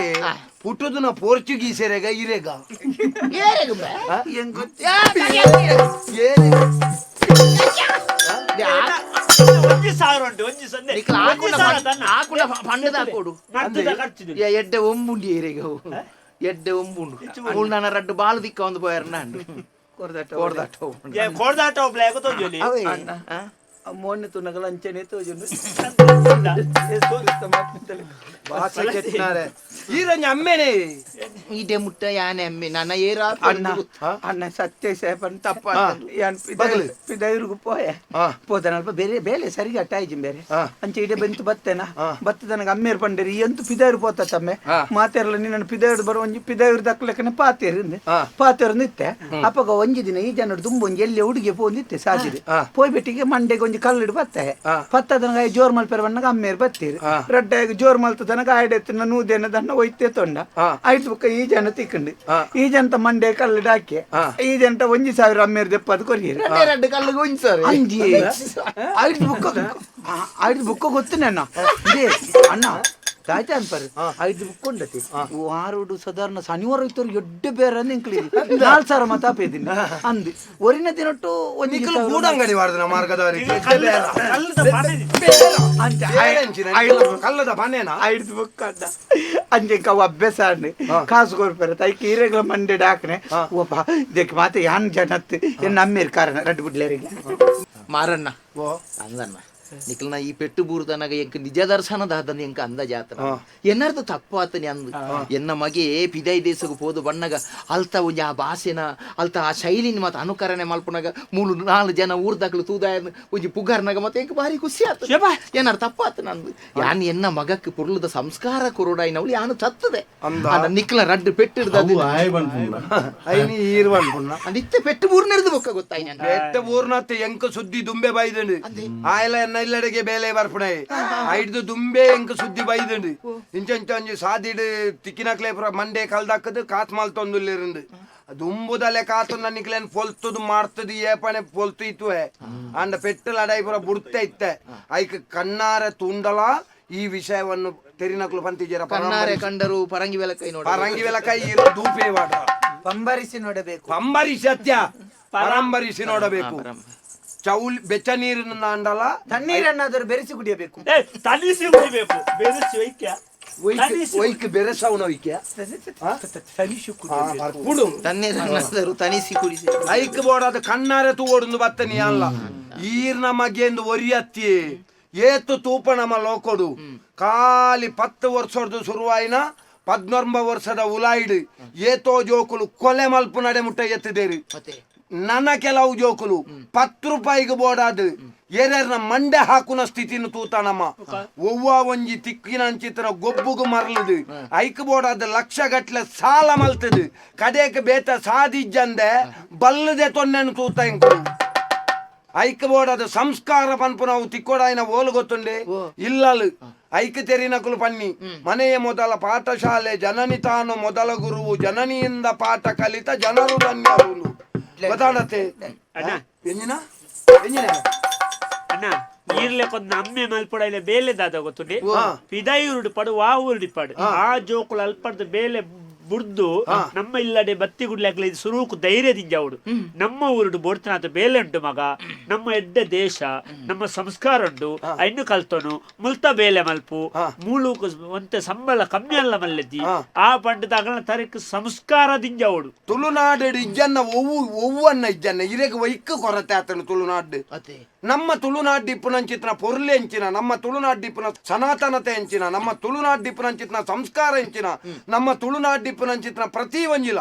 ಪುಟ್ಟುದುನ ಪೋರ್ಚುಗೀಸೆರೆಗ ಇರೆಗ ಏರೆಗ್ ಬೇ? ಒಂಜಿ ಸಾವಿರ ಉಂಟು ಒಂಜಿ ಸೊನ್ನೆ ನಿಕ್ಲ ಒಂಜಿ ಸಾವಿರ ತನ್ನ ಆಕುನ ಪಂಡದ ಹಾಕೋಡು ನಡ್ತದ ಖರ್ಚು ಎಡ್ಡೆ ಒಂಬುಂಡಿ ಏರೆಗ ಅವು. ಎಡ್ಡೆ ಒಂಬುಂಡು ಮೂಲ್ ನಾನ ರಡ್ಡು ಬಾಳು ದಿಕ್ಕ ಒಂದು ಪೋಯರ್ನ ಅಂಡು ಕೊರ್ದಾಟ ಕೋರ್ದಾಟ ಕೋರ್ದಾಟ ಒಬ್ಳೆ ತೋಜೊಲಿ ಅವೇ ಮೊನ್ನೆ ತುನಗಲ ಅಂಚನೆ ತೋಜುಂಡು ಭಾಷೆ ಕೆಟ್ನಾರೆ ಈರಂಜ ಅಮ್ಮೇನೆ ಇಡೆ ಮುಟ್ಟ ಯಾನೆ ಅಮ್ಮೆ ನನ್ನ ಏರ ಅಣ್ಣ ಅಣ್ಣ ಸತ್ಯ ಸೇಪನ್ ತಪ್ಪ ಯಾನ್ ಪಿದೈರ್ಗು ಪೋಯೆ ಪೋದನಲ್ಪ ಬೇರೆ ಬೇಲೆ ಸರಿಗೆ ಅಟ್ಟಾಯ್ಜಿ ಬೇರೆ ಅಂಚೆ ಇಡೆ ಬಂತು ಬತ್ತೇನ ಬತ್ತದ ನನಗೆ ಅಮ್ಮೇರ್ ಪಂಡೇರಿ ಎಂತು ಪಿದೈರು ಪೋತ ತಮ್ಮೆ ಮಾತೇರಲ್ಲ ನಿನ್ನ ಪಿದೈರು ಬರೋ ಒಂಜಿ ಪಿದೈರು ದಕ್ಲಕ್ಕನೆ ಪಾತೇರು ಪಾತೇರು ನಿತ್ತೆ ಅಪ್ಪಗ ಒಂಜಿ ದಿನ ಈ ಜನರು ತುಂಬ ಒಂಜಿ ಎಲ್ಲಿ ಹುಡುಗಿ ಪೋಂದಿತ್ತೆ ಸಾಜಿದೆ ಪೋಯ್ ಬೆಟ್ಟಿಗೆ ಮಂಡೆಗೆ ಒಂಜಿ ಕಲ್ಲಿಡು ಬತ್ತೆ ಪತ್ತದನಗ ಜೋರ್ ಮಲ್ಪೆರ ಬಣ್ಣಗ ಅಮ್ಮೇರ್ ಬತ್ತೀರಿ ರಡ್ಡಾಗ ಜೋರ್ ಮಲ್ತ ತನಕ ಆಯ್ಡೆತ್ತಿನ ನೂದೇನ ದನ್ನ ಒಯ್ತೆ ತೊಂಡ ಆಯ್ತು ಬುಕ್ಕ ಈ ಜನ ತಿಕ್ಕಂಡು ಈ ಜನತ ಮಂಡೆ ಕಲ್ಲಿಡು ಹಾಕಿ ಈ ಜನತ ಒಂಜಿ ಸಾವಿರ ಅಮ್ಮೇರ್ ದೆಪ್ಪದು ಕೊರಿಯರು ರಡ್ಡು ಕಲ್ಲಿಗೆ ಒಂಜಿ ಸರ್ ಅಂಜಿ ಐದು ಬುಕ್ಕ ಐದು ಬುಕ್ಕ ಗೊತ್ತು ನನ್ನ ಇದೇ ಅಣ್ಣ ತಾಯ್ತ ಅನ್ಪಾರು ಐದು ಬುಕ್ ಉಂಡತಿ ವಾರುಡು ಸಾಧಾರಣ ಶನಿವಾರ ಇತ್ತವ್ರು ಎಡ್ಡೆ ಬೇರೆ ಅಂದ್ ಇಂಕ್ಲಿ 4,000 ಮತ ಆಪೇದಿನ ಅಂದು ಒರಿನ ದಿನಟ್ಟು ಒಂಜಿ ನಿಕ್ಕಲು ಗೂಡಂಗಡಿ ವಾರ್ದನ ಮಾರ್ಗದವರಿಗೆ ಕಲ್ಲದ ಪಾನೆ ಕಲ್ಲದ ಪನೇನಾ ಐದು ಬುಕ್ ಅಂಡ ಅಂಜೆ ಅವು ಅಭ್ಯಾಸ ಅಂಡ್ ಕಾಸು ಕೊರ್ಪೆರ ತೈ ಕೀರೆಗಳ ಮಂಡೆ ಡಾಕ್ನೆ ಓಪ ಇದಕ್ಕೆ ಮಾತೆ ಯಾನ್ ಜನತ್ ಎನ್ನ ಅಮ್ಮೇರ್ ಕಾರಣ ರಡ್ಡು ಬಿಡ್ಲೇರಿಗೆ ಮಾರಣ್ಣ ಅಂದಣ್ಣ ನಿಕ್ಲನ ಈ ಪೆಟ್ಟು ಬೂರ್ದನಾಗ ಎಂಕ್ ನಿಜ ದರ್ಶನ ದಾದನ್ ಎಂಕ ಅಂದ ಜಾತನ ಎನ್ನಾರ್ದು ತಪ್ಪಾತನಿ ಅಂದು ಎನ್ನ ಮಗೆ ಪಿದೈ ದೇಶಕ್ಕೆ ಪೋದು ಬಣ್ಣಗ ಅಲ್ತ ಒಂಜಿ ಆ ಭಾಷೆನ ಅಲ್ತ ಆ ಶೈಲಿನ ಮತ್ತೆ ಅನುಕರಣೆ ಮಲ್ಪುನಾಗ ಮೂಲು ನಾಲ್ ಜನ ಊರ್ದಾಕ್ಲು ತೂದಾಯ ಒಂಜಿ ಪುಗಾರ್ನಾಗ ಮತ್ತೆ ಎಂಕ್ ಭಾರಿ ಖುಷಿ ಆತು ಏನಾರು ತಪ್ಪಾತು ನಂದು ಯಾನ್ ಎನ್ನ ಮಗಕ್ಕೆ ಪುರ್ಲದ ಸಂಸ್ಕಾರ ಕೊರೋಡಾಯಿನವಳು ಯಾನು ತತ್ತದೆ ಅಂದ ನಿಕ್ಲ ರಡ್ಡು ಪೆಟ್ಟಿಡ್ದ ಅವು ಆಯ್ ಪನ್ಪುಂಡ ಐನಿ ಈರ್ ಪನ್ಪುಂಡ ನಿತ್ತೆ ಪೆಟ್ಟು ಬೂರ್ನೆರ್ದು ಬೊಕ್ಕ ಗೊತ್ತಾಯ್ ನಾನು ಪೆಟ್ಟ ಬೂರ್ನತ್ತೆ ಎಂಕ ಸುದ್ದಿ ದುಂಬೆ ಬೈದಂಡು ಆಯಲ ಎನ್ನ ಇಲ್ಲಡೆಗೆ ಬೇಲೆ ಬರ್ಪುಣೆ ಐಡ್ದು ದುಂಬೆ ಎಂಕ ಸುದ್ದಿ ಬೈದಂಡು ಇಂಚ ಒಂಜಿ ಸಾದಿಡು ತಿಕ್ಕಿನಕ್ಲೆ ಪುರ ಮಂಡೆ ಕಲ್ದಾಕದು ಕಾತ್ ಮಲ್ತೊಂದುಲ್ಲಿರಂದು ದುಂಬುದಲೆ ಕಾತು ನನ್ನಿಕ್ಲೇನ್ ಪೊಲ್ತುದು ಮಾಡ್ತದು ಏಪಣೆ ಪೊಲ್ತು ಇತ್ತುವೆ ಅಂಡ ಪೆಟ್ಟು ಲಡಾಯಿ ಪುರ ಬುಡ್ತೆ ಇತ್ತೆ ಐಕ್ ಕಣ್ಣಾರೆ ತುಂಡಲ ಈ ವಿಷಯವನ್ನು ತೆರಿನಕ್ಲು ಪಂತಿಜರ ಕಣ್ಣಾರೆ ಕಂಡರು ಪರಂಗಿ ಬೆಲಕೈ ನೋಡ ಪರಂಗಿ ಬೆಲಕೈ ಇರೋ ದೂಪೇ ವಾಡ ಪಂಬರಿಸಿ ನೋಡಬೇಕು ಪಂಬರಿಸಿ ಅತ್ಯ ಪರಂಬರಿಸಿ ನೋಡಬೇಕು ಚೌಲ್ ಬೆಚ್ಚ ನೀರಿನ ಅಂಡಲ ತಣ್ಣೀರನ್ನಾದರೂ ಬೆರೆಸಿ ಕುಡಿಯಬೇಕು ತನಿಸಿ ಕುಡಿಬೇಕು ಬೆರೆಸಿ ವೈಕ್ಯ ಒಯ್ಕ್ ಬೆರೆಸವನ ಒಯ್ಕ್ಯ ತನಿಸು ಕುಡಿಯಬೇಕು ಪುಡು ತಣ್ಣೀರನ್ನಾದರೂ ತನಿಸಿ ಕುಡಿಸಿ ಐಕ್ ಬೋಡಾದ ಕಣ್ಣಾರೆ ತೂವೊಡುಂದು ಬತ್ತನಿ ಅಲ್ಲ ಈರ್ನ ಮಗೆಂದು ಒರಿಯತ್ತಿ ಏತು ತೂಪ ನಮ್ಮ ಲೋಕೊಡು ಖಾಲಿ 10 ವರ್ಷದ್ದು ಶುರುವಾಯಿನ 19 ವರ್ಷದ ಉಲಾಯಿಡು ಏತೋ ಜೋಕುಲು ಕೊಲೆ ಮಲ್ಪು ನಡೆ ಮುಟ್ಟ ಎತ್ತಿದೇರಿ ಮತ್ತೆ ನನ್ನ ಕೆಲವು ಜೋಕುಲು 10 ರೂಪಾಯಿಗೆ ಬೋಡಾದು ಏರ್ಯಾರ್ನ ಮಂಡೆ ಹಾಕುನ ಸ್ಥಿತಿನ ತೂತ ನಮ್ಮ ಒವ್ವ ಒಂಜಿ ತಿಕ್ಕಿನ ಅಂಚಿತನ ಗೊಬ್ಬುಗು ಮರಲದು ಐಕ್ ಬೋಡಾದ ಲಕ್ಷ ಗಟ್ಲೆ ಸಾಲ ಮಲ್ತದು ಕಡೆಕ್ ಬೇತ ಸಾದಿಜ್ಜಂದೆ ಬಲ್ಲದೆ ತೊನ್ನೆನು ತೂತ ಇಂಕು ಐಕ್ ಬೋಡಾದ ಸಂಸ್ಕಾರ ಪನ್ಪು ನಾವು ತಿಕ್ಕೋಡಾಯಿನ ಓಲು ಗೊತ್ತುಂಡೆ ಇಲ್ಲಲು ಐಕ್ ತೆರಿನಕುಲು ಪನ್ನಿ ಮನೆಯ ಮೊದಲ ಪಾಠಶಾಲೆ ಜನನಿ ತಾನು ಮೊದಲ ಗುರುವು ಜನನಿಯಿಂದ ಪಾಠ ಕಲಿತ ಜನರು ಧನ್ಯರು ಗೊತ್ತಾಡತ್ತೆ ಅಣ್ಣ ಎಂಜಿನ ಎಂಜಿನ ಅಣ್ಣ ಈರ್ಲೆ ಕೊಂದು ಅಮ್ಮೆ ಮಲ್ಪಡ ಇಲ್ಲ ಬೇಲೆ ದಾದ ಗೊತ್ತುಂಡಿ ಪಿದಾಯೂರುಡು ಪಡು ವಾ ಊರುಡಿ ಪಡು ಆ ಜೋಕುಲು ಅಲ್ಪಡ್ದು ಬೇಲೆ ಬುಡ್ದು ನಮ್ಮ ಇಲ್ಲಡೆ ಬತ್ತಿ ಗುಡ್ಲಾಕ್ಲೆ ಇದು ಸುರೂಕು ಧೈರ್ಯದಿಂದ ಅವಡು ನಮ್ಮ ಊರುಡು ಬೋಡ್ತನಾಥ ಬೇಲೆ ಉಂಟು ಮಗ ನಮ್ಮ ಎಡ್ಡೆ ದೇಶ ನಮ್ಮ ಸಂಸ್ಕಾರ ಉಂಟು ಐನು ಕಲ್ತನು ಮುಲ್ತ ಬೇಲೆ ಮಲ್ಪು ಮೂಲೂಕು ಒಂತೆ ಸಂಬಳ ಕಮ್ಮಿ ಅಲ್ಲ ಮಲ್ಲೆದ್ದಿ ಆ ಪಂಡದಾಗಲ ತರಕ್ ಸಂಸ್ಕಾರದಿಂದ ಅವಡು ತುಳುನಾಡು ಇಜ್ಜನ್ನ ಒವ್ವು ಒವ್ವನ್ನ ಇಜ್ಜನ್ನ ಇರೆಗ್ ವೈಕ್ ಕೊರತೆ ಆತನು ತುಳುನಾಡು ಅದೇ ನಮ್ಮ ತುಳುನಾಡು ಇಪ್ಪುನಂಚಿತ್ನ ಪೊರ್ಲೆ ಎಂಚಿನ ನಮ್ಮ ತುಳುನಾಡು ಇಪ್ಪುನ ಸನಾತನತೆ ಎಂಚಿನ ನಮ್ಮ ತುಳುನಾಡು ಇಪ್ಪುನಂಚಿತ್ನ ಸಂಸ್ಕಾರ ಎಂಚಿನ ನಮ್ಮ ತುಳುನಾಡು ಇಪ್ಪುನಂಚಿತ್ನ ಪ್ರತಿ ಒಂಜಿಲ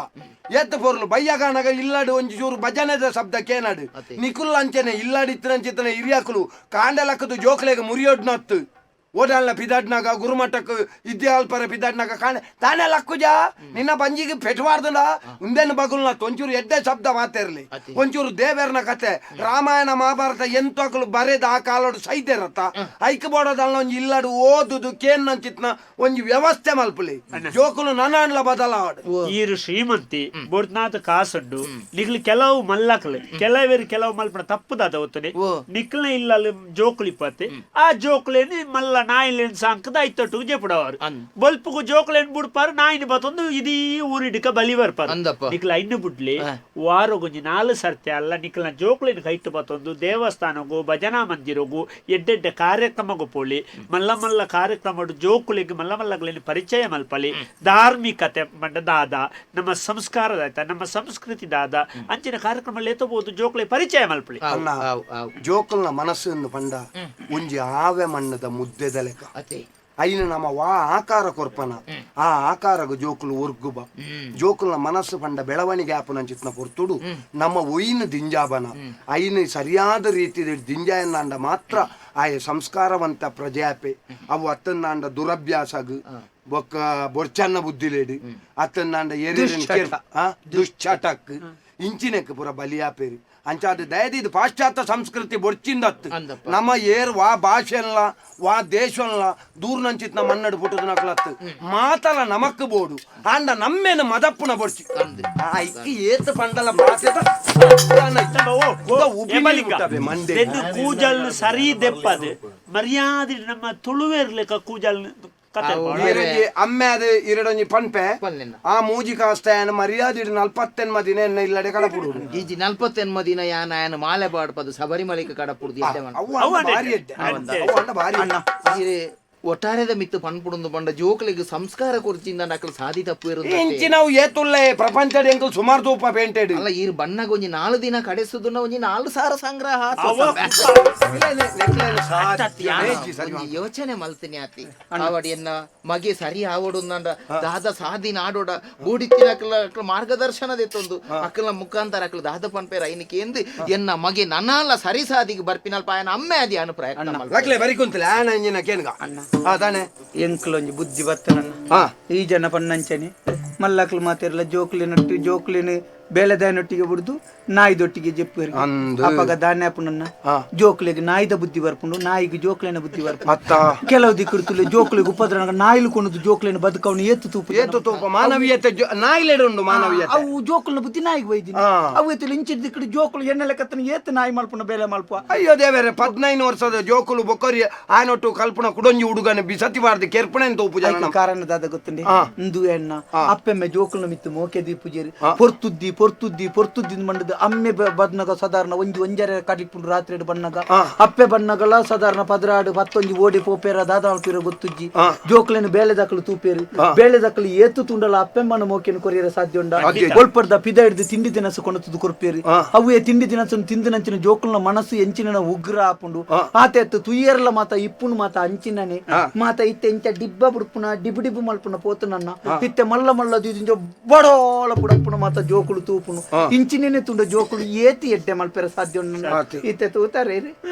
ಎತ್ತು ಪೊರ್ಲು ಬಯ್ಯಗಾನಗ ಇಲ್ಲಾಡು ಒಂಜಿ ಚೂರು ಭಜನೆದ ಶಬ್ದ ಕೇನಾಡು ನಿಕುಲ್ ಅಂಚನೆ ಇಲ್ಲಾಡು ಇತ್ತನಂಚಿತ್ತನ ಹಿರಿಯಾಕುಲು ಕಾಂಡಲಕ್ಕದು ಜೋಕ್ಲೆಗ್ ಮುರಿಯೋಡ್ನತ್ತು ಓಡಾಲ್ನ ಪಿದಾಡ್ನಾಗ ಗುರುಮಠಕ್ಕೆ ಇದ್ಯಾಲ್ಪರ ಪಿದಾಡ್ನಾಗ ಕಾಣೆ ತಾನೇ ಲಕ್ಕುಜಾ ನಿನ್ನ ಬಂಜಿಗೆ ಪೆಟ್ವಾರ್ದುಂಡ ಉಂದೆನ್ ಬಗುಲ್ನ ಒಂಚೂರು ಎಡ್ಡೆ ಶಬ್ದ ಮಾತಿರ್ಲಿ ಒಂಚೂರು ದೇವೇರ್ನ ಕತೆ ರಾಮಾಯಣ ಮಹಾಭಾರತ ಎಂತಕಲು ಬರೆದ ಆ ಕಾಲೋಡು ಸೈತೆರತ್ತ ಐಕ್ ಬೋಡೋದಲ್ಲ ಒಂಜಿ ಇಲ್ಲಾಡು ಓದುದು ಕೇನ್ನಂಚಿತ್ನ ಒಂಜಿ ವ್ಯವಸ್ಥೆ ಮಲ್ಪುಲಿ ಜೋಕುಲು ನನಾನ್ಲ ಬದಲಾವಡು ಈರು ಶ್ರೀಮಂತಿ ಬೊಡ್ನಾಥ ಕಾಸುಂಡು ನಿಕ್ಲು ಕೆಲವು ಮಲ್ಲಕ್ಲು ಕೆಲವೇರು ಕೆಲವು ಮಲ್ಪನ ತಪ್ಪುದಾದ ಒತ್ತನೆ ನಿಕ್ಲ ಇಲ್ಲ ಜೋಕುಲಿ ಪತ್ತೆ ಆ ಜೋಕುಲೇನಿ ಮಲ್ಲ ನಾಯಿಲೇನ್ ಸಾಂಕದ ಐತೊಟ್ಟು ಜೆಪುಡವರು ಬೊಲ್ಪುಗು ಜೋಕುಲೇನ್ ಬುಡ್ಪಾರು ನಾಯಿನ ಬತ್ತೊಂದು ಇದೀ ಊರಿಡಿಕ ಬಲಿ ಬರ್ಪಾರು ನಿಕ್ಲ ಐನು ಬುಡ್ಲಿ ವಾರಗೊಂಜಿ 4 ಸರ್ತಿ ಅಲ್ಲ ನಿಕ್ಲ ಜೋಕುಲೇನ್ ಕೈತು ಬತ್ತೊಂದು ದೇವಸ್ಥಾನಗು ಭಜನಾ ಮಂದಿರಗು ಎಡ್ಡೆಡ್ಡೆ ಕಾರ್ಯಕ್ರಮಗು ಪೋಲಿ ಮಲ್ಲ ಮಲ್ಲ ಕಾರ್ಯಕ್ರಮ ಜೋಕುಲಿಗೆ ಮಲ್ಲ ಮಲ್ಲಗಳನ್ನ ಪರಿಚಯ ಮಲ್ಪಲಿ ಧಾರ್ಮಿಕತೆ ಮಂಡ ದಾದ ನಮ್ಮ ಸಂಸ್ಕಾರದ ಆಯ್ತಾ ನಮ್ಮ ಸಂಸ್ಕೃತಿ ದಾದ ಅಂಚಿನ ಕಾರ್ಯಕ್ರಮ ಲೇತಬಹುದು ಜೋಕುಲೆ ಪರಿಚಯ ಮಲ್ಪಲಿ ಜೋಕುಲ್ನ ಮನಸ್ಸನ್ನು ಪಂಡ ಒಂಜಿ ಆವೆ ಮಣ್ಣದ ಮುದ್ದೆದ ಲೆಕ್ಕ ಐನು ನಮ್ಮ ವಾ ಆಕಾರ ಕೊರ್ಪನ ಆ ಆಕಾರಗ ಜೋಕುಲು ಒರ್ಗುಬ ಜೋಕುಲ್ನ ಮನಸ್ಸು ಪಂಡ ಬೆಳವಣಿಗೆ ಆಪುನಂಚಿತ್ನ ಪೊರ್ತುಡು ನಮ್ಮ ಒಯ್ನ ದಿಂಜಾಬನ ಐನು ಸರಿಯಾದ ರೀತಿ ದಿಂಜಾಯನ್ನಾಂಡ ಮಾತ್ರ ಆಯ ಸಂಸ್ಕಾರವಂತ ಪ್ರಜಾಪೆ ಅವು ಅತ್ತನ್ನಾಂಡ ದುರಭ್ಯಾಸಗು ಬೊಕ್ಕ ಬೊರ್ಚನ್ನ ಬುದ್ಧಿಲೇಡು ಅತ್ತನ್ನಾಂಡ ಎರಿ ದುಶ್ಚಟಕ್ ಇಂಚಿನಕ್ಕೆ ಪೂರ ಬಲಿಯಾಪೇರಿ ಅಂಚಾದ ದಯದಿದ್ದು ಪಾಶ್ಚಾತ್ಯ ಸಂಸ್ಕೃತಿ ಬೊಡ್ಚಿಂದತ್ತು ನಮ್ಮ ಏರ್ ವಾ ಭಾಷೆಲ್ಲ ವಾ ದೇಶಲ್ಲ ದೂರ ನಂಚಿತ್ ನಮ್ಮ ಮನ್ನಡು ಪುಟ್ಟದ ನಕಲತ್ತು ಮಾತಲ ನಮಕ್ ಬೋಡು ಆಂಡ ನಮ್ಮೇನು ಮದಪ್ಪುನ ಬೊಡ್ಚಿ ಐಕ್ಕಿ ಏತ್ ಪಂಡಲ ಭಾಷೆದ ಕೂಜಲ್ ಸರಿ ದೆಪ್ಪದು ಮರ್ಯಾದೆ ನಮ್ಮ ತುಳುವೇರ್ಲೆಕ್ಕ ಕೂಜಲ್ ಅಮ್ಮೆ ಅದು ಇರಡೊಂಜಿ ಪನ್ಪೆ ಆ ಮೂಜಿ ಕಾಸ್ತ ಮರ್ಯಾದೆ 48 ದಿನ ಎನ್ನ ಇಲ್ಲಡೆ ಕಡಪುಡು ಈಜಿ 48 ದಿನ ಯಾನ ಆಯನ ಮಾಲೆ ಬಾಡ್ಪದು ಶಬರಿಮಲೆಗೆ ಕಡಪುಡು ಒಟ್ಟಾರೆದ ಮಿತ್ತು ಪನ್ಪುಡುಂದು ಪಂಡ ಜೋಕ್ಲಿಗೆ ಸಂಸ್ಕಾರ ಕುರ್ಚಿಂದ ನಕಲು ಸಾಧಿ ತಪ್ಪು ಇರುತ್ತೆ ಇಂಚಿನವು ಏತುಲ್ಲೆ ಪ್ರಪಂಚದ ಎಂಕಲ್ ಸುಮಾರು ತೂಪ ಪೇಂಟೆಡ್ ಅಲ್ಲ ಈ ಬಣ್ಣಗೆ ಒಂಜಿ 4 ದಿನ ಕಡೆಸುದುನ ಒಂಜಿ 4 ಸಾವಿರ ಸಂಗ್ರಹ ಯೋಚನೆ ಮಲ್ತೀನಿ ಆತಿ ಆವಡಿ ಎನ್ನ ಮಗೆ ಸರಿ ಆವಡು ಅಂದ ದಾದ ಸಾದಿ ನಾಡೋಡ ಬೂಡಿತ್ತಿನ ಅಕ್ಲ ಮಾರ್ಗದರ್ಶನ ದೆತ್ತೊಂದು ಅಕ್ಕಲ ಮುಖಾಂತರ ಅಕ್ಲ ದಾದ ಪನ್ಪೇರ ಐನಕ್ಕೆ ಎಂದು ಎನ್ನ ಮಗೆ ನನ್ನಲ್ಲ ಸರಿ ಸಾದಿಗೆ ಬರ್ಪಿನಲ್ಪ ಆಯನ ಅಮ್ಮೆ ಅದಿ ಅನು ಪ್ರಯತ್ನ ಲಕ್ಲೆ ಬರಿ ಕುಂತಲೆ ಆನ ಇಂಜಿನ ಕೇನ್ಗ ಅದಾನೆ ಎಂಕ್ಲೊಂಜಿ ಬುದ್ಧಿ ಬತ್ತನನ್ನ ಈ ಜನ ಪನ್ನಂಚನೆ ಮಲ್ಲಕ್ಲು ಮಾತಿರಲ್ಲ ಜೋಕ್ಲಿನೊಟ್ಟಿ ಜೋಕ್ಲಿನ ಬೇಳೆದಾಯನೊಟ್ಟಿಗೆ ಬಿಡುದು ನಾಯಿದೊಟ್ಟಿಗೆ ಜೆಪ್ಪು ಅಪ್ಪಗ ದಾನ್ಯ ಪುನನ್ನ ಜೋಕ್ಲಿಗೆ ನಾಯಿದ ಬುದ್ಧಿ ಬರ್ಪುಂಡು ನಾಯಿಗೆ ಜೋಕ್ಲಿನ ಬುದ್ಧಿ ಬರ್ಪುಂಡು ಕೆಲವು ದಿಕ್ಕಿರ್ತುಲೆ ಜೋಕ್ಲಿಗೆ ಉಪದ್ರ ನಾಯಿಲು ಕೊನದು ಜೋಕ್ಲಿನ ಬದುಕವನು ಏತು ತೂಪು ಏತು ತೂಪ ಮಾನವೀಯತೆ ನಾಯಿಲೆಡುಂಡು ಮಾನವೀಯತೆ ಅವು ಜೋಕುಲ್ನ ಬುದ್ಧಿ ನಾಯಿಗೆ ಬೈದಿನಿ ಅವು ಏತು ಇಂಚಿದ ದಿಕ್ಕಡು ಜೋಕುಲು ಎಣ್ಣೆ ಕತ್ತನ ಏತು ನಾಯಿ ಮಲ್ಪುನ ಬೇಲೆ ಮಲ್ಪ ಅಯ್ಯೋ ದೇವರೇ 15 ವರ್ಷದ ಜೋಕುಲು ಬೊಕ್ಕರಿ ಆನೊಟ್ಟು ಕಲ್ಪನ ಕುಡೊಂಜಿ ಹುಡುಗನ ಬಿಸತಿ ಬಾರ್ದು ಕೆರ್ಪಣೆ ತೂಪು ಜನ ಕಾರಣ ದಾದ ಗೊತ್ತುಂಡೆ ಇಂದು ಎಣ್ಣ ಅಪ್ಪೆಮ್ಮೆ ಜೋಕುಲ್ನ ಮಿತ್ತು ಮೋಕೆ ದೀಪುಜೇರಿ ಪೊರ್ತುದ್ದಿ ಪೊರ್ತುದ್ದಿ ಪೊರ್ತುದ್ದಿ ಮಂಡದ ಅಮ್ಮೆ ಬದ್ನಗ ಸಾಧಾರಣ ಒಂಜಿ ಒಂಜರೆ ಕಡಿಪುಂಡು ರಾತ್ರಿ ಬಣ್ಣಗ ಅಪ್ಪೆ ಬಣ್ಣಗಳ ಸಾಧಾರಣ 16 10 ಓಡಿ ಪೋಪೇರ ದಾದ ಮಲ್ಪಿರ ಗೊತ್ತುಜ್ಜಿ ಜೋಕ್ಲೆನ ಬೇಳೆ ದಾಕಲು ತೂಪೇರು ಬೇಳೆ ದಾಕಲು ಏತು ತುಂಡಲ ಅಪ್ಪೆಮ್ಮನ ಮೋಕೆನ ಕೊರಿಯರ ಸಾಧ್ಯ ಉಂಡ ಒಲ್ಪಡ್ದ ಪಿದ ಹಿಡಿದು ತಿಂಡಿ ತಿನಸು ಕೊಣತುದು ಕೊರ್ಪೇರು ಅವು ತಿಂಡಿ ತಿನಸು ತಿಂದು ನಂಚಿನ ಜೋಕುಲ್ನ ಮನಸ್ಸು ಎಂಚಿನ ಉಗ್ರ ಆಪುಂಡು ಆತ ತುಯ್ಯರ್ಲ ಮಾತ ಇಪ್ಪುನು ಮಾತ ಅಂಚಿನನೆ ಮಾತ ಇತ್ತೆ ಇಂಚ ಡಿಬ್ಬ ಬುಡ್ಪುನ ಡಿಬು ಡಿಬು ಮಲ್ಪುನ ಪೋತುನನ್ನ ಇತ್ತೆ ಮಲ್ಲ ಮಲ್ಲ ಬಡೋಳ ಬುಡಪ್ಪುನ ಮಾತ ಜೋಕುಲು ತೂಪುನು ಇಂಚಿನೇ ತುಂಡ ಜೋಕುಲು ಏತಿ ಎಡ್ಡೆ ಮಲ್ಪೆರ ಸಾಧ್ಯ ಉಂಡು ಇತ್ತೆ ತೂತಾರೆ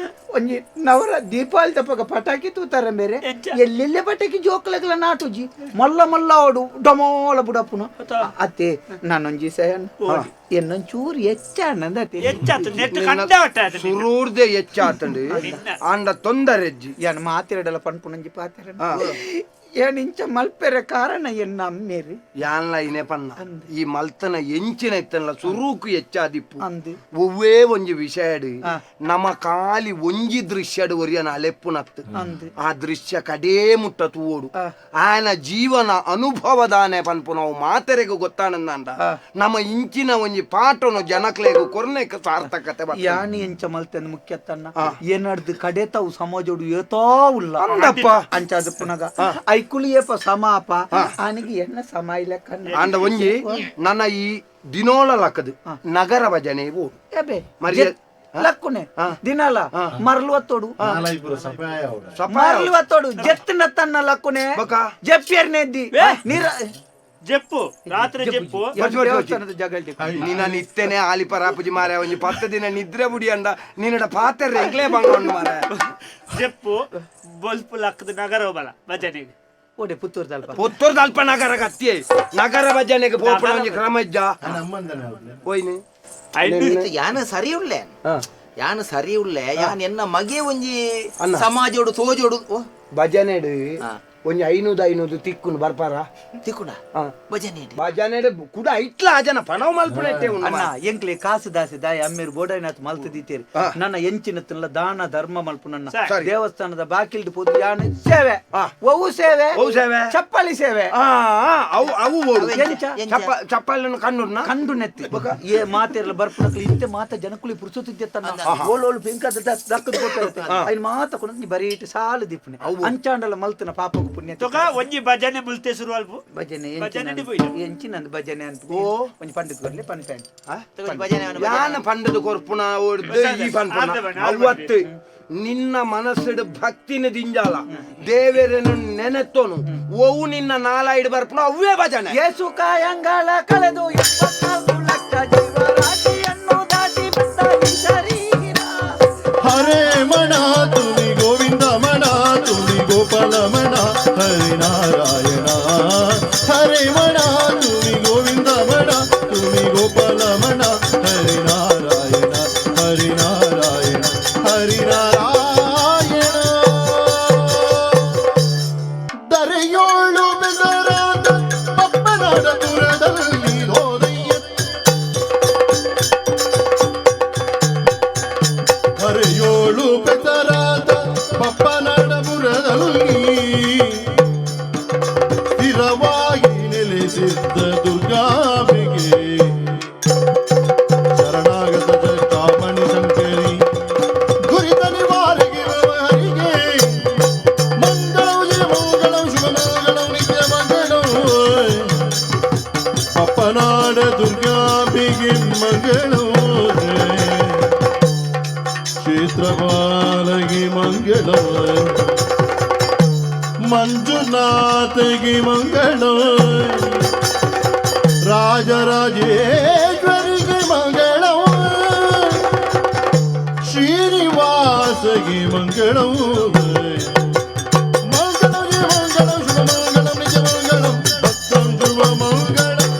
ಒಂಜಿ ನವರ ದೀಪಾವಳಿ ತಪ್ಪಗ ಪಟಾಕಿ ತೂತಾರೆ ಬೇರೆ ಎಲ್ಲೆಲ್ಲೆ ಪಟಾಕಿ ಜೋಕುಲಗಳ ನಾಟುಜಿ ಮಲ್ಲ ಮಲ್ಲ ಅವಡು ಡಮೋಳ ಬುಡಪ್ಪುನ ಅತ್ತೆ ನಾನೊಂಜಿ ಸಹನ್ ಎನ್ನೊಂಚೂರು ಹೆಚ್ಚಾನಂದ ಸುರೂರ್ದೆ ಹೆಚ್ಚಾತಂಡು ಆಂಡ ತೊಂದರೆ ಯಾನ್ ಮಾತಿರಡಲ ಪನ್ಪುನಂಜಿ ಪಾತೆರ ಏನ್ ಇಂಚ ಮಲ್ಪೆರೆ ಕಾರಣ ಎನ್ನ ಅಮ್ಮೇರಿ ಯಾನ್ಲ ಇನೆ ಪನ್ನ ಈ ಮಲ್ತನ ಎಂಚಿನ ಇತ್ತಲ್ಲ ಸುರೂಕು ಹೆಚ್ಚಾದಿಪ್ಪು ಒವ್ವೇ ಒಂಜಿ ವಿಷಯಡು ನಮ್ಮ ಖಾಲಿ ಒಂಜಿ ದೃಶ್ಯಡು ಒರಿಯನ ಅಲೆಪ್ಪುನತ್ತು ಆ ದೃಶ್ಯ ಕಡೇ ಮುಟ್ಟ ತೂವೋಡು ಆಯನ ಜೀವನ ಅನುಭವದಾನೆ ಪನ್ಪು ನಾವು ಮಾತೆರೆಗೂ ಗೊತ್ತಾನಂದ ನಮ್ಮ ಇಂಚಿನ ಒಂಜಿ ಪಾಠನು ಜನಕ್ಲೆಗು ಕೊರ್ನೆಕ್ ಸಾರ್ಥಕತೆ ಯಾನಿ ಎಂಚ ಮಲ್ತನ ಮುಖ್ಯತ್ತನ್ನ ಏನಾಡ್ದು ಕಡೆ ತಾವು ಸಮಾಜೋಡು ಏತೋ ಉಲ್ಲ ಅಂದಪ್ಪ ಅಂಚಾದ ಪುನಗ ಐಕುಲಿಯಪ್ಪ ಸಮಾಪ ಆನಿಗೆ ಎನ್ನ ಸಮ ಇಲ್ಲ ಕಣ್ಣ ಅಂಡ ಒಂಜಿ ನನ್ನ ಈ ದಿನೋಳ ಲಕ್ಕದು ನಗರ ಭಜನೆ ಮರ್ಯ ಲಕ್ಕುನೆ ದಿನಲ ಮರಳುವತ್ತೋಡು ಮರಳುವತ್ತೋಡು ಜೆತ್ತಿನ ತನ್ನ ಲಕ್ಕುನೆ ಜಪ್ಪಿಯರ್ನೆದ್ದಿ ನೀರ ಜೆಪ್ಪು ರಾತ್ರಿ ಜೆಪ್ಪು ದೇವಸ್ಥಾನದ ಜಗಲ್ಟಿ ನಿನ್ನ ನಿತ್ತೇನೆ ಆಲಿ ಪರಾಪುಜಿ ಮಾರೆ ಒಂಜಿ 10 ದಿನ ನಿದ್ರೆ ಬುಡಿ ಅಂದ ನಿನ್ನಡ ಪಾತ್ರೆ ಎಂಕ್ಲೇ ಬಂಗ ಉಂಡು ಮಾರೆ ಜೆಪ್ಪು ಬೊಲ್ಪು ಲಕ್ಕದ ನಗರ ಬಲ ಭಜನೆಗೆ ಓಡೆ ಪುತ್ತೂರು ದಲ್ಪ ಪುತ್ತೂರು ದಲ್ಪ ನಗರ ಕತ್ತಿ ನಗರ ಭಜನೆಗೆ ಪೋಪುನ ಒಂಜಿ ಕ್ರಮ ಇಜ್ಜ ಓಯ್ನಿ ಯಾನ ಸರಿ ಉಳ್ಳೆ ಯಾನ ಸರಿ ಉಳ್ಳೆ ಯಾನ್ ಎನ್ನ ಮಗೆ ಒಂಜಿ ಸಮಾಜೋಡು ತೋಜೋಡು ಭಜನೆಡು ಒಂಜಿ 500 500 ತಿಕ್ಕುನು ಬರ್ಪಾರ ತಿಕ್ಕುಣ ಭಜನೆ ಭಜನೆ ಕುಡ ಇಟ್ಲ ಜನ ಪಣವ್ ಮಲ್ಪುನ ಇಟ್ಟೆ ಉಂಡು ಅಣ್ಣ ಎಂಕ್ಲೆ ಕಾಸು ದಾಸೆ ದಾಯ ಅಮ್ಮೇರು ಬೋಡೈನಾಥ್ ಮಲ್ತು ದೀತೇರಿ ನನ್ನ ಎಂಚಿನ ತಿನ್ಲ ದಾನ ಧರ್ಮ ಮಲ್ಪು ನನ್ನ ದೇವಸ್ಥಾನದ ಬಾಕಿಲ್ಡ್ ಪೋದು ಯಾನ ಸೇವೆ ಒವು ಸೇವೆ ಒವು ಸೇವೆ? ಚಪ್ಪಲಿ ಸೇವೆ ಅವು ಅವು ಬೋಡು ಎಂಚ? ಚಪ್ಪಲಿನ ಕಣ್ಣುರ್ನ ಕಂಡು ನೆತ್ತಿ ಏ ಮಾತೆರ್ಲ ಬರ್ಪುನಕ್ಲು ಇಂತೆ ಮಾತ ಜನಕುಲಿ ಪುರ್ಸೊತ್ತಿದ್ದೆತ್ತನ್ನ ಓಲೋಲು ಬೆಂಕಾದ ದಕ್ಕದ ಕೊಟ್ಟೆ ಐನ್ ಮಾತ ಕೊನ ನೀ ಬರೀ ಇಟ್ಟು ಸಾಲು ದಿಪ್ಪನೆ ಅಂಚಾಂಡಲ ಮಲ್ತನ ಪಾಪకు ಪುಣ್ಯ ತೊಕ ಒಂಜಿ ಭಜನೆ ಮುಲ್ತೆ ಶುರು ಅಲ್ಪ ಭಜನೆ ಭಜನೆ ಎಂಚಿನ ಭಜನೆ ಅಂತ ಒಂಜಿ ಪಂಡಿತ್ ಬರ್ಲಿ ಪಂಡಿತ ಯಾನ ಪಂಡದ ಕೊರ್ಪುಣ ಓಡ್ದು ಈ ಪನ್ಪುಣ ಅವತ್ತು ನಿನ್ನ ಮನಸ್ಸಿಡು ಭಕ್ತಿನ ದಿಂಜಾಲ ದೇವರನ್ನು ನೆನೆತ್ತೋನು ಒವು ನಿನ್ನ ನಾಲಾಯಿಡು ಬರ್ಪುಣ ಅವೇ ಭಜನೆ ಯೇಸು ಕಾಯಂಗಳ ಕಳೆದು 24 ಲಕ್ಷ ಜೀವರಾಶಿಯನ್ನು ದಾಟಿ ಬಂದ ಈ ಶರೀರ. ಹರೇ ಮಣ ತುನಿ ಗೋವಿಂದ ಮಣ ತುನಿ ಗೋಪಾಲ ಮಣ ಹರಿ ನಾರಾಯಣ ಹರೇ ಮಣ ತುನಿ ಗೋವಿಂದ ಮಣ ತುನಿ ಗೋಪಾಲ ಮಣ ಹರಿ ನಾರಾಯಣ ಹರಿ ನಾರಾಯಣ ಹರಿ ನಾರಾಯಣ ದರೆಯೋಳು ಬೆಸರಾದ ಪಪ್ಪನಾಡಪುರದಲ್ಲಿ ಹೋದಯ್ಯ ಹರೆಯೋಳು ಪೆಸರಾದ ಪಪ್ಪನಾಡಪುರದಲ್ಲಿ ಸ್ಥಿರವಾಗಿ ನೆಲೆಸಿದ್ದ ದುರ್ಗಾಂಬಿಗೆ ಶರಣಾಗತ ಕಾಮಣಿ ಶಂಕರಿ ಗುರಿತ ನಿವಾರಿಗೆ ಹರಿಗೆ ಮಂಗಳಂ ಜಯ ಮಂಗಳಂ ಶುಭ ಮಂಗಳಂ ನಿತ್ಯ ಮಂಗಳಂ ಪಪ್ಪನಾಡ ದುರ್ಗಾಂಬಿಗೆ ಮಂಗಳಂ ಕ್ಷೇತ್ರಪಾಲಗಿ ಮಂಗಳಂ ಮಂಜುನಾಥಗೆ ಮಂಗಳಂ ರಾಜರಾಜೇಶ್ವರಿಗೆ ಮಂಗಳಂ ಶ್ರೀನಿವಾಸಗೆ ಮಂಗಳಂ ಮಂಗಳಂ ಜಯ ಮಂಗಳಂ ಶುಭ ಮಂಗಳಂ ನಿಜ ಮಂಗಳಂ ಭಕ್ತಂ ಧ್ರುವ ಮಂಗಳಂ.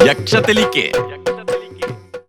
ಯಕ್ಷ ತೆಲಿಕೆ.